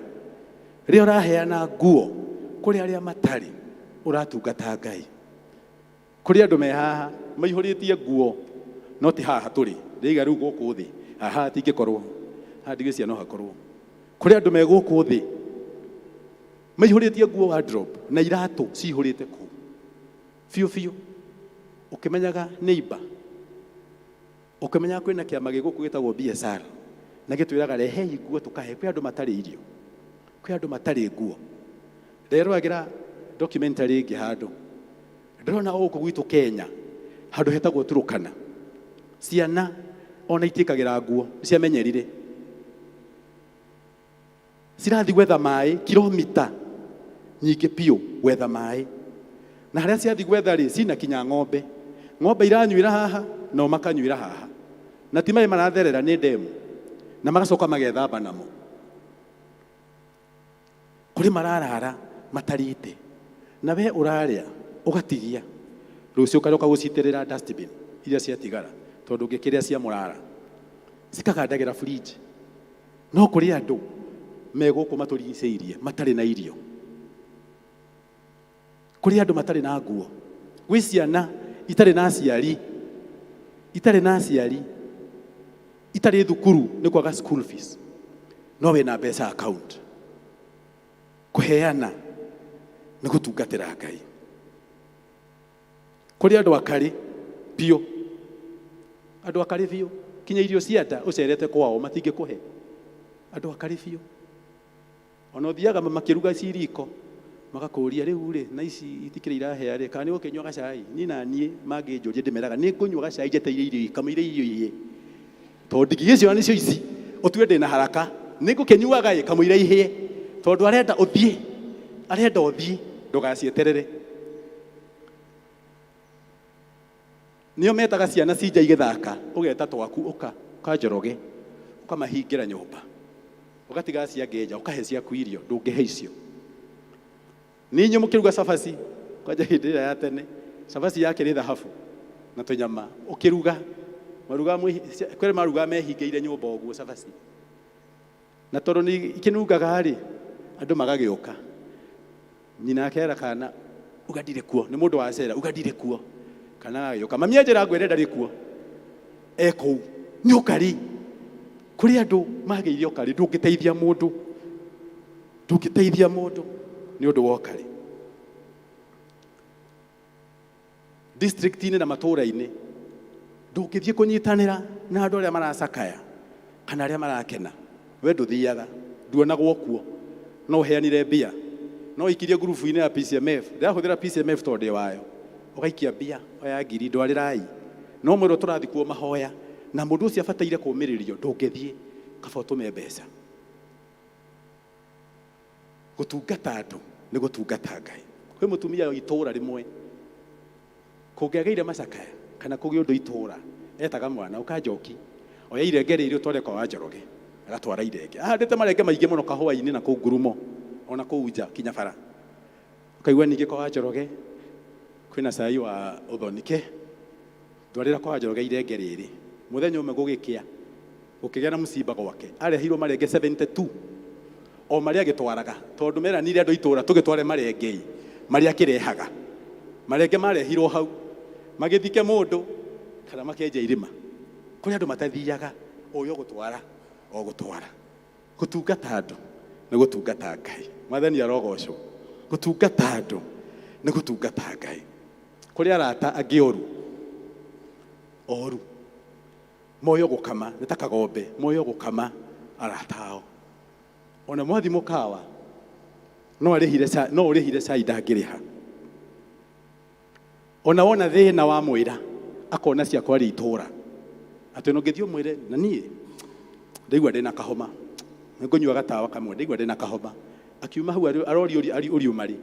rĩrĩa ũraheana nguo kũrĩ arĩa matarĩ, ũratungata Ngai. Kũrĩ andũ me haha maihũrĩtie nguo no ti haha tũrĩ, ndĩiga rĩu gũkũ thĩ, haha hatingĩkorwo, haha ndigĩcia no hakorwo. Kũrĩ andũ me gũkũ thĩ maihũrĩtie nguo wardrobe na iratũ cihũrĩte kũu biũ biũ, ũkĩmenyaga neighbor, ũkĩmenyaga kwĩna kĩama gĩ gũkũ gĩtagwo BSR na gĩtwĩraga rehei nguo tũkahe. Kwĩ andũ matarĩ irio, kwĩ andũ matarĩ nguo. Nderoragĩra documentary ĩngĩ handũ ndĩrona gũkũ gwitũ Kenya handũ hetagwo Turukana, ciana ona itiĩkagĩra nguo, nĩciamenyerire cirathiĩ gwetha maĩ kilomita nyingĩ biũ gwetha maĩ, na harĩa ciathiĩ gwetha rĩ cina kinya ng'ombe, ng'ombe iranyuĩra haha nao makanyuĩra haha, na ti maĩ maratherera nĩ ndemu, na magacoka magethamba namo. Kũrĩ mararara matarĩte, na we ũrarĩa ũgatigia, rũciũ ũkaroka gũcitĩrĩra dustbin iria ciatigara, tondũ ũngĩkĩrĩa cia mũrara cikagandagĩra fridge. No kũrĩ andũ me gũkũ matũrigicĩirie matarĩ na irio, kũrĩ andũ matarĩ na nguo, gwĩ ciana itarĩ na aciari, itarĩ na aciari, itarĩ thukuru nĩ kwaga school fees, no wĩna mbeca account. Kũheana nĩ gũtungatĩra Ngai. Kũrĩ andũ akarĩ biũ, andũ akarĩ biũ, kinya irio cia nda ũcerete kwao matingĩkũhe. Andũ akarĩ biũ, ona ũthiaga makĩruga ci riko magakũria rĩu rĩ na ici itikĩrĩ irahĩa rĩ, kana nĩ ũgũkĩnyua gacai? Niĩ na niĩ mangĩnjũria ndĩmeraga nĩ ngũnyua gacai njetereire irio kamũira irio ihĩe, tondũ ndingĩgĩciona nĩcio ici ũtue ndĩna haraka, nĩ ngũkĩnyuaga ĩ kamũira ihĩe, tondũ arenda ũthiĩ, arenda ũthiĩ ndũgacieterere. Nĩo metaga ciana cinja igĩthaka, ũgeta twaku ũka ũkanjoroge, ũkamahingĩra nyũmba, ũgatiga acio angĩ nja, ũkahe ciaku irio, ndũngĩhe icio. Nĩ inyuĩ mũkĩruga cabaci, kwanja hĩndĩ ĩrĩa ya tene, cabaci yakĩrĩ thahabu na tũnyama, ũkĩruga, marugaga kwĩ marugaga mehingĩire nyũmba ũguo cabaci. Na tondũ nĩ ikĩnungaga rĩ, andũ magagĩũka. Nyina akera kana, uga ndirĩ kuo, nĩ mũndũ wacera, uga ndirĩ kuo. Kana agagĩũka, mami anjĩra ngwĩre ndarĩ kuo. E kũu, nĩ ũkarĩ. Kũrĩ andũ magĩire ũkarĩ, ndũngĩteithia mũndũ. Ndũngĩteithia mũndũ nĩ ũndũ wa ũkarĩ. District-inĩ na matũũra-inĩ, ndũngĩthiĩ kũnyitanĩra na andũ arĩa maracakaya kana arĩa marakena. We ndũthiaga, nduonagwo kuo. No ũheanire mbia, no ũikirie ngurubu-inĩ ya PCMF. Ndĩrahũthĩra PCMF tondũ ndĩ wayo. Ũgaikia mbia, oya ngiri, ndwarĩrai. No mwĩrwo tũrathiĩ kuo mahoya, na mũndũ ũcio abataire kũũmĩrĩrio, ndũngĩthiĩ, kaba ũtũme mbeca. Gũtungata andũ nĩ gũtungata Ngai. Kwĩ mũtumia wa itũũra rĩmwe, kũngĩagĩire macakaya kana kũgĩe ũndũ itũũra, etaga mwana, ũka Njoki, oya irenge rĩrĩ ũtware kwa Wanjoroge. Agatwara irenge. Ahandĩte marenge maingĩ mũno kahũa-inĩ na kũu ngurumo, ona kũu nja kinya bara. Ũkaigua ningĩ kwa Wanjoroge kwĩna cai wa ũthoni. Ke, ndwarĩra kwa Wanjoroge irenge rĩrĩ. Mũthenya ũmwe gũgĩkĩa, gũkĩgĩa na mũcimba gwake. Areheirwo marenge 72. O marĩa agĩtwaraga, tondũ meranire andũ a itũũra tũgĩtware marenge-ĩ, marĩa akĩrehaga. Marenge marehirwo hau, magĩthike mũndũ kana makenja irima. Kũrĩ andũ matathiaga, ũyũ ũgũtwara, o gũtwara. Gũtungata andũ nĩ gũtungata Ngai. Mwathani arogocwo. Gũtungata andũ nĩ gũtungata Ngai. Kũrĩ arata angĩ oru, oru. Moyo gũkama nĩ ta kagombe, moyo gũkama arata ao. Ona mwathi mũkawa no arĩhire cai, no ũrĩhire cai ndangĩrĩha. Ona wona thĩna wamwĩra akona cia kwaria itũra atĩ ona ũngĩthiĩ ũmwĩre na niĩ ndaigua ndĩna kahoma nĩngũnyua gatawa kamwe ndaigua ndĩna kahoma akiuma hau arorio ũriuma rĩ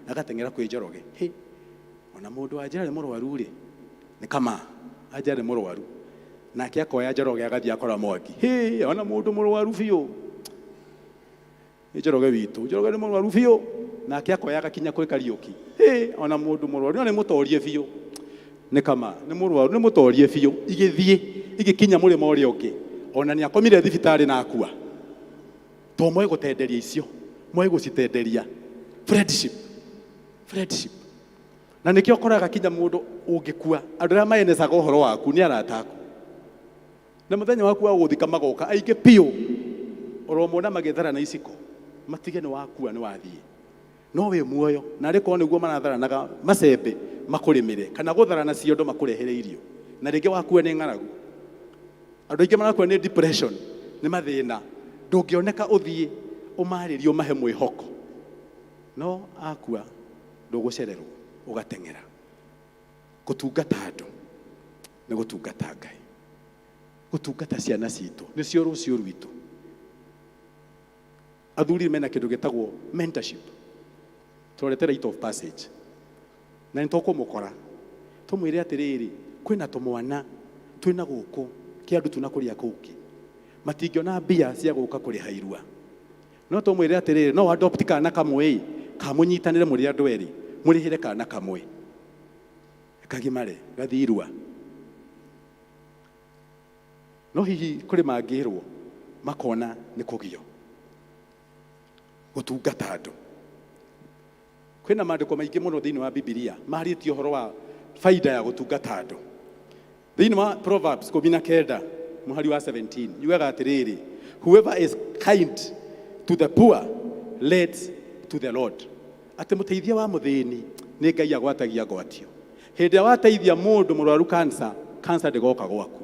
agateng'era kwĩ Njoroge. Hĩ, ona mũndũ wa njĩra nĩ mũrwaru rĩ nĩ kama anjĩra nĩ mũrwaru nake akoya Njoroge agathiĩ akora Mwangi. Hĩ, ona mũndũ mũrwaru biũ nĩ Njoroge witũ, Njoroge nĩ mũrwaru biũ nake akoya agakinya kwĩ Kariũki. Hĩ, ona mũndũ mũrwaru no nĩ mũtorie biũ nĩ kama nĩ mũrwaru nĩ mũtorie biũ. Igĩthiĩ igĩkinya mũrĩmo ũrĩa ũngĩ ona nĩ akomire thibitarĩ na akua. To moe gũtenderia icio, moe gũcitenderia friendship, friendship. Na nĩkĩo ũkoraga kinya mũndũ ũngĩkua andũ arĩa maenecaga ũhoro waku nĩ arata aku, na mũthenya waku wa gũthika magoka aingĩ biũ oromona magĩtharana iciko matige nĩ wakua nĩ wathiĩ, no wĩ muoyo na arĩ korwo nĩguo maratharanaga macembe makũrĩmĩre kana gũtharana ciondo makũrehere irio, na rĩngĩ wakua nĩ ng'aragu. Andũ aingĩ marakua nĩ depression, nĩ mathĩna, ndũngĩoneka ũthiĩ ũmarĩrie ũmahe mwĩhoko, no akua ndũgũcererwo ũgateng'era. Gũtungata andũ nĩ gũtungata Ngai, gũtungata ciana citũ nĩcio rũciũ rwitũ. Athuri mena kĩndũ gĩtagwo mentorship, tũrorete rite of passage, na nĩ tũkũmũkora tũmwĩre atĩrĩrĩ, kwĩna tũmwana twĩna gũkũ kĩa andũ tuna kũrĩa kũngĩ matingĩona mbia cia gũka kũrĩha irua, no tũmwĩre atĩrĩrĩ, no adopt kana kamwe kamũnyitanĩre mũrĩ andũ erĩ mũrĩhĩre kana kamwe kagimare gathiĩ irua. No hihi kũrĩ mangĩrwo makona nĩ kũgio. Gũtungata andũ, kwĩna maandĩko maingĩ mũno thĩinĩ wa Bibilia marĩtie ũhoro wa faida ya gũtungata andũ. Thĩinĩ wa Proverbs 19 mũhari wa 17 yugaga atĩrĩrĩ, whoever is kind to the poor lends to the Lord. Atĩ mũteithia wa mũthĩni nĩ Ngai agwatagia ngwatio. Hĩndĩ ĩrĩa wateithia mũndũ mũrwaru cancer, cancer ndĩgoka gwaku.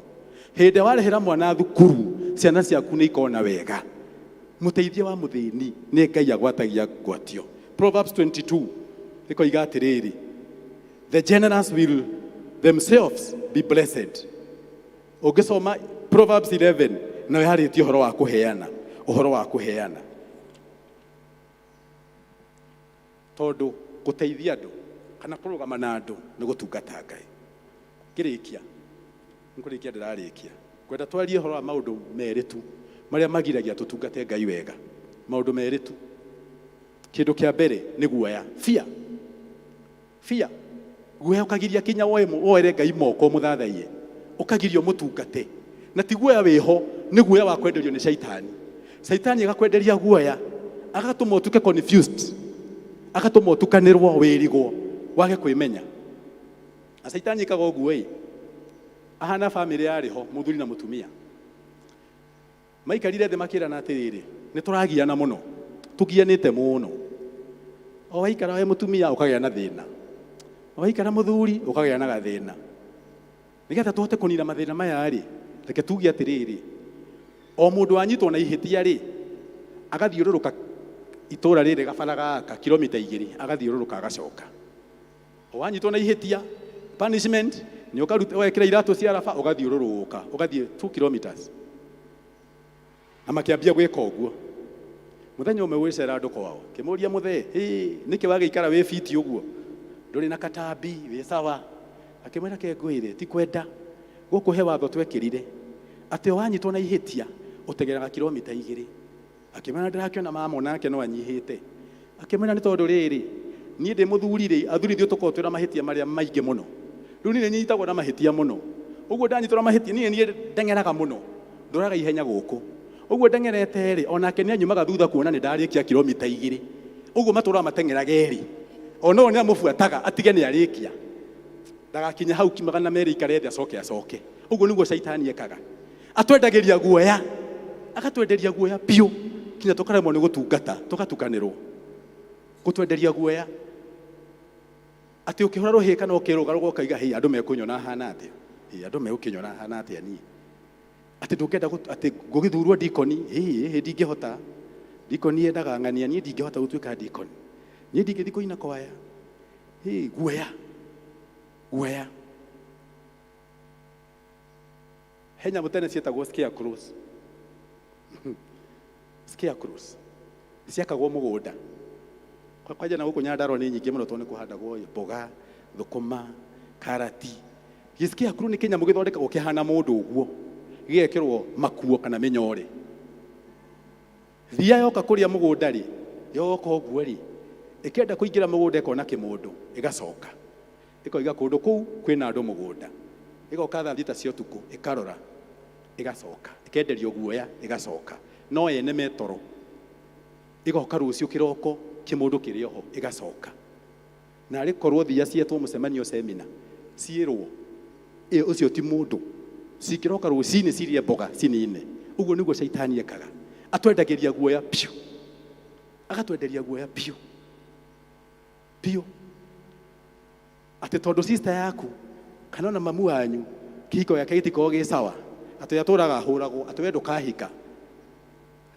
Hĩndĩ ĩrĩa warĩhĩra mwana thukuru, ciana ciaku nĩ ikona wega. Mũteithia wa mũthĩni nĩ Ngai agwatagia ngwatio. Proverbs 22 ĩkoiga atĩrĩrĩ, the generous will themselves be blessed. Ũngĩsoma Proverbs 11 nayo yarĩtie ũhoro wa kũheana, ũhoro wa kũheana. Tondũ gũteithia andũ kana kũrũgama na andũ nĩ gũtungata Ngai. Ngĩrĩkia, nĩ kũrĩkia ndĩrarĩkia, ngwenda twarie ũhoro wa maũndũ merĩ tu marĩa magiragia tũtungate Ngai wega. Maũndũ merĩ tu. Kĩndũ kĩa mbere nĩ guoya, fear. Fear. Guoya ũkagiria kinya woere Ngai moko mũthathaiye, ũkagiria ũmũtungate. Na ti guoya wĩho, nĩ guoya wa kwenderio nĩ caitani. Caitani agakwenderia guoya, agatũma ũtuke confused, agatũma ũtukanĩrwo, wĩrigwo, wage kwĩmenya. Na caitani ĩkaga ũguo ĩ, ahana bamĩrĩ yarĩ ho, mũthuri na mũtumia. Maikarire thĩ makĩrana atĩrĩrĩ, nĩ tũragiana mũno, tũgianĩte mũno. O waikara wĩ mũtumia ũkagĩa na thĩna, o waikara mũthuri ũkagĩa na gathĩna. Nĩgetha tũhote kũnina mathĩna maya rĩ, reke tuge atĩrĩrĩ, o mũndũ wanyitwo na ihĩtia rĩ, agathiũrũrũka itũra rĩrĩ gabara gaka kilomita 2, agathiũrũrũka agacoka. O wanyitwo na ihĩtia, punishment nĩ ũkaruta, wekĩra iratũ cia raba ũgathiũrũrũka, ũgathiĩ 2 kilometers. Na makĩambia gwĩka ũguo. Mũthenya ũmwe gwĩcera andũ kwao, kĩmũria mũthee, hĩ, nĩkĩ wagĩikara wĩ fiti ũguo? Ndũrĩ na katambi, wĩ sawa. Akĩmwĩra ke ngwĩre, ti kwenda. Gũkũ he watho twekĩrire, atĩ o wanyitwo na ihĩtia, ũteng'eraga kilomita 2. Akĩmwĩra ndĩrakĩona mama onake no anyihĩte. Akĩmwĩra nĩ tondũ rĩrĩ, niĩ ndĩ mũthuri rĩ, athuri ithuĩ tũkoragwo twĩna mahĩtia marĩa maingĩ mũno. Rĩu niĩ nĩnyitagwo na mahĩtia mũno. Ũguo ndanyitwo na mahĩtia, niĩ niĩ ndeng'eraga mũno. Ndũraga ihenya gũkũ. Ũguo ndeng'erete rĩ, onake nĩanyumaga thutha kuona nĩ ndarĩkia kilomita 2. Ũguo matũraga mateng'eraga erĩ. Ona ũyũ nĩamũbuataga atige nĩarĩkia. Ndagakinya hau 200 ikare thĩ acoke acoke. Ũguo nĩguo caitani ekaga. Atwendagĩria guoya, agatwenderia guoya biũ kinya tũkaremwo nĩ gũtungata, tũgatukanĩrwo. Gũtwenderia guoya. Atĩ ũkĩhũra rũhĩ kana ũkĩrũgarũga ũkaiga, hĩ, andũ mekũnyona hana atĩa? Hĩ, andũ megũkĩnyona hana atĩa niĩ? Atĩ ndũngĩenda atĩ ngũgĩthurwo dikoni, ĩĩ ĩĩ ndingĩhota. Dikoni yendaga ng'ania, niĩ ndingĩhota gũtuĩka dikoni. Niĩ ndingĩthiĩ kũina kwaya. Ĩĩ guoya. Guoya. He nyamũ tene cietagwo scarecrows. Scarecrows. Ciakagwo mũgũnda. Kwanja na gũkũ Nyandarua nĩ nyingĩ mũno tondũ nĩ kũhandagwo mboga, thũkũma, karati. Gĩ scarecrow nĩ kĩnyamũ gĩthondekagwo kĩhana mũndũ ũguo. Gĩgekĩrwo makuo kana mĩnyore. Thia yoka kũrĩa mũgũnda rĩ, yoka ũguo rĩ, ĩkĩenda kũingĩra mũgũnda ĩkona kĩmũndũ, ĩgacoka. Ĩkoiga kũndũ kũu kwĩna andũ mũgũnda. Ĩgoka thaa thita cia ũtukũ, ĩkarora, ĩgacoka. Ĩkenderio guoya, ĩgacoka. No ene me toro. Ĩgoka rũciũ kĩroko, kĩmũndũ kĩrĩ oho, ĩgacoka. Na arĩ korwo thia cietwo mũcemanio semina, ciĩrwo, ĩ ũcio ti mũndũ. Cingĩroka rũcinĩ cirĩe mboga cinine. Ũguo nĩguo caitani ekaga. Atwendagĩria guoya piũ. Agatwenderia guoya piũ. Piũ. Atĩ tondũ sister yaku kana ona mamu wanyu kĩhiko gĩake gĩtikoragwo gĩ sawa, atĩ atũraga ahũragwo, atĩ we ndũkahika.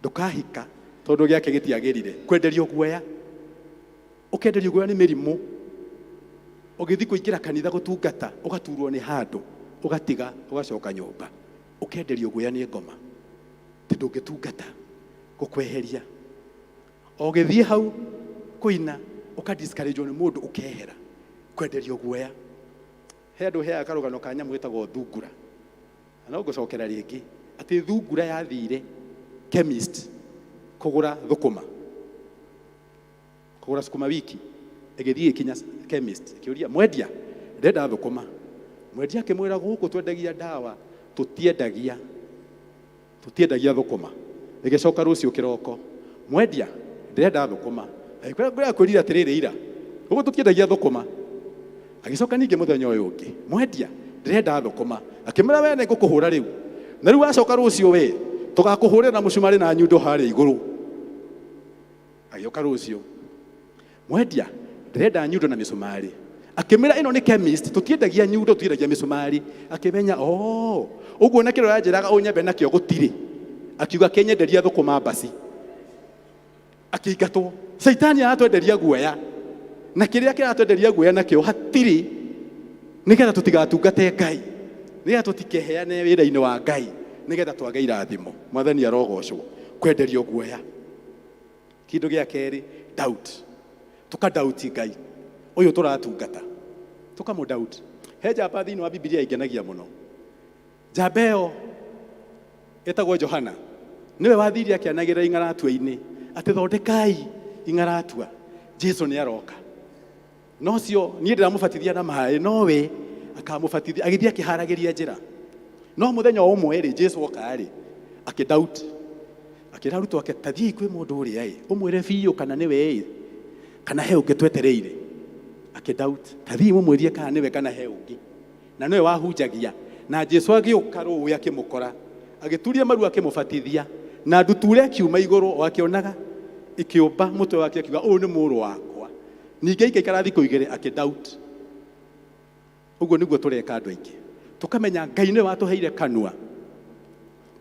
Ndũkahika tondũ gĩake gĩtiagĩrire. Kwenderio guoya. Ũkenderio guoya nĩ mĩrimũ. Ũgĩthiĩ kũingĩra kanitha gũtungata, ũgaturwo nĩ handũ, ũgatiga, ũgacoka nyũmba. Ũkenderio guoya nĩ ngoma. Atĩ ndũngĩtungata, gũkweheria. Ũgĩthiĩ hau kũina, ũka discourage nĩ mũndũ ũkehera. Kwenderio guoya. He andũ heaga karũgano ka nyamũ ĩtagwo thungura. Na no ngũcokera rĩngĩ. Atĩ thungura yathire chemist kũgũra thũkũma. Kũgũra sukuma wiki. Ĩgĩthiĩ ĩkinya chemist. Ĩkĩũria, mwendia, ndĩrenda thũkũma. Mwendia akĩmwĩra gũkũ twendagia ndawa, tũtiendagia thũkũma. Ĩgĩcoka rũciũ kĩroko. Mwendia, ndĩrenda thũkũma. Agĩkwĩra, ngũrĩa kwĩrire atĩrĩrĩ ira, gũkũ tũtiendagia thũkũma. Agĩcoka ningĩ mũthenya ũyũ ũngĩ, mwendia, ndĩrenda thũkũma. Akĩmwĩra we nĩngũkũhũra rĩu. Na rĩu wacoka rũciũ we, tũgakũhũrĩra na mũcumarĩ na nyundo harĩa igũrũ. Agĩũka rũciũ. Mwendia, ndĩrenda nyundo na mĩcumarĩ. Akĩmwĩra ĩno nĩ chemist, tũtiendagia nyundo, tũtiendagia mĩcumarĩ. Akĩmenya, oh, ũguo na kĩrĩa ũranjĩraga ũnyambe nakĩo gũtirĩ. Akiuga kĩnyenderia thũkũma basi. Akĩingatwo. Caitani aratwenderia guoya. Na kĩrĩa kĩratwenderia guoya nakĩo hatirĩ. Nĩgetha tũtigatungate Ngai. Nĩgetha tũtikeheane wĩra-inĩ wa Ngai. Nĩgetha twage irathimo. Mwathani arogocwo. Kwenderio guoya. Kĩndũ gĩa kerĩ, doubt. Tũkadauti Ngai. Ũyũ tũratungata. Tũkamũ doubt. He njamba thĩinĩ wa Bibilia ingenagia mũno. Njamba ĩyo ĩtagwo Johana. Nĩwe wathire akĩanagĩrĩra ing'aratua-inĩ atĩ thondekai ing'aratua. Jesu nĩ aroka. No cio niĩ ndĩramũbatithia na maĩ, no we akamũbatithia, agĩthiĩ akĩharagĩria njĩra. No mũthenya o ũmwe rĩ, Jesu oka rĩ, akĩ doubt. Akĩra arutwo ake, ta thiĩi kwĩ mũndũ ũrĩa ĩ, ũmwĩre biũ kana nĩwe ĩ, kana he ũngĩ twetereire. Akĩ doubt, ta thiĩi mũmwĩrie kana nĩwe kana he ũngĩ. Na nĩwe wahunjagia. Na Jesu agĩũka rũĩ akĩmũkora, agĩturia maru akĩmũbatithia, na ndutura ĩkiuma igũrũ o akĩonaga, ĩkĩũmba mũtwe wake akiuga, ũyũ nĩ mũrũ wakwa. Ningĩ aikaikara thikũ igĩrĩ akĩ doubt. Ũguo nĩguo tũreka andũ aingĩ. Tũkamenya Ngai nĩwe watũheire kanua.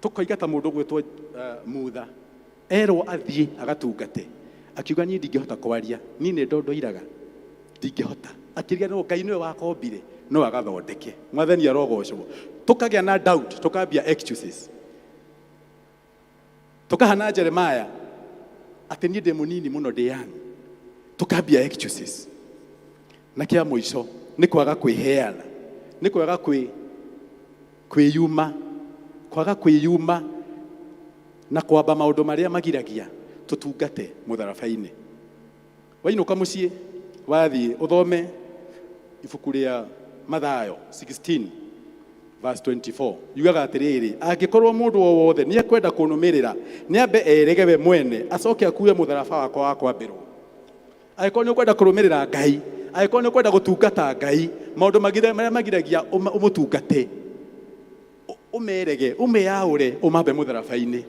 Tũkoiga ta mũndũ ũgwĩtwo Mutha. Erwo athiĩ agatungate. Akiuga niĩ ndingĩhota kwaria. Niĩ nĩ ndondoiraga. Ndingĩhota. Akĩriganĩrwo Ngai nĩwe wakombire, no agathondeke. Mwathani arogocwo. Tũkagĩa na doubt, tũkambia excuses. Tũkahana Jeremiah atĩ niĩ ndĩ mũnini mũno ndĩ young. Tũkambia excuses. Na kĩa mũico nĩ kwaga kwĩheana, nĩ kwaga kwĩyuma, kwaga kwĩyuma na kwamba maũndũ marĩa magiragia tũtungate mũtharaba-inĩ. Wainũka mũciĩ wathiĩ ũthome ibuku rĩa Mathayo 16 verse 24 yugaga atĩrĩrĩ, angĩkorwo mũndũ o wothe nĩ ekwenda kũnũmĩrĩra, nĩ ambe erege we mwene, acoke akue mũtharaba wakwa wa kwambĩrwo. Angĩkorwo nĩ ũkwenda kũrũmĩrĩra Ngai, angĩkorwo nĩ ũkwenda gũtungata Ngai, maũndũ marĩa magiragia ũmũtungate, ũmerege, ũmeyaũre, ũmambe mũtharaba-inĩ.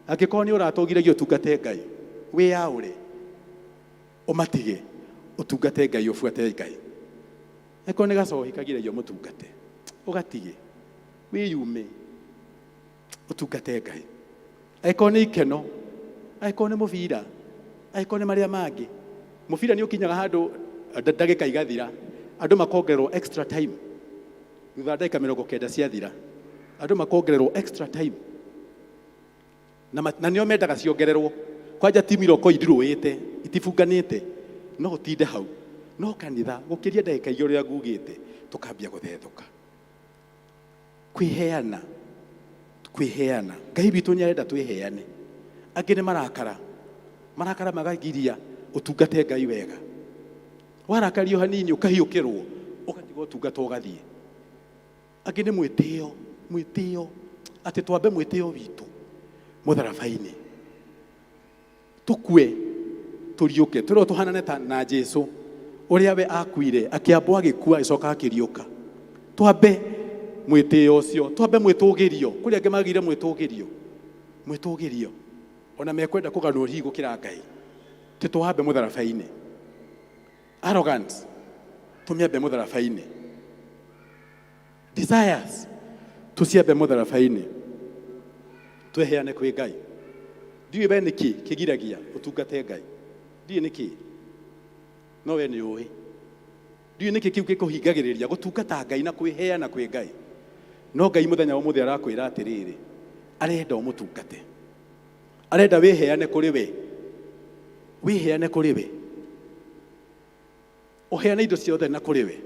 Angĩkorwo nĩ ũratũgiragia ũtungate Ngai, wĩyaũre, ũmatige, ũtungate Ngai, ũbuate Ngai. Angĩkorwo nĩ gacohi kagiragia ũmũtungate, ũgatige, wĩyume. Ũtungate Ngai. Angĩkorwo nĩ ikeno, angĩkorwo nĩ mũbira, angĩkorwo nĩ marĩa mangĩ. Mũbira nĩ ũkinyaga handũ ndagĩka igathira, andũ makongererwo extra time. Thutha wa ndagĩka 90 ciathira, andũ makongererwo extra time. Na, na nĩo mendaga ciongererwo. Kwanja timu iroko indirũĩte, itibunganĩte, no ũtinde hau. No kanitha, gũkĩria ndagĩka igĩrĩ ũrĩa ngugĩte, tũkambia gũthethũka. Kwĩheana, kwĩheana. Ngai witũ nĩ arenda twĩheane. Angĩ nĩ marakara, marakara magagiria ũtungate Ngai wega. Warakario hanini ũkahiũkĩrwo, ũgatiga ũtungata ũgathiĩ. Angĩ nĩ mwĩtĩo, mwĩtĩo, atĩ twambe mwĩtĩo witũ mũtharaba-inĩ, tũkue tũriũke, twĩrwo tũhanane ta na Jesu ũrĩa we akuire, akĩambwo agĩkua, agĩcoka akĩriũka. Twambe mwĩtĩo ũcio, twambe mwĩtũgĩrio. Kũrĩ angĩ magire mwĩtũgĩrio, mwĩtũgĩrio, ona mekwenda kũganwo hihi gũkĩra Ngai. Tĩ twambe mũtharaba-inĩ. Arrogance, tũmĩambe mũtharaba-inĩ. Desires, tũciambe mũtharaba-inĩ. Tweheane kwĩ Ngai. Ndiũĩ we nĩkĩ kĩgiragia ũtungate Ngai. Ndiũĩ nĩkĩ, no we nĩ ũĩ. Ndiũĩ nĩkĩ kĩu gĩkũhingagĩrĩria gũtungata Ngai na kwĩheana kwĩ Ngai. No Ngai mũthenya wa ũmũthĩ arakwĩra atĩrĩrĩ, arenda ũmũtungate. Arenda wĩheane kũrĩ we. Wĩheane kũrĩ we. Ũheane indo ciothe na kũrĩ we.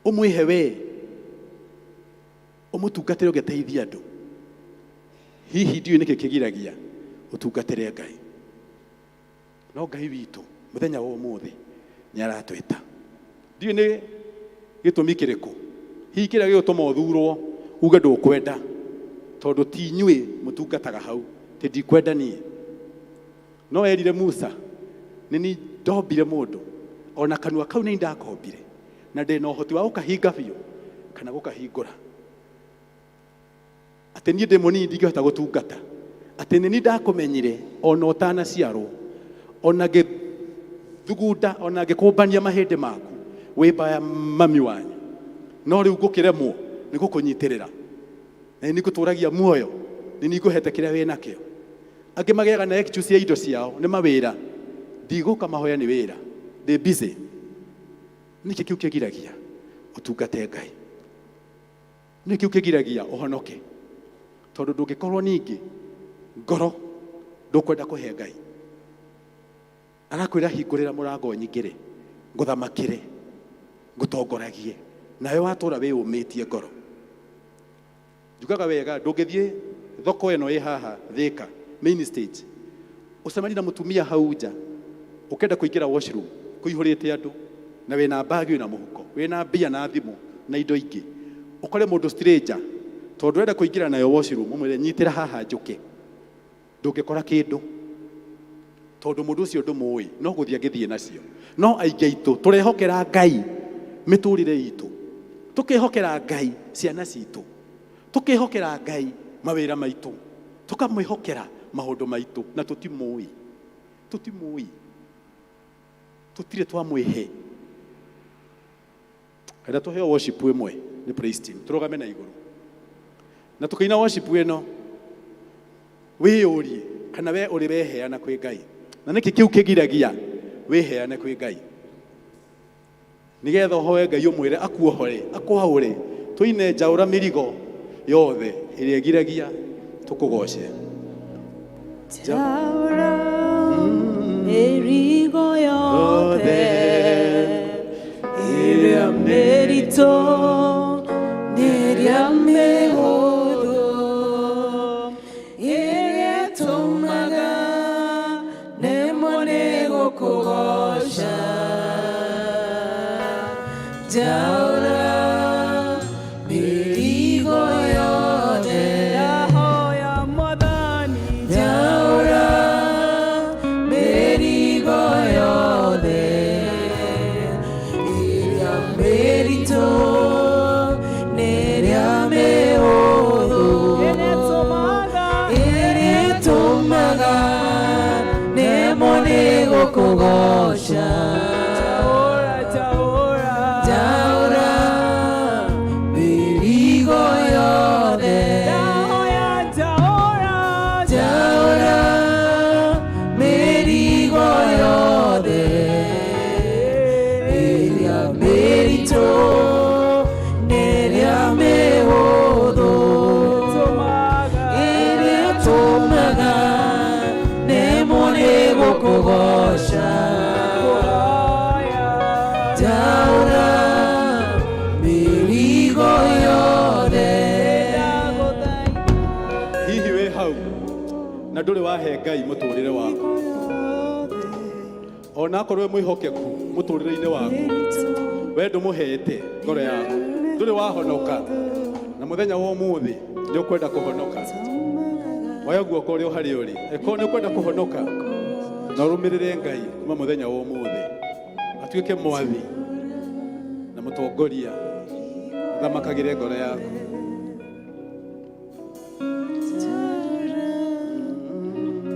Ũmwĩhe we. Ũmũtungatĩre ũgĩteithia andũ. Hihi ndiũĩ nĩkĩ kĩgiragia ũtungatĩre Ngai. No Ngai witũ mũthenya wa ũmũthĩ nĩ aratwĩta. Ndiũĩ nĩ gĩtũmi kĩrĩkũ. Hihi kĩrĩa gĩgũtũma ũthurwo uge ndũkwenda, tondũ ti inyuĩ mũtungataga hau, ti ndikwenda niĩ. No erire Musa, nĩ niĩ ndombire mũndũ, ona kanua kau nĩ ndakombire, na ndĩna ũhoti wa gũkahinga biũ kana gũkahingũra. Atĩ niĩ ndĩ mũnini ndingĩhota gũtungata, atĩ nĩ niĩ ndakũmenyire ona ũtanaciarwo, ona ngĩthugunda, ona ngĩkũmbania mahĩndĩ maku wĩ mbaya mami wanyu. No rĩu ngũkĩremwo nĩ gũkũnyitĩrĩra, na nĩ ngũtũragia muoyo, nĩ niĩ ngũhete kĩrĩa wĩ nakĩo. Angĩ magĩaga na excuse ya indo ciao, nĩ mawĩra. Ndigũka mahoya nĩ wĩra, ndĩ busy. Nĩkĩ kĩu kĩgiragia ũtungate Ngai? Nĩkĩ kĩu kĩgiragia ũhonoke? Tondũ ndũngĩkorwo ningĩ ngoro ndũkwenda kũhe Ngai. Arakwĩra hingũrĩra mũrango nyingĩre, ngũthamakĩre, ngũtongoragie, nawe watũra wĩyũmĩtie ngoro. Njugaga wega, ndũngĩthiĩ thoko ĩno ĩ haha Thika main stage, ũcemanie na mũtumia hau nja, ũkenda kũingĩra washroom kũihũrĩte andũ, na wĩna bagi wĩna mũhuko, wĩna mbia na thimũ na indo ingĩ, ũkore mũndũ stranger, tondũ ũrenda kũingĩra nayo washroom, ũmwĩre nyitĩra haha njũke, ndũngĩkora kĩndũ, tondũ mũndũ ũcio ndũmũĩ, no gũthiĩ angĩthiĩ nacio. No aingĩ aitũ tũrehokera Ngai mĩtũrĩre itũ, tũkehokera Ngai ciana citũ, tũkehokera Ngai mawĩra maitũ, tũkamwĩhokera maũndũ maitũ, na tũtimũĩ, tũtimũĩ, tũtirĩ twamwĩhe. Enda tũheo worship ĩmwe nĩ praise team, tũrũgame na igũrũ na tũkĩina worship ĩno, wĩyũrie kana we ũrĩ weheana kwĩ Ngai, na nĩkĩ kĩu kĩgiragia wĩheane kwĩ Ngai, nĩgetha ũhoe Ngai ũmwĩre akuohore, akwaũre, tũine njaũra mĩrigo yothe ĩrĩa ĩgiragia tũkũgoce. Njaũra mĩrigo yothe ĩrĩa mĩritũ n'ĩrĩa mĩhũthũ, ĩrĩa ĩtũmaga nemwo nĩ gũkũgoca. Njaũra mĩrigo yothe, ndahoya Mwathani, njaũra mĩrigo yothe ĩrĩa mĩritũ. gũkũgoca. Njaũra mĩrigo yothe. Hihi wĩ hau na ndũrĩ wahe Ngai mũtũrĩre waku, ona akorwo wĩ mwĩhokeku mũtũrĩre-inĩ waku, we ndũmũhete ngoro yaku, ndũrĩ wahonoka, na mũthenya wa ũmũthĩ nĩ ũkwenda kũhonoka, oya guoko ũrĩ o harĩa ũrĩ. Ĩkorwo nĩ ũkwenda kũhonoka na ũrũmĩrĩre Ngai kuma mũthenya wa ũmũthĩ, atuĩke mwathi na mũtongoria, athamakagĩre ngoro yaku.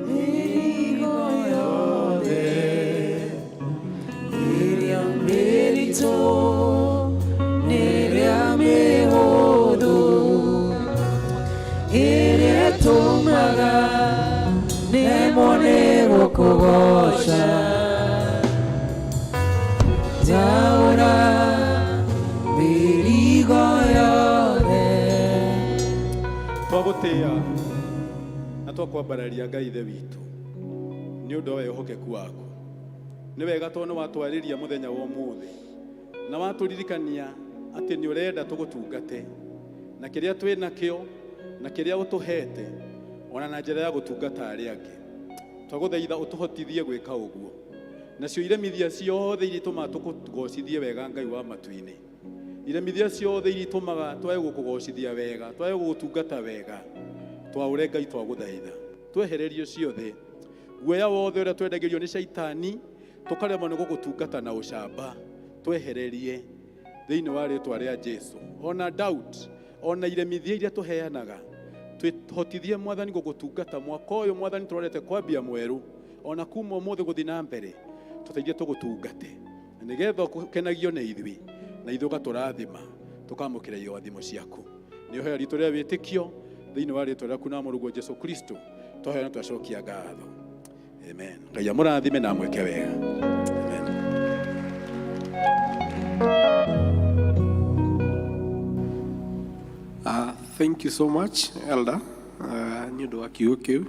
Mĩrigo yothe ĩrĩa mĩritũ n'ĩrĩa mĩhũthũ, ĩrĩa ĩtũmaga nemwo nĩ gũkũgoca. Njaũra mĩrigo yothe. Twagũtĩĩa na twakwambararia Ngai ithe witũ nĩ ũndũ wa wĩhokeku waku. Nĩ wega tondũ nĩ watwarĩria mũthenya wa ũmũthĩ na watũririkania atĩ nĩ ũrenda tũgũtungate na kĩrĩa twĩ nakĩo na kĩrĩa ũtũhete, ona na njĩra ya gũtungata arĩa angĩ. Twagũthaitha ũtũhotithie gwĩka ũguo, nacio iremithia ciothe iria itũmaga tũkũgocithie wega, Ngai wa matu-inĩ, iremithia ciothe iria itũmaga twage gũkũgocithia wega, twage gũgũtungata wega, twaũre Ngai, twagũthaitha twehererio ciothe, guoya wothe ũrĩa twendagĩrio nĩ caitani tũkaremwo nĩ gũgũtungata na ũcamba, twehererie thĩinĩ wa rĩtwa rĩa Jesu. Ona doubt, ona iremithia iria tũheanaga, twĩhotithie Mwathani gũgũtungata mwaka ũyũ. Mwathani, tũrorete kwambia mwerũ, ona kuma ũmũthĩ gũthiĩ na mbere, tũteithie tũgũtungate na nĩgetha ũkenagio nĩ ithuĩ na ithuĩ ũgatũrathima tũkamũkĩra irathimo ciaku. Nĩ ũheo ritũ rĩa wĩtĩkio thĩinĩ wa rĩtwa rĩaku na mũrũguo Jesu Kristo twahoya na twacokia ngatho. Amen. Ngai amũrathime na amwĩke wega. Amen. Thank you so much, Elder, nĩ ũndũ wa kiugo kĩu.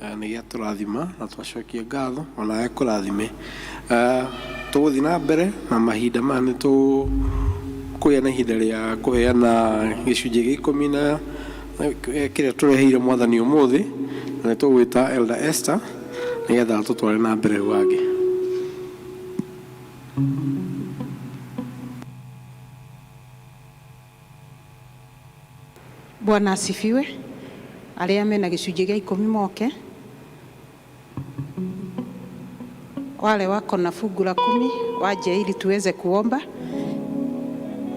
Nĩ gĩatũrathima na twacokia ngatho, onawe kũrathime. Tũgũthiĩ na mbere na mahinda maya nĩ tũkũgĩa na ihinda rĩa kũheana gĩcunjĩ gĩa ikũmi na kĩrĩa tũreheire Mwathani ũmũthĩ, na nĩ tũgwĩta Elder Esther nĩgetha atũtware na mbere rĩu angĩ. Bwana asifiwe. Arĩa mena gĩcunjĩ gĩa 10 moke. Wale wako na fungu la 10 waje ili tuweze kuomba,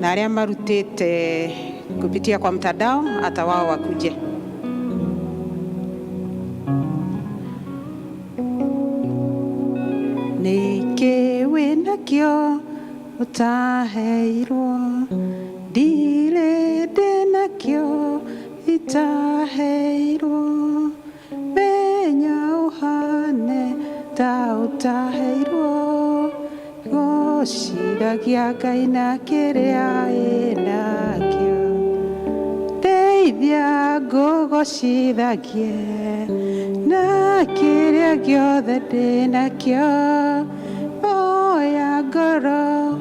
na arĩa marutĩte kupitia kwa mtandao hata wao wakuje. Nĩkĩ wĩnakĩo ũtaheirwo? Ndirĩ ndĩnakĩo itaheirwo. Menya ũhane ta ũtaheirwo, gocithagia Ngai na kĩrĩa ĩnakĩo. Ndeithia ngũgocithagie na kĩrĩa gĩothe ndĩnakĩo. Oya ngoro,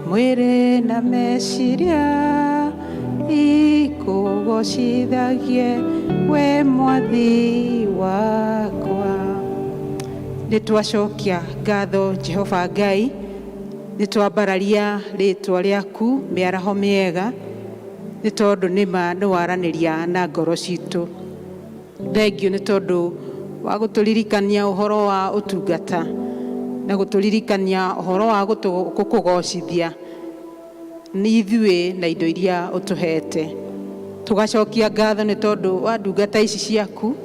mwĩrĩ na meciria ikũgocithagie we Mwathi wakwa. Nĩ twacokia ngatho Jehova Ngai, nĩ twambararia rĩtwa rĩaku mĩaraho mĩega, nĩ tondũ nĩma nĩ waranĩria na ngoro citũ. Thengiũ nĩ tondũ wa gũtũririkania ũhoro wa ũtungata na gũtũririkania ũhoro wa gũkũgocithia nĩ ithuĩ na indo iria ũtũhete. Tũgacokia ngatho nĩ tondũ wa ndungata ici ciaku,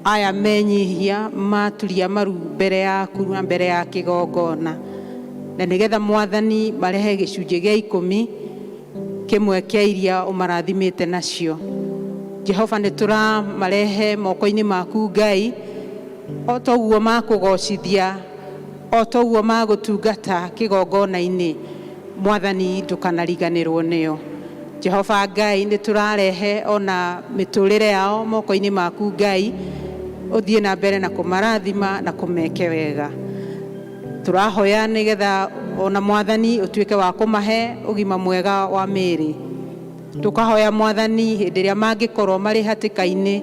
aya menyihia maturia maru mbere yaku na mbere ya kĩgongona, na nĩgetha Mwathani marehe gĩcunjĩ gĩa 10 kĩmwe kĩa iria ũmarathimĩte nacio. Jehova, nĩ tũramarehe moko-inĩ maku Ngai, o toguo makũgocithia, o toguo magũtungata kĩgongona-inĩ, Mwathani ndũkanariganĩrwo nĩo. Jehova Ngai, nĩ tũrarehe ona mĩtũrĩre yao moko-inĩ maku Ngai, Ũthiĩ na mbere na kũmarathima na kũmeke wega. Tũrahoya nĩgetha ona Mwathani ũtuĩke wa kũmahe ũgima mwega wa mĩĩrĩ. Tũkahoya Mwathani hĩndĩ ĩrĩa mangĩkorwo marĩ hatĩka-inĩ,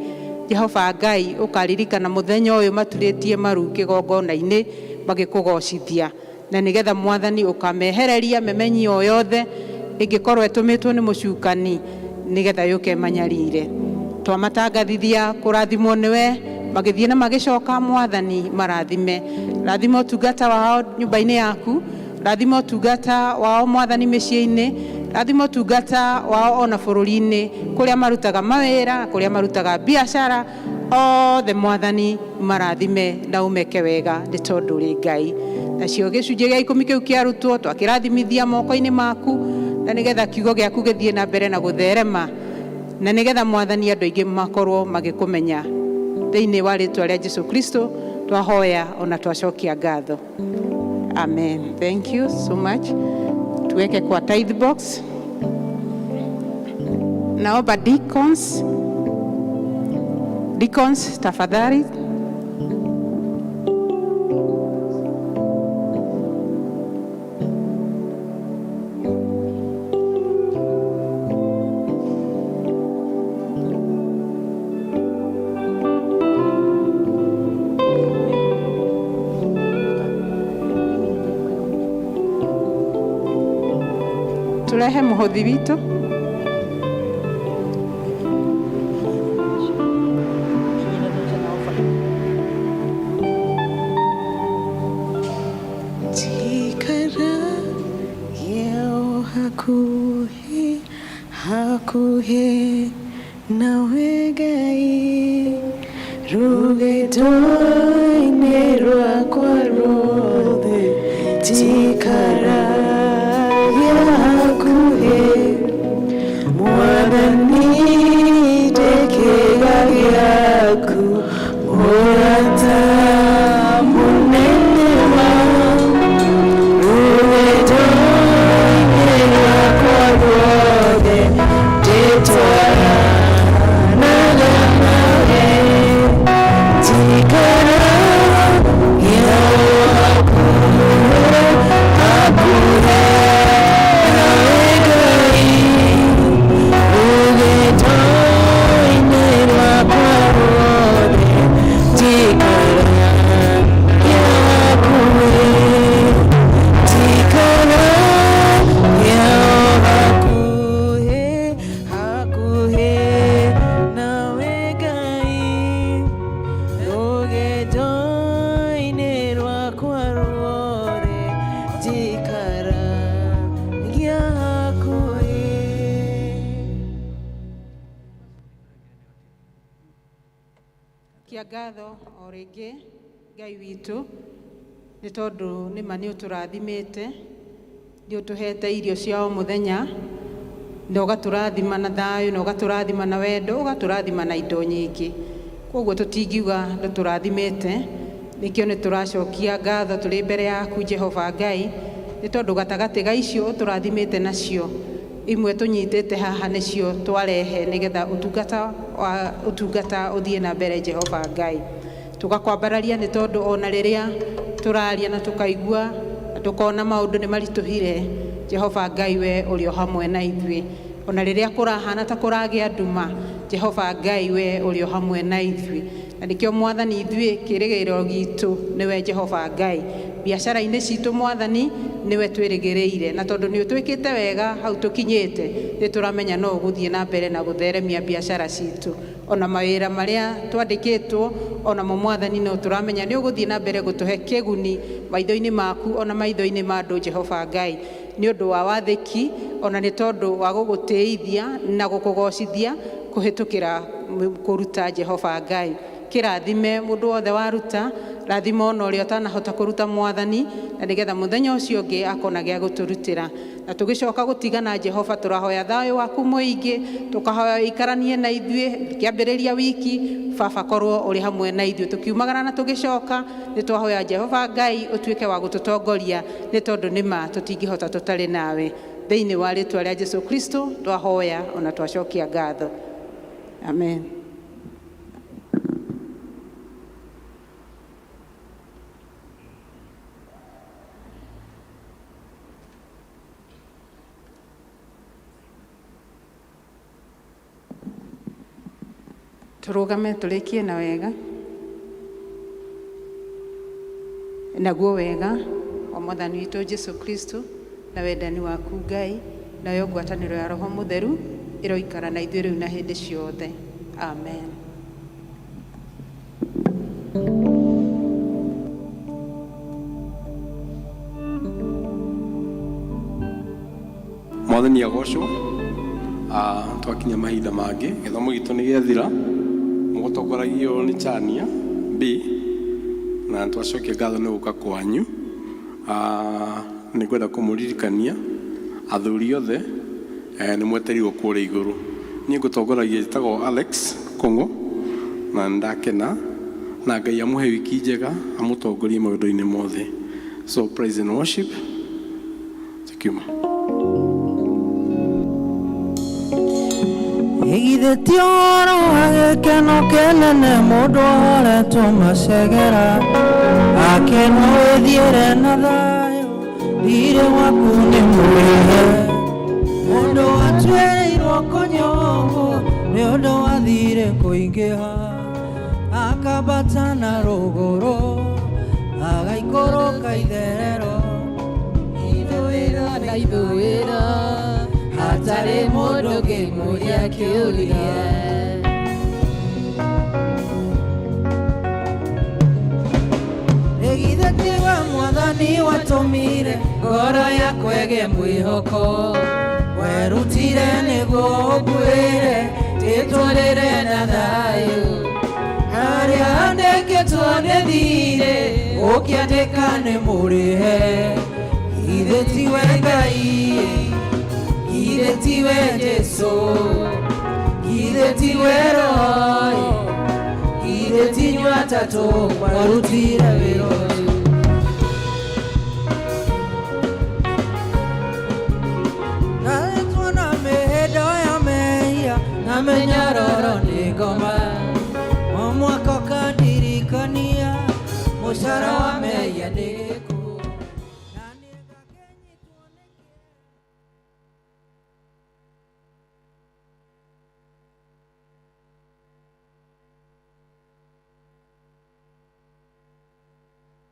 Jehova Ngai ũkaririkana mũthenya ũyũ maturĩtie maru kĩgongona-inĩ magĩkũgocithia, na nĩgetha Mwathani ũkamehereria memenyi o yothe ĩngĩkorwo ĩtũmĩtwo nĩ mũcukani nĩgetha yũke ĩmanyarire. Twamatangathithia kũrathimwo nĩwe magĩthiĩ na magĩcoka, Mwathani marathime. Rathima ũtungata wao nyũmba-inĩ yaku, rathima ũtungata wao Mwathani mĩciĩ-inĩ, rathima ũtungata wao ona bũrũri-inĩ kũrĩa marutaga mawĩra, kũrĩa marutaga biacara, othe Mwathani marathime na ũmeke wega nĩ tondũ ũrĩ Ngai. Nacio gĩcunjĩ gĩa ikũmi kĩu kĩarutwo twakĩrathimithia moko-inĩ maku, na nĩgetha kiugo gĩaku gĩthiĩ na mbere na gũtherema, na nĩgetha Mwathani andũ aingĩ makorwo magĩkũmenya. Thĩinĩ wa rĩtwa rĩa Jesu Kristo twahoya ona twacokia ngatho. Amen. Thank you so much. Tuweke kwa tithe box. Naomba deacons, deacons tafadhali. Tulehe muhothi witũ. Njikaragie o hakuhĩ hakuhĩ nawe Ngai, rũgendo-inĩ rwakwa ruothe, njikaragie hakuhĩ. Mwathani ndĩ kĩĩga gĩaku, mũrata mũnene wa rũgendo-inĩ rwakwa ruothe, ndĩtwaranaga nawe, njikaragie o hakuhĩ hakuhĩ nawe Ngai, rũgendo-inĩ rwakwa ruothe, njikaragie hakuhĩ, njikaragie o hakuhĩ hakuhĩ nawe Ngai, rũgendo-inĩ rwakwa ruothe, njikaragie hakuhĩ. Kia ngatho o rĩngĩ Ngai witũ nĩ tondũ nĩma nĩ ũtũrathimĩte, nĩ ũtũhete irio cia o mũthenya, na ũgatũrathima na thayũ, na ũgatũrathima na wendo, ũgatũrathima na indo nyingĩ. Koguo tũtingiuga ndũtũrathimĩte, nĩkĩo nĩ tũracokia ngatho tũrĩ mbere yaku Jehova Ngai, nĩ tondũ gatagatĩ ga icio ũtũrathimĩte nacio, imwe tũnyitĩte haha nĩcio twarehe nĩgetha ũtungata wa ũtungata ũthiĩ na mbere Jehova Ngai. Tũgakwambararia nĩ tondũ ona rĩrĩa tũraria na tũkaigua na tũkona maũndũ nĩ maritũhire, Jehova Ngai we ũrĩ o hamwe na ithuĩ. Ona rĩrĩa kũrahana ta kũragĩa nduma, Jehova Ngai we ũrĩ o hamwe na ithuĩ. Na nĩkĩo Mwathani ithuĩ kĩĩrĩgĩrĩro gitũ nĩwe Jehova Ngai. Biacara-inĩ citũ Mwathani nĩwe twĩrĩgĩrĩire, na tondũ nĩ ũtwĩkĩte wega hau tũkinyĩte, nĩ tũramenya no ũgũthiĩ na mbere na gũtheremia biacara citũ. Ona mawĩra marĩa twandĩkĩtwo onamo Mwathani no tũramenya nĩ ũgũthiĩ na mbere gũtũhe kĩguni maitho-inĩ maku ona maitho-inĩ ma andũ Jehova Ngai, nĩ ũndũ wa wathĩki ona nĩ tondũ wa gũgũtĩithia na gũkũgocithia kũhĩtũkĩra kũruta Jehova Ngai. Kĩrathime mũndũ wothe waruta, rathima ona ũrĩa ũtanahota kũruta Mwathani, na nĩgetha mũthenya ũcio ũngĩ akona gĩa gũtũrutĩra. Na tũgĩcoka gũtigana Jehova, tũrahoya thayũ waku mũingĩ, tũkahoya ũikaranie na ithuĩ kĩambĩrĩria wiki, Baba korwo ũrĩ hamwe na ithuĩ tũkiumagara na tũgĩcoka, nĩ twahoya Jehova Ngai ũtuĩke wa gũtũtongoria, nĩ tondũ nĩma tũtingĩhota tũtarĩ nawe. Thĩinĩ wa rĩtwa rĩa Jesu Kristo twahoya ona twacokia ngatho. Amen. Tũrũgame tũrĩkie na wega. Naguo wega wa Mwathani witũ Jesu Kristo na wendani waku Ngai nayo ngwatanĩro ya Roho Mũtheru ĩroikara na ithuĩ rĩu na hĩndĩ ciothe. Amen. Mwathani agocwo. Twakinya mahinda mangĩ gĩthomo gitũ nĩ gĩathira, mũgũtongoragio nĩ Chania B, na twacokia ngatho nĩ gũka kwanyu. Nĩ ngwenda kũmũririkania athuri othe nĩ mwetereirwo kũrĩa igũrũ. Niĩ ngũtongoragia njĩtagwo Alex Kũng'ũ na nĩ ndakena, na Ngai amũhe wiki njega, amũtongorie maũndũ-inĩ mothe. So praise and worship tukiuma. Githĩ ti ũhoro wa gĩkeno kĩnene mũndũ ahoretwo macegera akenwo wĩthiĩre na thayũ thirĩ waku nĩ mũrĩhe mũndũ atuĩrĩirwo kũnyongwo nĩ ũndũ wa thirĩ kũingĩha akambata na rũgũrũ agaikũrũka itherero ithũĩro na ithũĩro hatarĩ mũndũ ũngĩmũria kĩũria. Githĩ tiwe Mwathani watũmire ngoro yakwa ĩgĩe mwĩhoko werutire nĩguo ũnguĩre ndĩtũrĩre na thayũ harĩa handĩkĩtwo nĩ thirĩ ũkĩandĩka nĩ mũrĩhe githĩ tiwe Ngai githĩ tiwe Jesũ githĩ tiwe Roho githĩ ti inyuĩ atatũ mwarutire wĩra ũyũ. Narĩtwo na mĩhĩndo ya mehia na mĩnyororo nĩ ngoma o mwaka ũkandirikania mũcara.